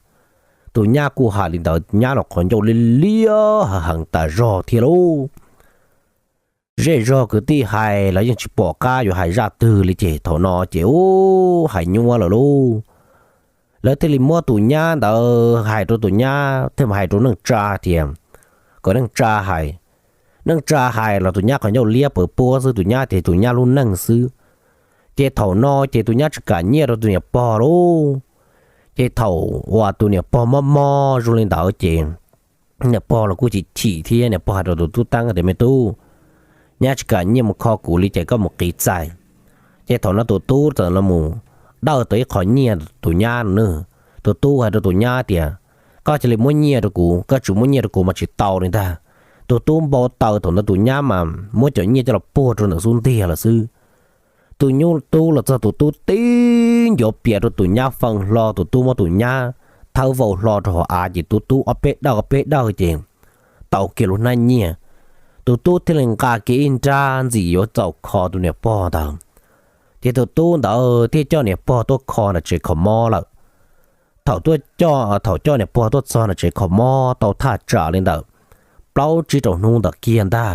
Tus nyab kuj hais li ntawd, nyab los qhov ncauj liab liab heev tas zog thiab lauj. Zej zog kwv tij hais los yeej tsis pom qab yuav hais zaj twg li ces thaum no ces ub hais nyuaj lawm lauj. Lawv thiaj li muab tus nyab ntawd hais rau tus nyab, thiaj hais rau neej tsa tias, kom neej tsa hais. Neej tsa hais los tus nyab qhov ncauj liab pawv puab xwb, tus nyab tias tus nyab lub neej xwb. Ces thaum no ces tus nyab tsis kam nyiaj rau tus niam pog lauj. Ces thaum uas tus niam pog mob mob zoo li ntawd ces niam pog los kuj chim chim thiab, niam pog hais rau tus tub Teeb tias, me tub, nyab tsis kam nyiaj mus kho kuv li ces koj mus qiv txais. Ces thaum no tus tub txawm los mus dawj tau ib qho nyiaj tus nyab no na. Tus tub hais rau tus nyab tias, koj cia li muab nyiaj rau kuv, koj tsis muab nyiaj rau kuv mas tsis tau li ntag. Tus tub npau taws thaum ntawd tus nyab mas muab cov nyiaj coj los puag rau ntawm xub ntiag lawm xwb. Tus nyuj tub los txog tus tub tib ncuav pias rau tus nyab fee hlo, tus tub muab tus nyab thawb vau hlo rau hauv av ces tus tub ob peb dawj ob peb dawj ces tau kiag lub hnab nyiaj. Tus tub thiaj li nqa kiag ib nrab ntxim yuav txaus kho tus niam pog ntawd. Ces tus tub ntawd thiaj coj niam pog tuaj kho nram tsev kho mob lawm. Thaum tuaj coj, thaum coj niam pog tuaj txog nram tsev kho mob tau thaj tsam li ntawm plaub tsib rau hnub ntawd kiag ntag,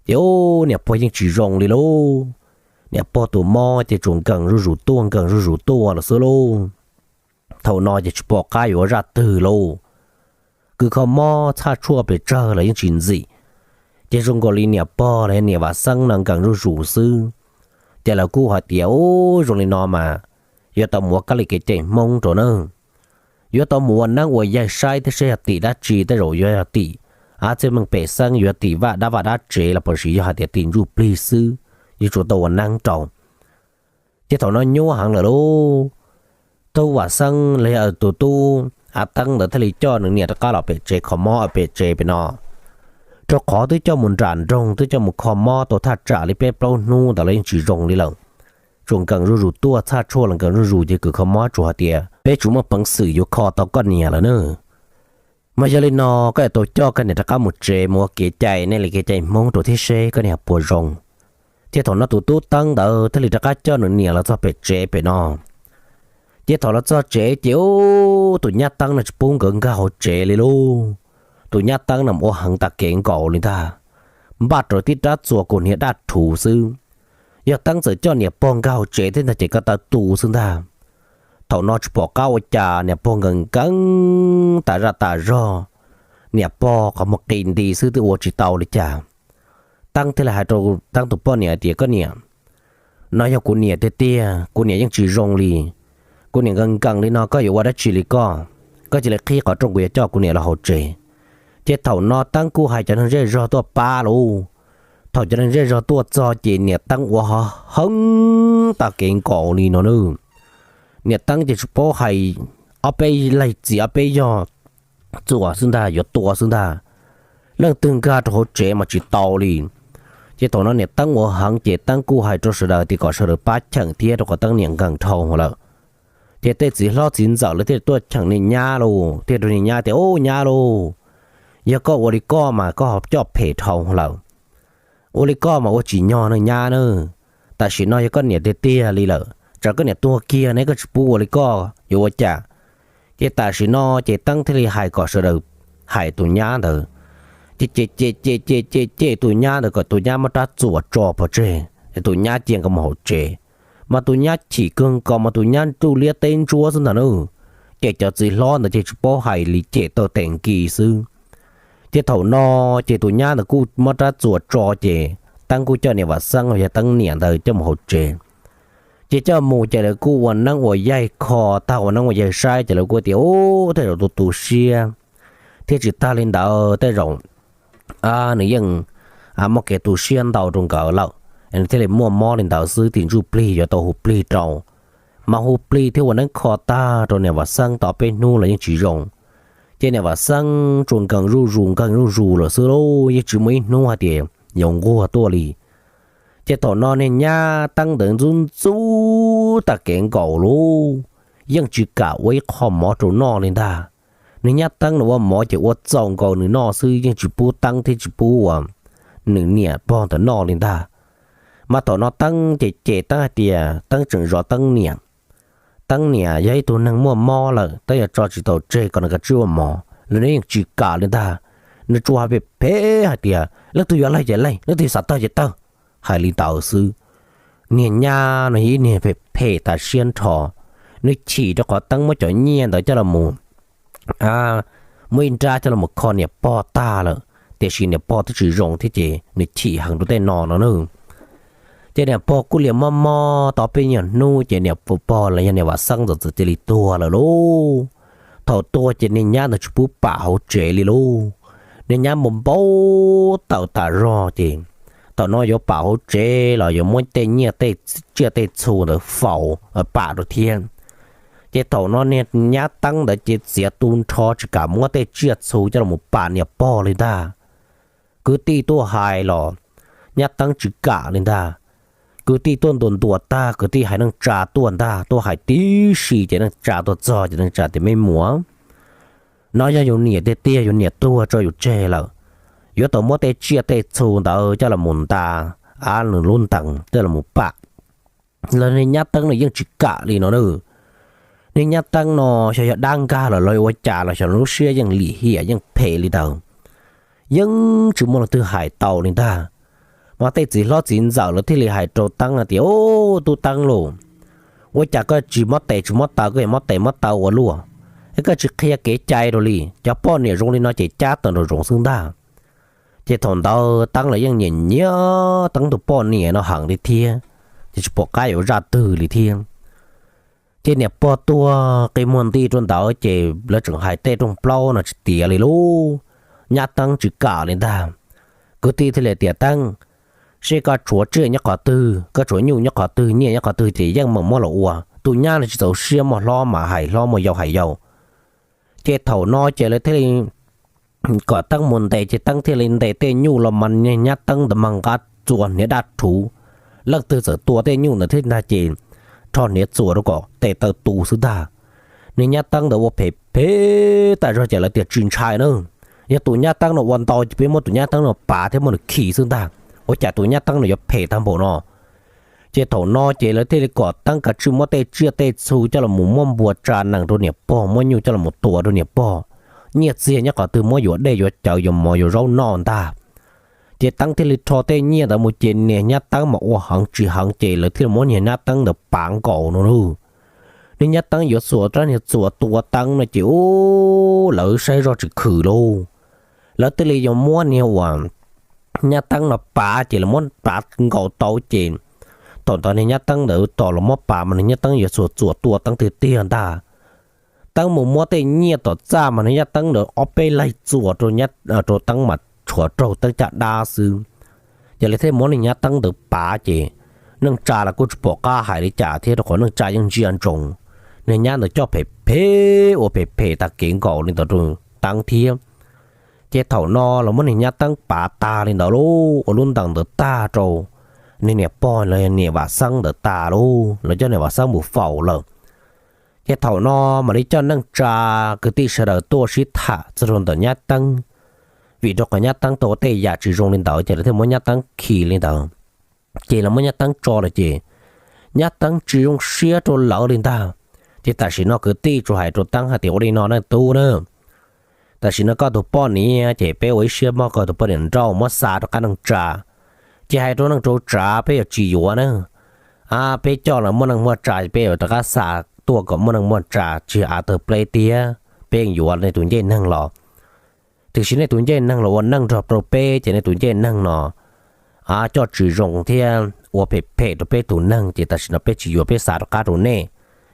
ces ub niam pog yeej tsis zoo li lauj. Niam pog tus mob ces tsuas nkees zuj zus tuaj nkees zuj zus tuaj lawm xwb lauj. Thaum no ces tsis pom qab yuav ua zaj twg lauj. Kws kho mob txhaj tshuaj pes tsawg los yeej tsis ntxim, ces zoo nkaus li niam pog los yog niam Vam Xeeb no nkees zuj zus xwb. Ces lawv kuj hais tias, ub, zoo li no mas yuav tau mus ua kab li kev cai Hmoob rau na. Yuav tau mus ua neeb ua yaig saib thiab seb yog tim dab tsi, tej zaum yuav yog tim av txiaj meej pem xeeb, yuav tim vaj dab vaj dab tsev los puas sis yog hais tias tim ntsuj plig xwb, yuav tsum tau ua neeb rau. Ces thaum no nyuaj heev lawm lauj. Tub Vam Xeeb los yog tus tub Av Teeb ntawd thiaj li coj nws niam rov qab los pem tsev kho mob pem tsev pem no, rau qhov twb coj mus nram nroog twb coj mus kho mob tau thaj tsam li peb plaub hnub ntawd los yeej tsis zoo li lawm. Tsuas nkees zuj zus tuaj, txhaj tshuaj los nkees zuj zus, ces kws kho mob tsuas hais tias, peb tsis muaj peev xwm yuav kho tau koj niam lawm na. Mas yog li no koj yuav tau coj koj niam rov qab mus tsev mus ua kev cai, nej li kev cai Hmoob rau thiab seb koj niam puas zoo. Ces thaum no tus tub Teeb ntawd thiaj li rov qab coj nws niam los txog pem tsev pem no. Ces thaum los txog tsev ces ub, tus nyab Teeb no tsis pub nkawd nkag hauv tsev li lauj. Tus nyab Teeb no ua heev tas kev nkaus li ntag, npaj rau tib rab txuas kaus hniav daj rhuv xwb. Yog Teeb txawm coj niam pog nkag hauv tsev thiab ntag ces ko taw tu xwb ntag. Thaum no tsis pom qab ua cas, niam pog nkees nkees tas zaj tas zog, niam pog qhov muag qis nti xwb twb ua tsis tau li cas. Teeb thiaj li hais rau Teeb tus poj niam tias, koj niam, no yog kuv niam tiag tiag, kuv niam yeej tsis zoo li. Kuv niam nkees nkees li no koj yuav ua dab tsi li koj? Koj cia li qhib qhov rooj, kuv yuav coj kuv niam los hauv tsev. Ces thaum no Teeb kuj hais cov neeg zej zog tuaj pab lauj. Thaum cov neeg zej zog tuaj txog ces niam Teeb ua ho heev tas kev nkaus li no na. Niam Teeb ces tsis paub hais, ob peb leeg txiv ob peb yog txuas xwb ntag, yuav tua xwb ntag. Leej twg nkag rau hauv tsev mas tsis tau li. Ces thaum no niam Teeb ua heev ces Teeb kuj hais rau sawv daws tias kom sawv daws pab cheem thiab, rau qhov Teeb niam nkees dhau lawm. Ces tej txiv hlob txiv ntxawm lawv thiaj tuaj cheem niag nyab lauj, thiaj rau niag nyab tias, ub nyab lauj, yog koj ua li koj mas koj ho coj phem dhau lawm. Ua li koj mas ua tsis nyog na nyab na. Tam sim no yog koj niam tiag tiag li lawm, tsam koj niam tuag kiag ne koj tsis pub ua li koj yuav ua cas? Ces tam sim no ces Teeb thiaj li hais kom sawv daws hais tus nyab ntawd, ces cem cem cem cem cem cem tus nyab ntawd kom tus nyab muab rab txuas tso pov tseg, es tus nyab cia nkawd mus hauv tsev. Mas tus nyab chim kawg nkaus mas tus nyab nruj liab teb ntsuab xwb ntag na. Ces cov txiv hlob ntawd ces tsis paub hais li, cem taw tes nkis xwb. Ces thaum no ces tus nyab ntawd kuj muab rab txuas tso ces Teeb kuj coj niam Vam Xeeb los yog Teeb niam ntawd coj mus hauv tsev. Ces coj mus ces lawv kuj ua neeb ua yaig kho tag, ua neeb ua yaig saib ces lawv kuj tias, Ub, tej zaum tus tu siab, thiab tsis tag li ntawd tej zaum nws yeej muaj kev tu siab ntau rau nkawd lawm, nws thiaj li muaj mob li ntawd xwb, tim ntsuj plig yuav tau hu plig rau. Mas hu plig thiab ua neeb kho tag rau niam Vam Xeeb tau peb hnub los yeej tsis zoo. Ces niam Vam Xeeb tsuas nkees zuj zus nkees zuj zus lawm xwb lauj, yeej tsis muaj ib hnub hais tias yuav nquag tuaj li. Ces thaum no niag nyab teeb ntawd ntxub ntxub tag kev nkaus lauj, yeej tsis kam ua ib qho mov rau noj li ntag. Niag nyab teeb nws ua mov ces ua txaus nkaus nws noj xwb, yeej tsis pub teeb thiab tsis pub ua nws niam pog ntawd noj li ntag. Mas thaum no teeb ces cem teeb hais tias teeb tseem zov teeb niam. Teeb niam yog ib tug neeg muaj mob lawm, teeb yuav tso tsis tau tseg kom nws kav tsij ua mov los nws yeej tsis kam li ntag. Nws tsuas hais phem phem hais tias leej twg yuav laig ces laig, leej twg xav tawg ces tawg, hais li ntawd xwb. Niag nyab no yog ib niag phem phem tas siab nrho, nws chim rau qhov teeb muab cov nyiaj ntawd coj los mus, muab ib nrab coj los mus kho niam pog tag lawm, tiam sis niam pog twb tsis zoo thiab ces nws chim heev rau tej no no na. Ces niam pog kuj liam mob mob tau peb nyuag hnub ces niam pog los yog niam Vam Xeeb ntawd txawm cia li tuag lawm lauj. Thaum tuag ces niag nyab ntawd tsis pub pam hauv tsev li lauj. Niag nyab mus npau taws tas zog ces thaum no yuav pam hauv tsev los yuav muab tej nyiaj tej tsiaj tej txhu ntawd faus pam rau thiab. Ces thaum no niag nyab teeb ntawd ces txiav tu nrho tsis kam muab tej tsiaj txhu coj los pam niam pog li ntag. Kwv tij tuaj hais los nyab teeb tsis kam li ntag. Kwv tij tuaj ntuas ntuas tag, kwv tij hais neej tsa tuaj ntag, tuaj hais tib si ces neej tsa tuaj txog ces neej tsa tias, Me muam, no yog yus niam tiag tiag, yus niam tuag tso yus tseg lawm, yuav tau muab tej tsiaj tej txhu ntawd coj los mus nta, av, nws lub ntees coj los pam. Los niag nyab teeb no yeej tsis kam li no na. Niag nyab teeb no xyov yog dab nkag los los ua cas los xyov lub siab yeej lim hiam yeej phem li ntawd, yeej tsis muaj leej twg hais tau li ntag. Mas tej txiv hlob txiv ntxawm lawv thiaj li hais rau teeb hais tias, Ub, tub teeb lauj, ua cas koj tsis mob tes tsis mob taw, koj yuav mob tes mob taw ua luaj, es koj tsis qhia kev cai rau li? Cov poj niam zoo li no ces cab tawm nraum zoov xwb ntag. Ces thaum ntawd teeb los yeej nyiam nyiam teeb tus poj niam no heev li thiab, ces tsis pom qab yuav zaj twg li thiab. Ces niam pog tuag qi muag nti rau ntawd ces lawv tseem hais tej rooj plaub no tsis tiav li lauj, nyab teeb tsis kam li ntag. Kwv tij thiaj li tias, Teeb, seb koj tshuav tsiaj nyob qhov twg, koj tshuav nyuj nyob qhov twg, nyiaj nyob qhov twg ces yeej meem muab los ua. Tus nyab no tsis txaus siab, muaj hlob mas hais hlob, muaj yau hais yau. Ces thaum no ces lawv thiaj li kom teeb mus ntes, ces teeb thiaj li ntes tej nyuj los mas niag nyab teeb ntawd mas nqa txuas hniav dab rhuv, leej twg txawm tua tej nyuj ntawd thiab ntag ces rho hniav txuas rau kom tes taw tu xwb ntag. Niag nyab teeb ntawd ua phem phem tas zog ces lawv tias, Tsis ntshai na, yog tus nyab teeb no ua ntau ces peb muab tus nyab teeb no pav thiab muab nws khi xwb ntag, ua cas tus nyab teeb no yuav phem tag npaum no. Ces thaum no ces lawv thiaj li kom teeb kav tsij muab tej tsiaj tej txhu coj los mus muab npua tsa nees rau niam pog, muab nyuj coj los mus tua rau niam pog, nyiaj txiag nyob qhov twg muab yuav dej yuav cawv yuav mov yuav zaub noj ntag. Ces teeb thiaj li rho tej nyiaj ntawd mus ces niag nyab teeb mas ua heev tsis heev ces lawv thiaj li muab niag nyab teeb ntawd pav nkaus no lauj. Niag nyab teeb yuav xuas rab hniav txuas tua teeb no ces ub, lawv saib zoj tsis khwm lauj. Lawv thiaj li yuav muab niag uas nyab teeb no pav ces lawv muab pav nkaus tau ces thaum ntawd niag nyab teeb ntawd tos los muab pav mas niag nyab teeb yuav xuas txuas tua teeb tiag tiag ntag. Teeb mus muab tej nyiaj tom txaj mas niag nyab teeb ntawd ob peb laig txuas rau teeb mas tshuav raug teeb caj dab xwb. Ces lawv thiaj muab niag nyab teeb ntawd pav ces neej tsa los kuj tsis pom qab hais li cas thiab rau qhov neej tsa yeej ntsia ntsoov niag nyab ntawd coj phem phem ua phem phem tag kev nkaus li ntawd rau teeb thiab. Ces thaum no los muab niag nyab teeb pav tag li ntawd lauj, ua lub ntees ntawd tag rau niag niam pog los niam Vam Xeeb ntawd tas lauj, los coj niam Vam Xeeb mus faus lawm. Ces thaum no mam li coj neej tsa kwv tij sawv daws tuaj sib tham txog rau ntawm nyab teeb, vim rau qhov nyab teeb tau ua tej yam tsis zoo li ntawd ces lawv thiaj muab nyab teeb khi li ntawd. Ces lawv muab nyab teeb tso lawm ces nyab teeb tsis zoo siab rau lawv li ntag. Ces tam sim no kwv tij tsuas hais rau teeb hais tias, Ua li no nej tub na, tam sim no koj tus poj niam ces peb ua ib siab muab koj tus poj niam nrauj muab xa rov qab neej tsa. Ces hais rau neej rau tsav peb yuav tsis yuav na. Peb coj los muaj neej muaj tsa peb yuav rov qab xa tuaj kom muaj neej muaj tsa tsis av tawg pleb tiag, peb yeej yuav nej tus ncej neeg los. Tiam sis nej tus ncej neeg los ua neej nrog rau peb ces nej tus ncej neeg no coj tsis zoo thiab ua phem phem rau peb tus neeg ces tam sim no peb tsis yuav, peb xa rov qab rau nej.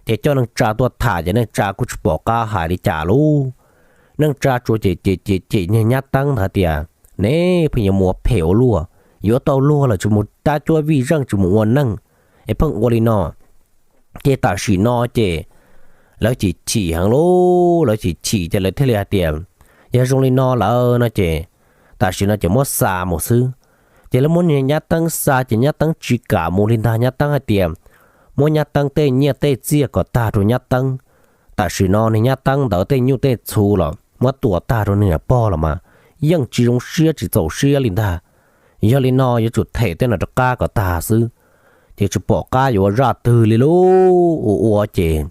Ces coj neej tsa tuaj tham ces neej tsa kuj tsis pom qab hais li cas lauj. Neej tsa tsuas cem cem cem cem niag nyab teeb ntawd tias, nej pheej yuav mus ua phem ua luaj, yuav tau luag lawm tsis mus tab cuab vij zeej tsis mus ua neej es pheej ua li no. Ces tam sim no ces lawv chim chim heev lauj, lawv chim chim ces lawv thiaj li hais tias, yog zoo li no lawm no ces tam sim no ces muab xa mus xwb. Ces lawv muab niag nyab teeb xa ces nyab teeb tsis kam mus li ntag, nyab teeb hais tias muab nyab teeb tej nyiaj tej txiaj kom tag rau nyab teeb. Tam sim no niag nyab teeb ntawd tej nyuj tej txhuv los muab tua tag rau niag pog los mas yeej tsis zoo siab tsis txaus siab li ntag. Yog li no yuav tsum them tej no rov qab kom tag xwb, ces tsis pom qab yuav ua zaj twg li lauj. Ua ua ces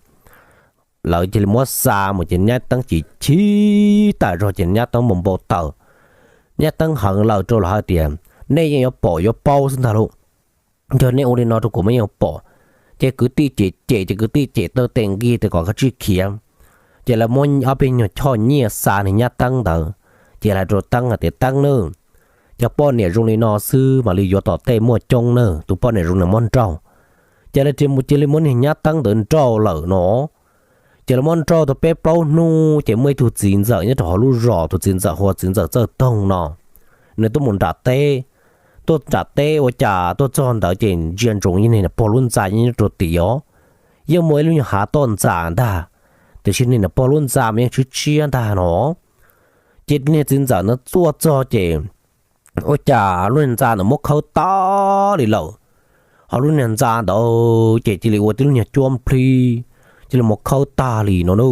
lawv cia li muab xa mus ces nyab teeb chim chim tas zog ces nyab teeb npau npau taws. Nyab teeb heev lawm rau lawv hais tias, nej yeej yuav pom yuav paub xwb ntag lauj. Yog nej ua li no rau kuv mas yeej yuav pom. Ces kwv tij cem cem ces kwv tij cem taw tes nqi tias kom kav tsij khiav. Ces lawv muab ob peb nyuag choj nyiaj xa niag nyab teeb ntawd, ces hais rau teeb hais tias, teeb nawb, cov poj niam zoo li no xwb mam li yuav tom tej muaj coob na, tus poj niam zoo nws muab nrauj. Ces lawv cia li muab niag nyab teeb ntawd nrauj lawm no. Ces lawv muab nrauj tau peb plaub hnub ces muaj ib tug txiv ntxawm nyob rau hauv lub zos, tus txiv ntxawm hu ua txiv ntxawm Txawj Toog no, nws tuaj mus nram teb, tuaj nram teb ua cas tuaj txog ntawd ces ntsia ntsoov yeej niag pog lub ntxa nyob rau tid os. Yeej muaj ib lub nyuag hav toj ntxas ntag, tiam sis niag pog lub ntxa mas yeej tshiab tshiab ntag no. Ces niag txiv ntxawm ntawd tuaj txog ces ua cas lub niag ntxa ntawd muab khawb tag li lawm. Ho lub niag ntxa ntawd ces cia li ua tib lub nyuag cuab nplhib, cia li muab khawb tag li no na.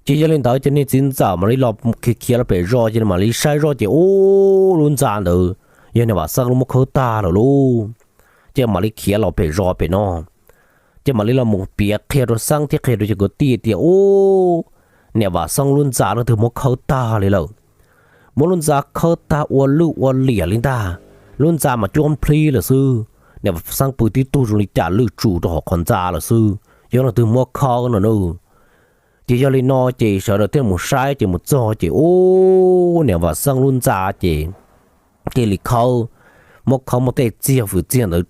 Ces yog li ntawd ces niag txiv ntxawm mam li los khiav khiav los pem zos, cia li mam li saib zoj ces ub, lub ntxa ntawd yog niam Vam Xeeb lub muab khawb tag lawm lauj. Ces mam li khiav los pem zos pem no, ces mam li los mus piav qhia rau Xeeb thiab qhia rau cov kwv tij tias, ub, niam Vam Xeeb lub ntxa leej twg muab khawb tag li lawm. Muab lub ntxa khawb tag ua lwj ua liam li ntag, lub ntxa mas cuab nplhib lawm xwb. Niam Vam Xeeb pw tib tug zoo li cas lwj tsuj rau hauv qhov ntxa lawm xwb, yog leej twg muab khawb no na. Ces yog li no ces sawv daws thiaj mus saib ces mus txog ces ub, niam Vam Xeeb lub ntxa ces cia li khawb, muab khawb muab tej txiag fwm txiag ntawd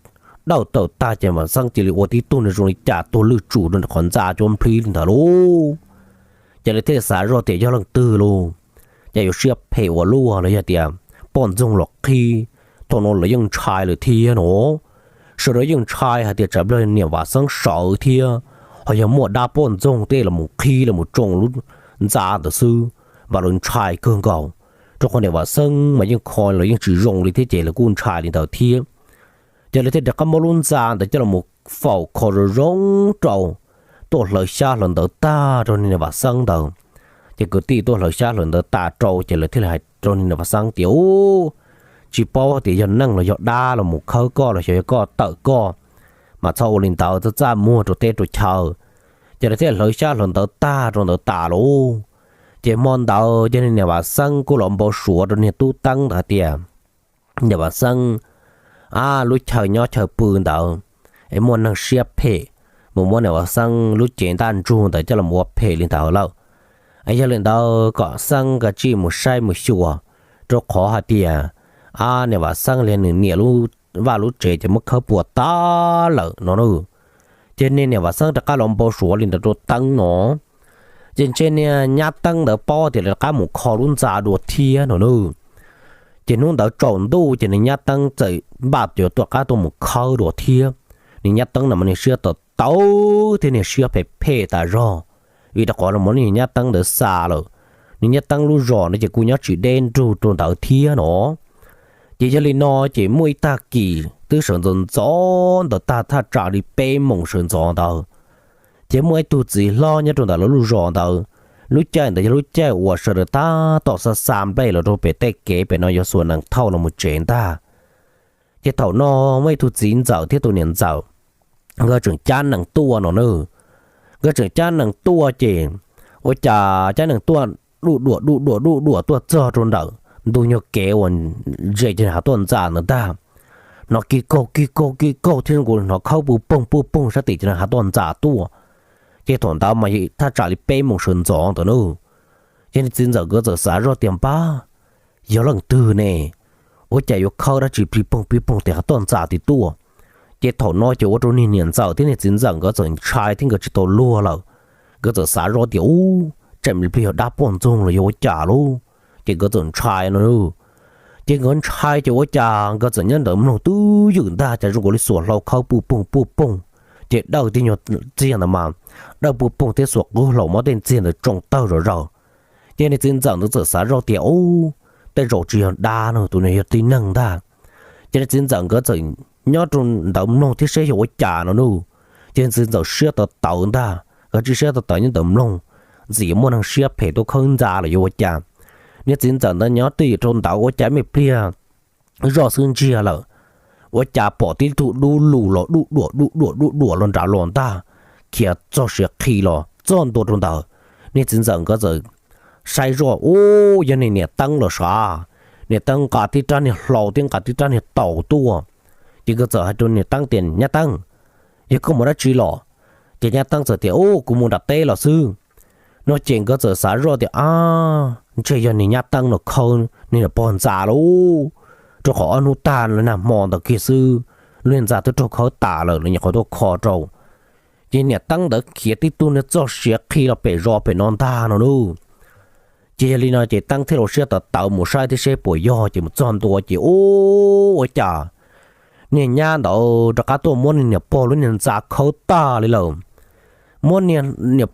dawj tawm tag ces Vam Xeeb cia li ua tib tug nws zoo li cas tuag lwj tsuj rau qhov ntxa cuab nplhib li ntawd lauj. Ces lawv thiaj xav zoj tias yog leej twg lauj, ces yuav siab phem ua luaj los yog tias poj ntxoog los qhib. Thaum no lawv yeej ntshai lawm thiab no, sawv daws yeej ntshai hais tias tsam pliag niam Vam Xeeb sawv thiab ho yog muaj dab poj ntxoog tej los mus qhib los mus tsoo lub ntxa ntawd xwb, mas lawv ntshai kawg nkaus. Rau qhov niam Vam Xeeb mas yeej kho los yeej tsis zoo li thiab ces lawv kuj ntshai li ntawd thiab. Ces lawv thiaj rov qab muab lub ntxa ntawd coj los faus kho zoo zoo rau, tuaj hlawv xyab hlawv ntawv tag rau niam Vam Xeeb ntawd. Ces kwv tij tuaj hlawv xyab hlawv ntawv tas rau ces lawv thiaj li hais rau niam Vam Xeeb tias, ub, tsis paub tias yog neeg los yog dab los mus khawb koj los xyov yog koj tawm koj, mas txhob ua li ntawd, txaj txaj muag rau teb rau chaw. Ces lawv thiaj hlawv xyab hlawv ntawv tag rau ntawd tas lauj. Ces hmo ntawd ces niam Vam Xeeb kuj los npau suav rau niag tub teeb ntawd hais tias, niam Vam Xeeb, a, lub chaw nyob chaw pw ntawd es muaj neeg siab phem mus muab niam Vam Xeeb lub cev ntaj ntsug ntawd coj los ua phem li ntawd lawm. Yog li ntawd kom Xeeb kav tsij mus saib mus xyuas, rau qhov hais tias, a, niam Vam Xeeb li nws niam lub vaj lub tsev ces muab khawb puas tag lawm no na. Ces niag niam Vam Xeeb rov qab los npau suav li ntawd rau teeb no, ces ntshe niag nyab teeb ntawd paub tias lawv rov qab mus kho lub ntxa dua thiab no na. Ces hnub ntawd tsaus ntuj ces niag nyab teeb txawm npaj yuav rov qab tuaj mus khawb dua thiab. Niag nyab teeb no mas niag siab tawv tawv thiab niag siab phem phem tas zog, vim rau qhov los muab niag nyab teeb ntawd xa lawm, niag nyab teeb lub zos no ces kuj nyob tsis deb nrug rau ntawd thiab no. Ces yog li no ces muaj ib tag kis twb sawv ntxov ntxov ntawd tag, thaj tsam li peb moos sawv ntxov ntawd, ces muaj ib tug txiv hlob nyob rau ntawm lawv lub zos ntawd. Lub caij ntawd yog lub caij uas sawv daws tab tom xa xa nplej los rau pem tej kev pem no yuav xuas nees thauj los mus tsev ntag. Ces thaum no muaj ib tug txiv ntxawm thiab tus niam ntxawm, nkawd tseem cab nees tuaj no na. Nkawd tseem cab nees tuaj ces ua cas cab nees tuaj duj duam duj duam duj duam tuaj txog rau ntawm ntu nyuag kev uas ze ces hav toj ntxas ntawd ntag. Hnov kig kaug kig kaug kig kaug thiab zoo nkaus hnov khawb pw poog pw poog sab tim ces hav toj ntxas tuaj. Ces thaum ntawd mas thaj tsam li peb moos sawv ntxov ntawd na. Ces niag txiv ntxawm nkawd txawm xav zoj tias, npab, yog leej twg ne? ua cas yuav khawb dab tsi plig poog plig poog tes qhov toj ntxa tim tuaj. Ces thaum no ces ua rau niag niam ntxawm thiab niag txiv ntxawm nkawd txawm ntshai thiab nkawd tsis tau luag lawm. Nkawd txawm xav zoj tias, Ub, tsam li plig yog dab poj ntxoog los yog ua cas lauj? Ces nkawd txawm ntshai no. Ces nkawd ntshai ces ua cas nkawd txawm nyob ntawd mloog twb ywm ntag, cas zoo nkaus li xuas hlau khawb puj poog puj poog. Ces dawj tej nyuag txiag ntawd mas dawj puj poog thiab xuas qwb hlau muab tej txiag ntawd tsoo tawg zom zaws. Ces niag txiv ntxawm ntawd txawm xav zoj tias, Ub, tej zaum tsis yog dab no, tus no yog tib neeg ntag. Ces niag txiv ntxawm nkawd txawm nyob rau ntawd mloog thiab saib yog ua cas no nawb. Ces txiv ntxawm siab tawv tawv ntag, nkawd tsis siab tawv tawv nyob ntawd mloog, ntxim muaj neeg siab phem tuaj khawb ntxa los yog ua cas. Niag txiv ntxawm ntawd nyob twj ywm rau ntawd ua cas me pliag zoj xwb ntsiag lawm, ua cas pom tib tug dub lug los dub duam dub duam dub duam los nram los ntag, khiav txog siav qhi los txog ntua rau ntawd. Niag txiv ntxawm nkawd txawm saib zoj, Ub, yog niag niam teeb los sav. Niam teeb nqa tib rab niag hlau thiab nqa tib rab niag taus tuaj. Ces nkawd txawm hais rau niam teeb tias, Nyab teeb, yog koj mus dab tsi los? Ces nyab teeb txawm tias, Ub, kuv mus nram teb los xwb. No ces nkawd txawm xav zoj tias, Ab, ntshe yog niag nyab teeb no khawb niag niam pog ntxa lauj, rau qhov ob hnub tag nag hmo ntawd kiag xwb, lub niag ntxa twb raug khawb tas lawm los nyuam qhuav tuaj kho rau. Ces niam teeb ntawd khiav tib tug niag txog siav qhi los pem zos pem no ntag no nawb. Ces yog li no ces teeb thiaj li siab tawv tawv mus saib thiab seb puas yog, ces mus txog ntua ces, Ub, ua cas niag nyab ntawd rov qab tuaj muab niag niam pog lub niag ntxa khawb tag li lawm. Muab niam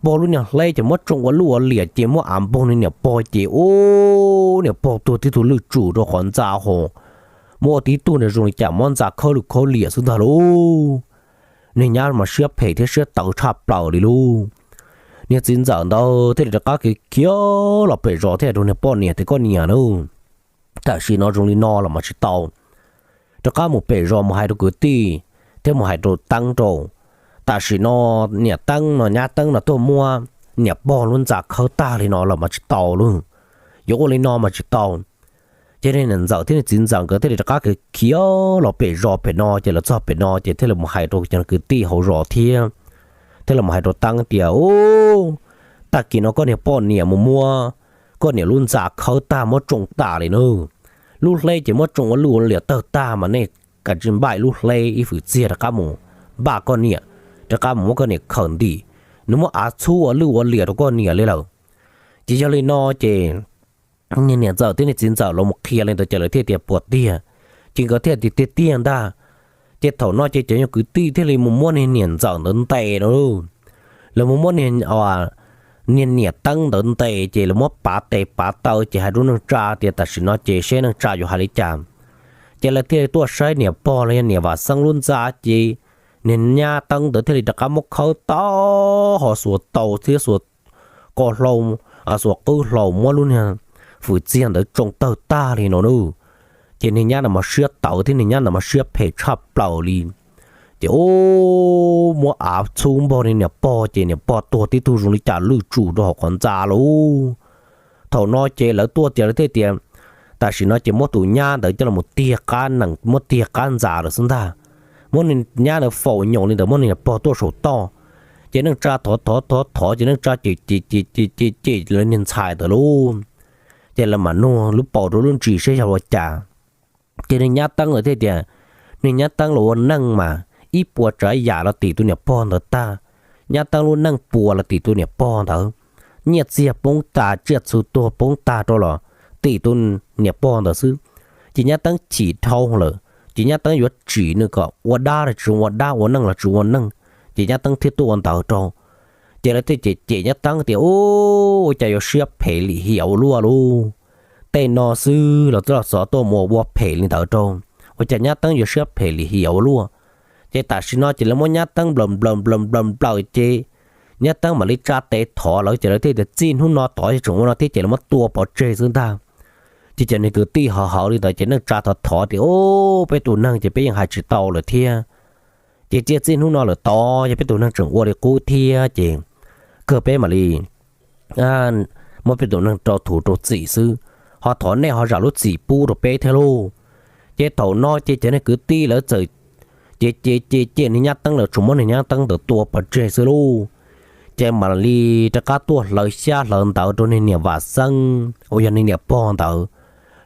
pog lub niag hleb ces muab tsoo ua luj ua liam ces muab av npog niag niam pog ces, Ub, niam pog tuag tib tug lwj tsum rau qhov ntxa ho, muab ua tib tug niag zoo li cas muab ntxa khawb lwj khawb liam xwb ntag lauj. Niag nyab mas siab phem thiab siab tawv tshaj plaws li lauj. Niag txiv ntxawm ntawd thiaj li rov qab khiav khiav los pem zos thiaj rau niag poj niam tias, Koj niam nawb, tam sim no zoo li no los mas tsis tau. Rov qab mus pem zos mus hais rau kwv tij thiab mus hais rau teeb rau, tam sim no niam teeb no nyab teeb no tuaj muab niam pog lub ntxa khawb tag li no los mas tsis tau lauj. Yuav ua li no mas tsis tau. Ces niag niam ntxawm thiab niag txiv ntxawm nkawd thiaj li rov qab khiav los pem zos pem no, ces los txog pem no ces thiaj li mus hais rau cov kwv tij hauv zos thiab, thiaj li mus hais rau teeb tias, Ub, tag kis no koj niag poj niam mus muab koj niam lub ntxa khawb tag muab tsoo tas li nawb. Lub hleb ces muab tsoo ua luj ua liam tawg tag mas nej kav tsij npaj ib lub hleb ib fwm txiag rov qab mus npaj koj niam, rov qab mus muab koj niam khaws ntim, nws muab av txhub ua luj ua liam rau koj niam li lawm. Ces yog li no ces niag niam ntxawm thiab niag txiv ntxawm los mus qhia li ntawd ces lawv thiaj tias puas tiag, ces nkawd thiaj tias tiag tiag ntag. Ces thaum no ces cov nyuag kwv tij thiaj li mus muab niag niam ntxawm ntawd ntes no. Lawv mus muab niag niam teeb ntawd ntes ces lawv muab pav tes pav taw ces hais rau neej tsa tias tam sim no ces seb neej tsa yuav hais li cas. Ces lawv thiaj li tuaj saib niam pog los yog niam Vam Xeeb lub ntxa ces niag nyab teeb ntawd thiaj li rov qab muab khawb tag ho xuas taus thiab xuas qo hlau, xuas qwb hlau muab lub niag fwm txiag ntawd tsoo tawg tag li no nawb. Ces niag nyab ntawd mas siab tawv thiab niag nyab ntawd mas siab phem tshaj plaws li. Ces ub, muab av txhub npog niag niam pog ces niam pog tuag tib tug zoo li cas lwj tsum rau hauv qhov ntxa lauj. Thaum no ces lawv tuaj tias lawv thiaj tias tam sim no ces muab tus nyab ntawd coj los tiag qab nees muab tiag qab ntxa lawm xwb ntag. Muab niag nyab ntawd faus nyoos li ntawd muab niag niam pog tuaj saum toj. Ces neej tsa thov thov thov thov ces neej tsa cem cem cem cem cem lawv niag ntxhais ntawd lauj. Ces lawv mam nug lub paus rau lub ntsis saib yog ua cas. Ces niag nyab teeb lawv thiaj tias niag nyab teeb los ua neej mas ib puas tsav yam los tim tus niam pog ntawd tag. Nyab teeb lub neej puas los tim tus niam pog ntawd. Nyiaj txiag poob tas tsiaj txhu tuag poob tag rau los tim tus niam pog ntawd xwb. Ces nyab teeb chim dhau lawm ces nyab teeb yuav tsim nws kom ua dab los tsis ua dab, ua neej los tsis ua neej, ces nyab teeb thiaj tuaj ua ntawd rau. Ces lawv thiaj cem cem nyab teeb tias ub, ua cas yuav siab phem lim hiam ua luaj lauj. Tej no xwb los twb los xov tuaj mus ua phem li ntawd rau, ua cas nyab teeb yuav siab phem lim hiam ua luaj. Ces tam sim no ces lawv muab nyab teeb nplawm nplawm nplawm nplawm nplawm ces nyab teeb mam li tsa tes thov lawv ces lawv thiaj tias txij hnub no tod yog tseem ua no thiab ces lawv muab tua pov tseg xwb ntag. Ces cov niag kwv tij hov hawv li ntawd ces neej tsa thov thov tias ub, peb tus neeg ces peb yeej hais tsis tau lawm thiab. Ces txij hnub no lawm tod yog peb tus neeg tseem ua li qub thiab ces kawg peb mam li muab peb tus neeg rau thuv rau txim xwb, ho thov nej ho zam lub txim pub rau peb thiab lauj. Ces thaum no ces cov niag kwv tij lawv txawm ces ces ces ces niag nyab teeb lawv tsuas muab niag nyab teeb ntawd tua pov tseg xwb lauj. Ces mam li rov qab tuaj hlawv xyab hlawv ntawv rau niag niam Vam Xeeb uas yog niag niam pog ntawd.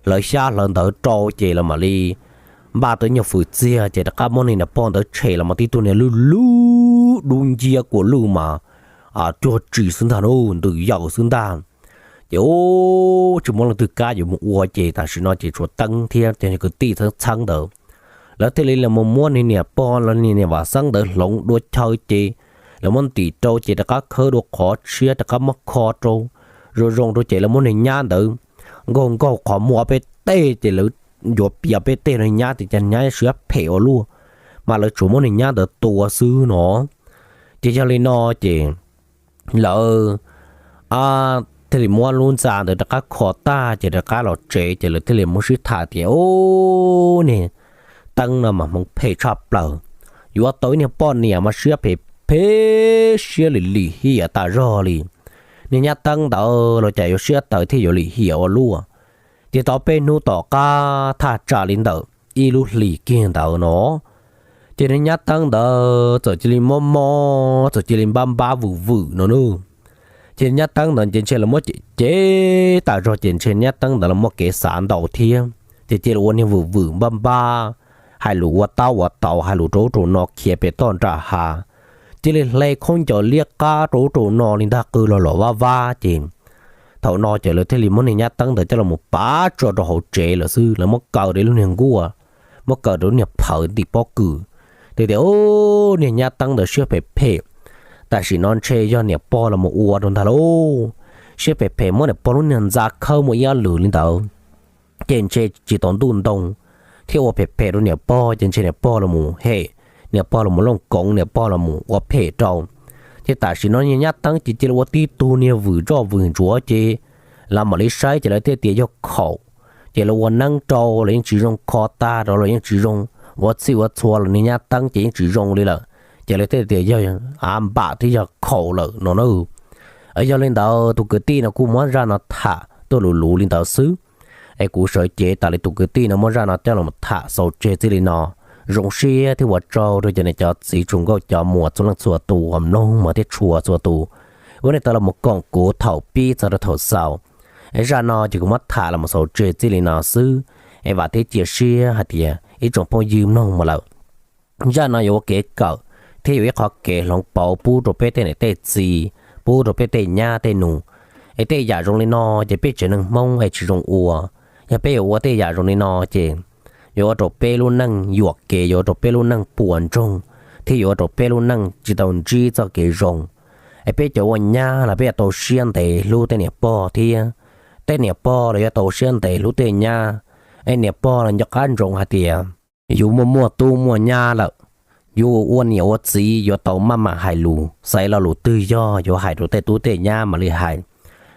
hlawv xyab hlawv ntawv rau ces lawv mam li npaj tau nyuag fwm txiag ces rov qab muab niag niam pog ntawd tshem los mas tib tug niag lwj lub dub nciab kua lwj mas cuag tsis xwb ntag, ntws yaws xwb ntag. Ces tsis muaj leej twg kam yuav mus ua ces tam sim no ces tshuav Teeb thiab cov kwv tij txheeb txheeb ntawd, lawv thiaj li los muab niag niam pog los niag niam Vam Xeeb ntawd hloov dua chaw ces lawv muab ntim rau ces rov qab khawb dua qhov tshiab rov qab muab kho rau zoo zoo rau ces lawv muab niag nyab ntawd nkaug nkaug qhov muag peb teg ces lawv yuav pias peb teg rau niag nyab tias cas nyab siab phem ua luaj, mas lawv tsuas muab niag nyab ntawd tua xwb no. Ces yog li no ces lawv thiaj li muab lub ntxa ntawd rov qab kho tag ces rov qab los tsev ces lawv thiaj li muab sib tham tias, Ub, niag Teeb no mas hmoov phem tshaj plaws, yuav tau ib niag poj niam mas siab phem phem siab lim lim hiam tas zog li. Niag nyab Teeb ntawd los cas yuav siab tawv thiab yuav lim hiam ua luaj. Ces tau peb hnub tom qab thaj tsam li ntawm ib lub hlis kiag ntawd no ces niag nyab Teeb ntawd txawm cia li mob mob txawm cia li npab npab vwm vwm no nawb. Ces nyab Teeb ntawd ces ntshe lawv muab cem cem tas zog ces ntshe nyab Teeb ntawd los muaj kev xav ntau thiab ces cia li ua niag vwm vwm npab npab, hais lus ua tab ua tau hais lus rau ub rau no khiav pem toj nram hav, cia li hle khaub ncaws liab qab rau ub rau no li ntag qw los los vaj vab ces thaum no ces lawv thiaj li muab niag nyab Teeb ntawd coj los pav tso rau hauv tsev lawm xwb, lawv muab kaw rau ib lub niag nkuaj, muab kaw rau lub niag phawv ntim pob kws, tias tias, Ub, niag nyab Teeb ntawd siab phem phem, tam sim no ntshe yog niam pog los mus ua rau ntag lauj. Siab phem phem muab niam pog lub niag ntxa khawb muaj ib ob lwm li ntawd ces ntshe tsis tau ntuj ntoo thiab ua phem phem rau niam pog ces ntshe niam pog los mus hem, niam pog los mus looj koov, niam pog los mus ua phem rau. Ces tam sim no niag nyab Teeb ces cia li ua tib tug niag vwm zoj vwm ntsuav ces lawv mam li saib ces lawv thiaj tias yog khaum, ces lawv ua neeb rau los yeej tsis zoo, kho tag rau los yeej tsis zoo, ua txhij ua txhua los niag nyab Teeb ces yeej tsis zoo li lawm, ces lawv thiaj tias yog av npam thiab yog khaum lawm no na. Yog li ntawd tus kwv tij no kuj muab zaj no tham tuaj luv luv li ntawd xwb. Es kuv sawv cev tas li tus kwv tij no muab zaj no coj los tham xaus tseg txij li no. Zoo siab thiab ua tsaug rau cov niam cov txiv tsoom nkauj cov muam txhua leej txhua tus uas mloog mas thiab tshua txhua tus uas nej tau los koom kuv thaum pib txog rau thaum xaus. Es zaj no ces kuv muab tham los xaus tseg txij li no xwb. Es vam thiab cia siab hais tias ib tsoom phooj ywg mloog mus lawm, zaj no yuav ua kev kawm thiab yuav ib qhov kev hloov pauv pub rau peb tej niam tej txiv, pub rau peb tej nyab tej nus. Es tej yam zoo li no ces peb tsev neeg Hmoob es tsis zoo ua. Yog peb yuav ua tej yam zoo li no ces yuav ua rau peb lub neej yuam kev, yuav ua rau peb lub neej puas ntsoog, thiab yuav ua rau peb lub neej tsis tau ntsib txoj kev zoo. Es peb cov ua nyab los peb yuav tau siab ntev hlub tej niam pog thiab tej niam pog los yuav tau siab ntev hlub tej nyab. Es niam pog los nco qab ntsoov hais tias yus muaj muaj tub muaj nyab lawm, yus ua niam ua txiv yuav tau maj mam hais lus, xaiv lo lus twg yog yuav hais rau tej tub tej nyab mam li hais,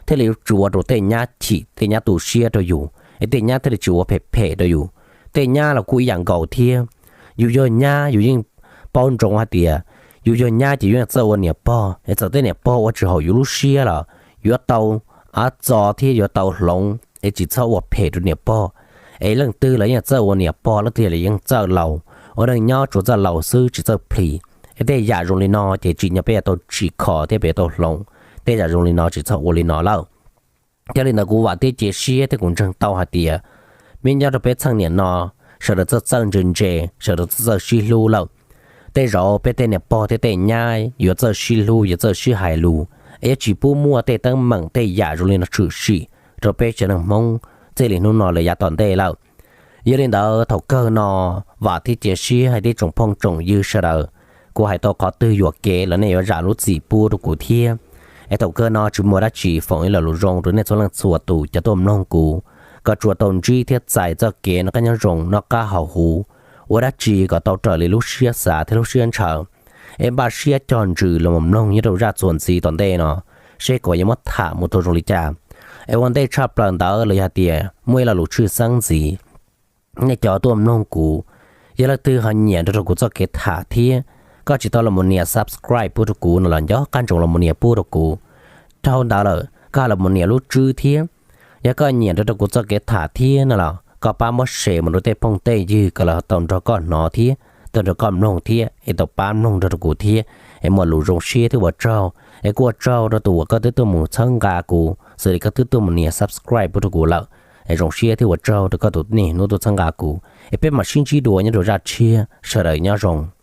thiaj li tsis ua rau tej nyab chim, tej nyab tu siab rau yus, es tej nyab thiaj li tsis ua phem phem rau yus. Tej nyab los kuj ib yam nkaus thiab. Yus yog nyab yus yeej paub ntsoov hais tias yus yog nyab ces yus yeej txawj ua niam pog, es txawm tej niam pog ua tsis haum yus lub siab los yuav tau av txo thiab yuav tau hloov, es tsis txhob ua phem rau niam pog. Es leej twg los yeej txawj ua niam pog, leej twg los yeej txawj laus, ua neej nyob tsuas txawj laus xwb tsis txawj plis. Es tej yam zoo li no ces tsim nyog peb yuav tau tsim kho thiab peb yuav tau hloov. Tej yam zoo li no tsis txhob ua li no lawm. Yog li ntawd kuv vam thiab cia siab thiab kuv ntseeg tau hais tias, me nyob rau peb txheej niam no, sawv daws txawj txawj ntse ntse, sawv daws txawj txawj sib hlub lawm. Tej zaum peb tej niam pog thiab tej nyab yuav txawj sib hlub, yuav txawj sib hais lus, es yuav tsis pub muaj tej teeb meem tej yam zoo li no tshwm sim rau peb tsev neeg Hmoob txij li hnub no lawm yav tom ntej lawm. Yog li ntawd thaum kawg no, vam thiab cia siab hais tias tsoom phooj tsoom ywg sawv daws, kuv hais tau qhov twg yuam kev los nej yuav zam lub txim pub rau kuv thiab. Es thaum kawg no tsis muaj dab tsi, foom ib lo lus zoo rau nej txhua leej txhua tus cov tuaj mloog kuv, kom tsuas tau ntsib thiab txais txoj kev noj qab nyob zoo, noj qab haus huv, ua dab tsi kom tau raws li lub siab xav thiab lub siab ntshaw. Es npaj siab cog ntsws los mus mloog nyob rau zaj txuas ntxiv tom ntej no, seb kuv yuav muab tham mus tau zoo li cas. Es ua ntej tshaj plaws ntawd los yog hais tias muaj ib lo lus tshwj xeeb ntxiv, nej cov tuaj mloog kuv, yog leej twg ho nyiam nrog rau kuv txoj kev tham thiab koj tsis tau los mus nias subscribe pub rau kuv no los nco qab ntsoov los mus nias pub rau kuv. Dhau ntawd lawm koj los mus nias lub tswb thiab. Yog koj nyiam nrog rau kuv txoj kev tham thiab no los koj pab muab share mus rau tej phooj tej ywg kom lawv tau nrog koj hnov thiab tau nrog koj mloog thiab es tau pab mloog nrog rau kuv thiab. Es muaj lus zoo siab thiab ua tsaug, es kuj ua tsaug rau tus uas koj twb tuaj mus txhawb nqa kuv xws li koj twb tuaj mus nias subscribe pub rau kuv lawm. Zoo siab thiab ua tsaug rau koj tus niaj hnub tuaj txhawb nqa kuv es peb mam sib ntsib dua nyob rau zaj tshiab. Sawv daws nyob zoo.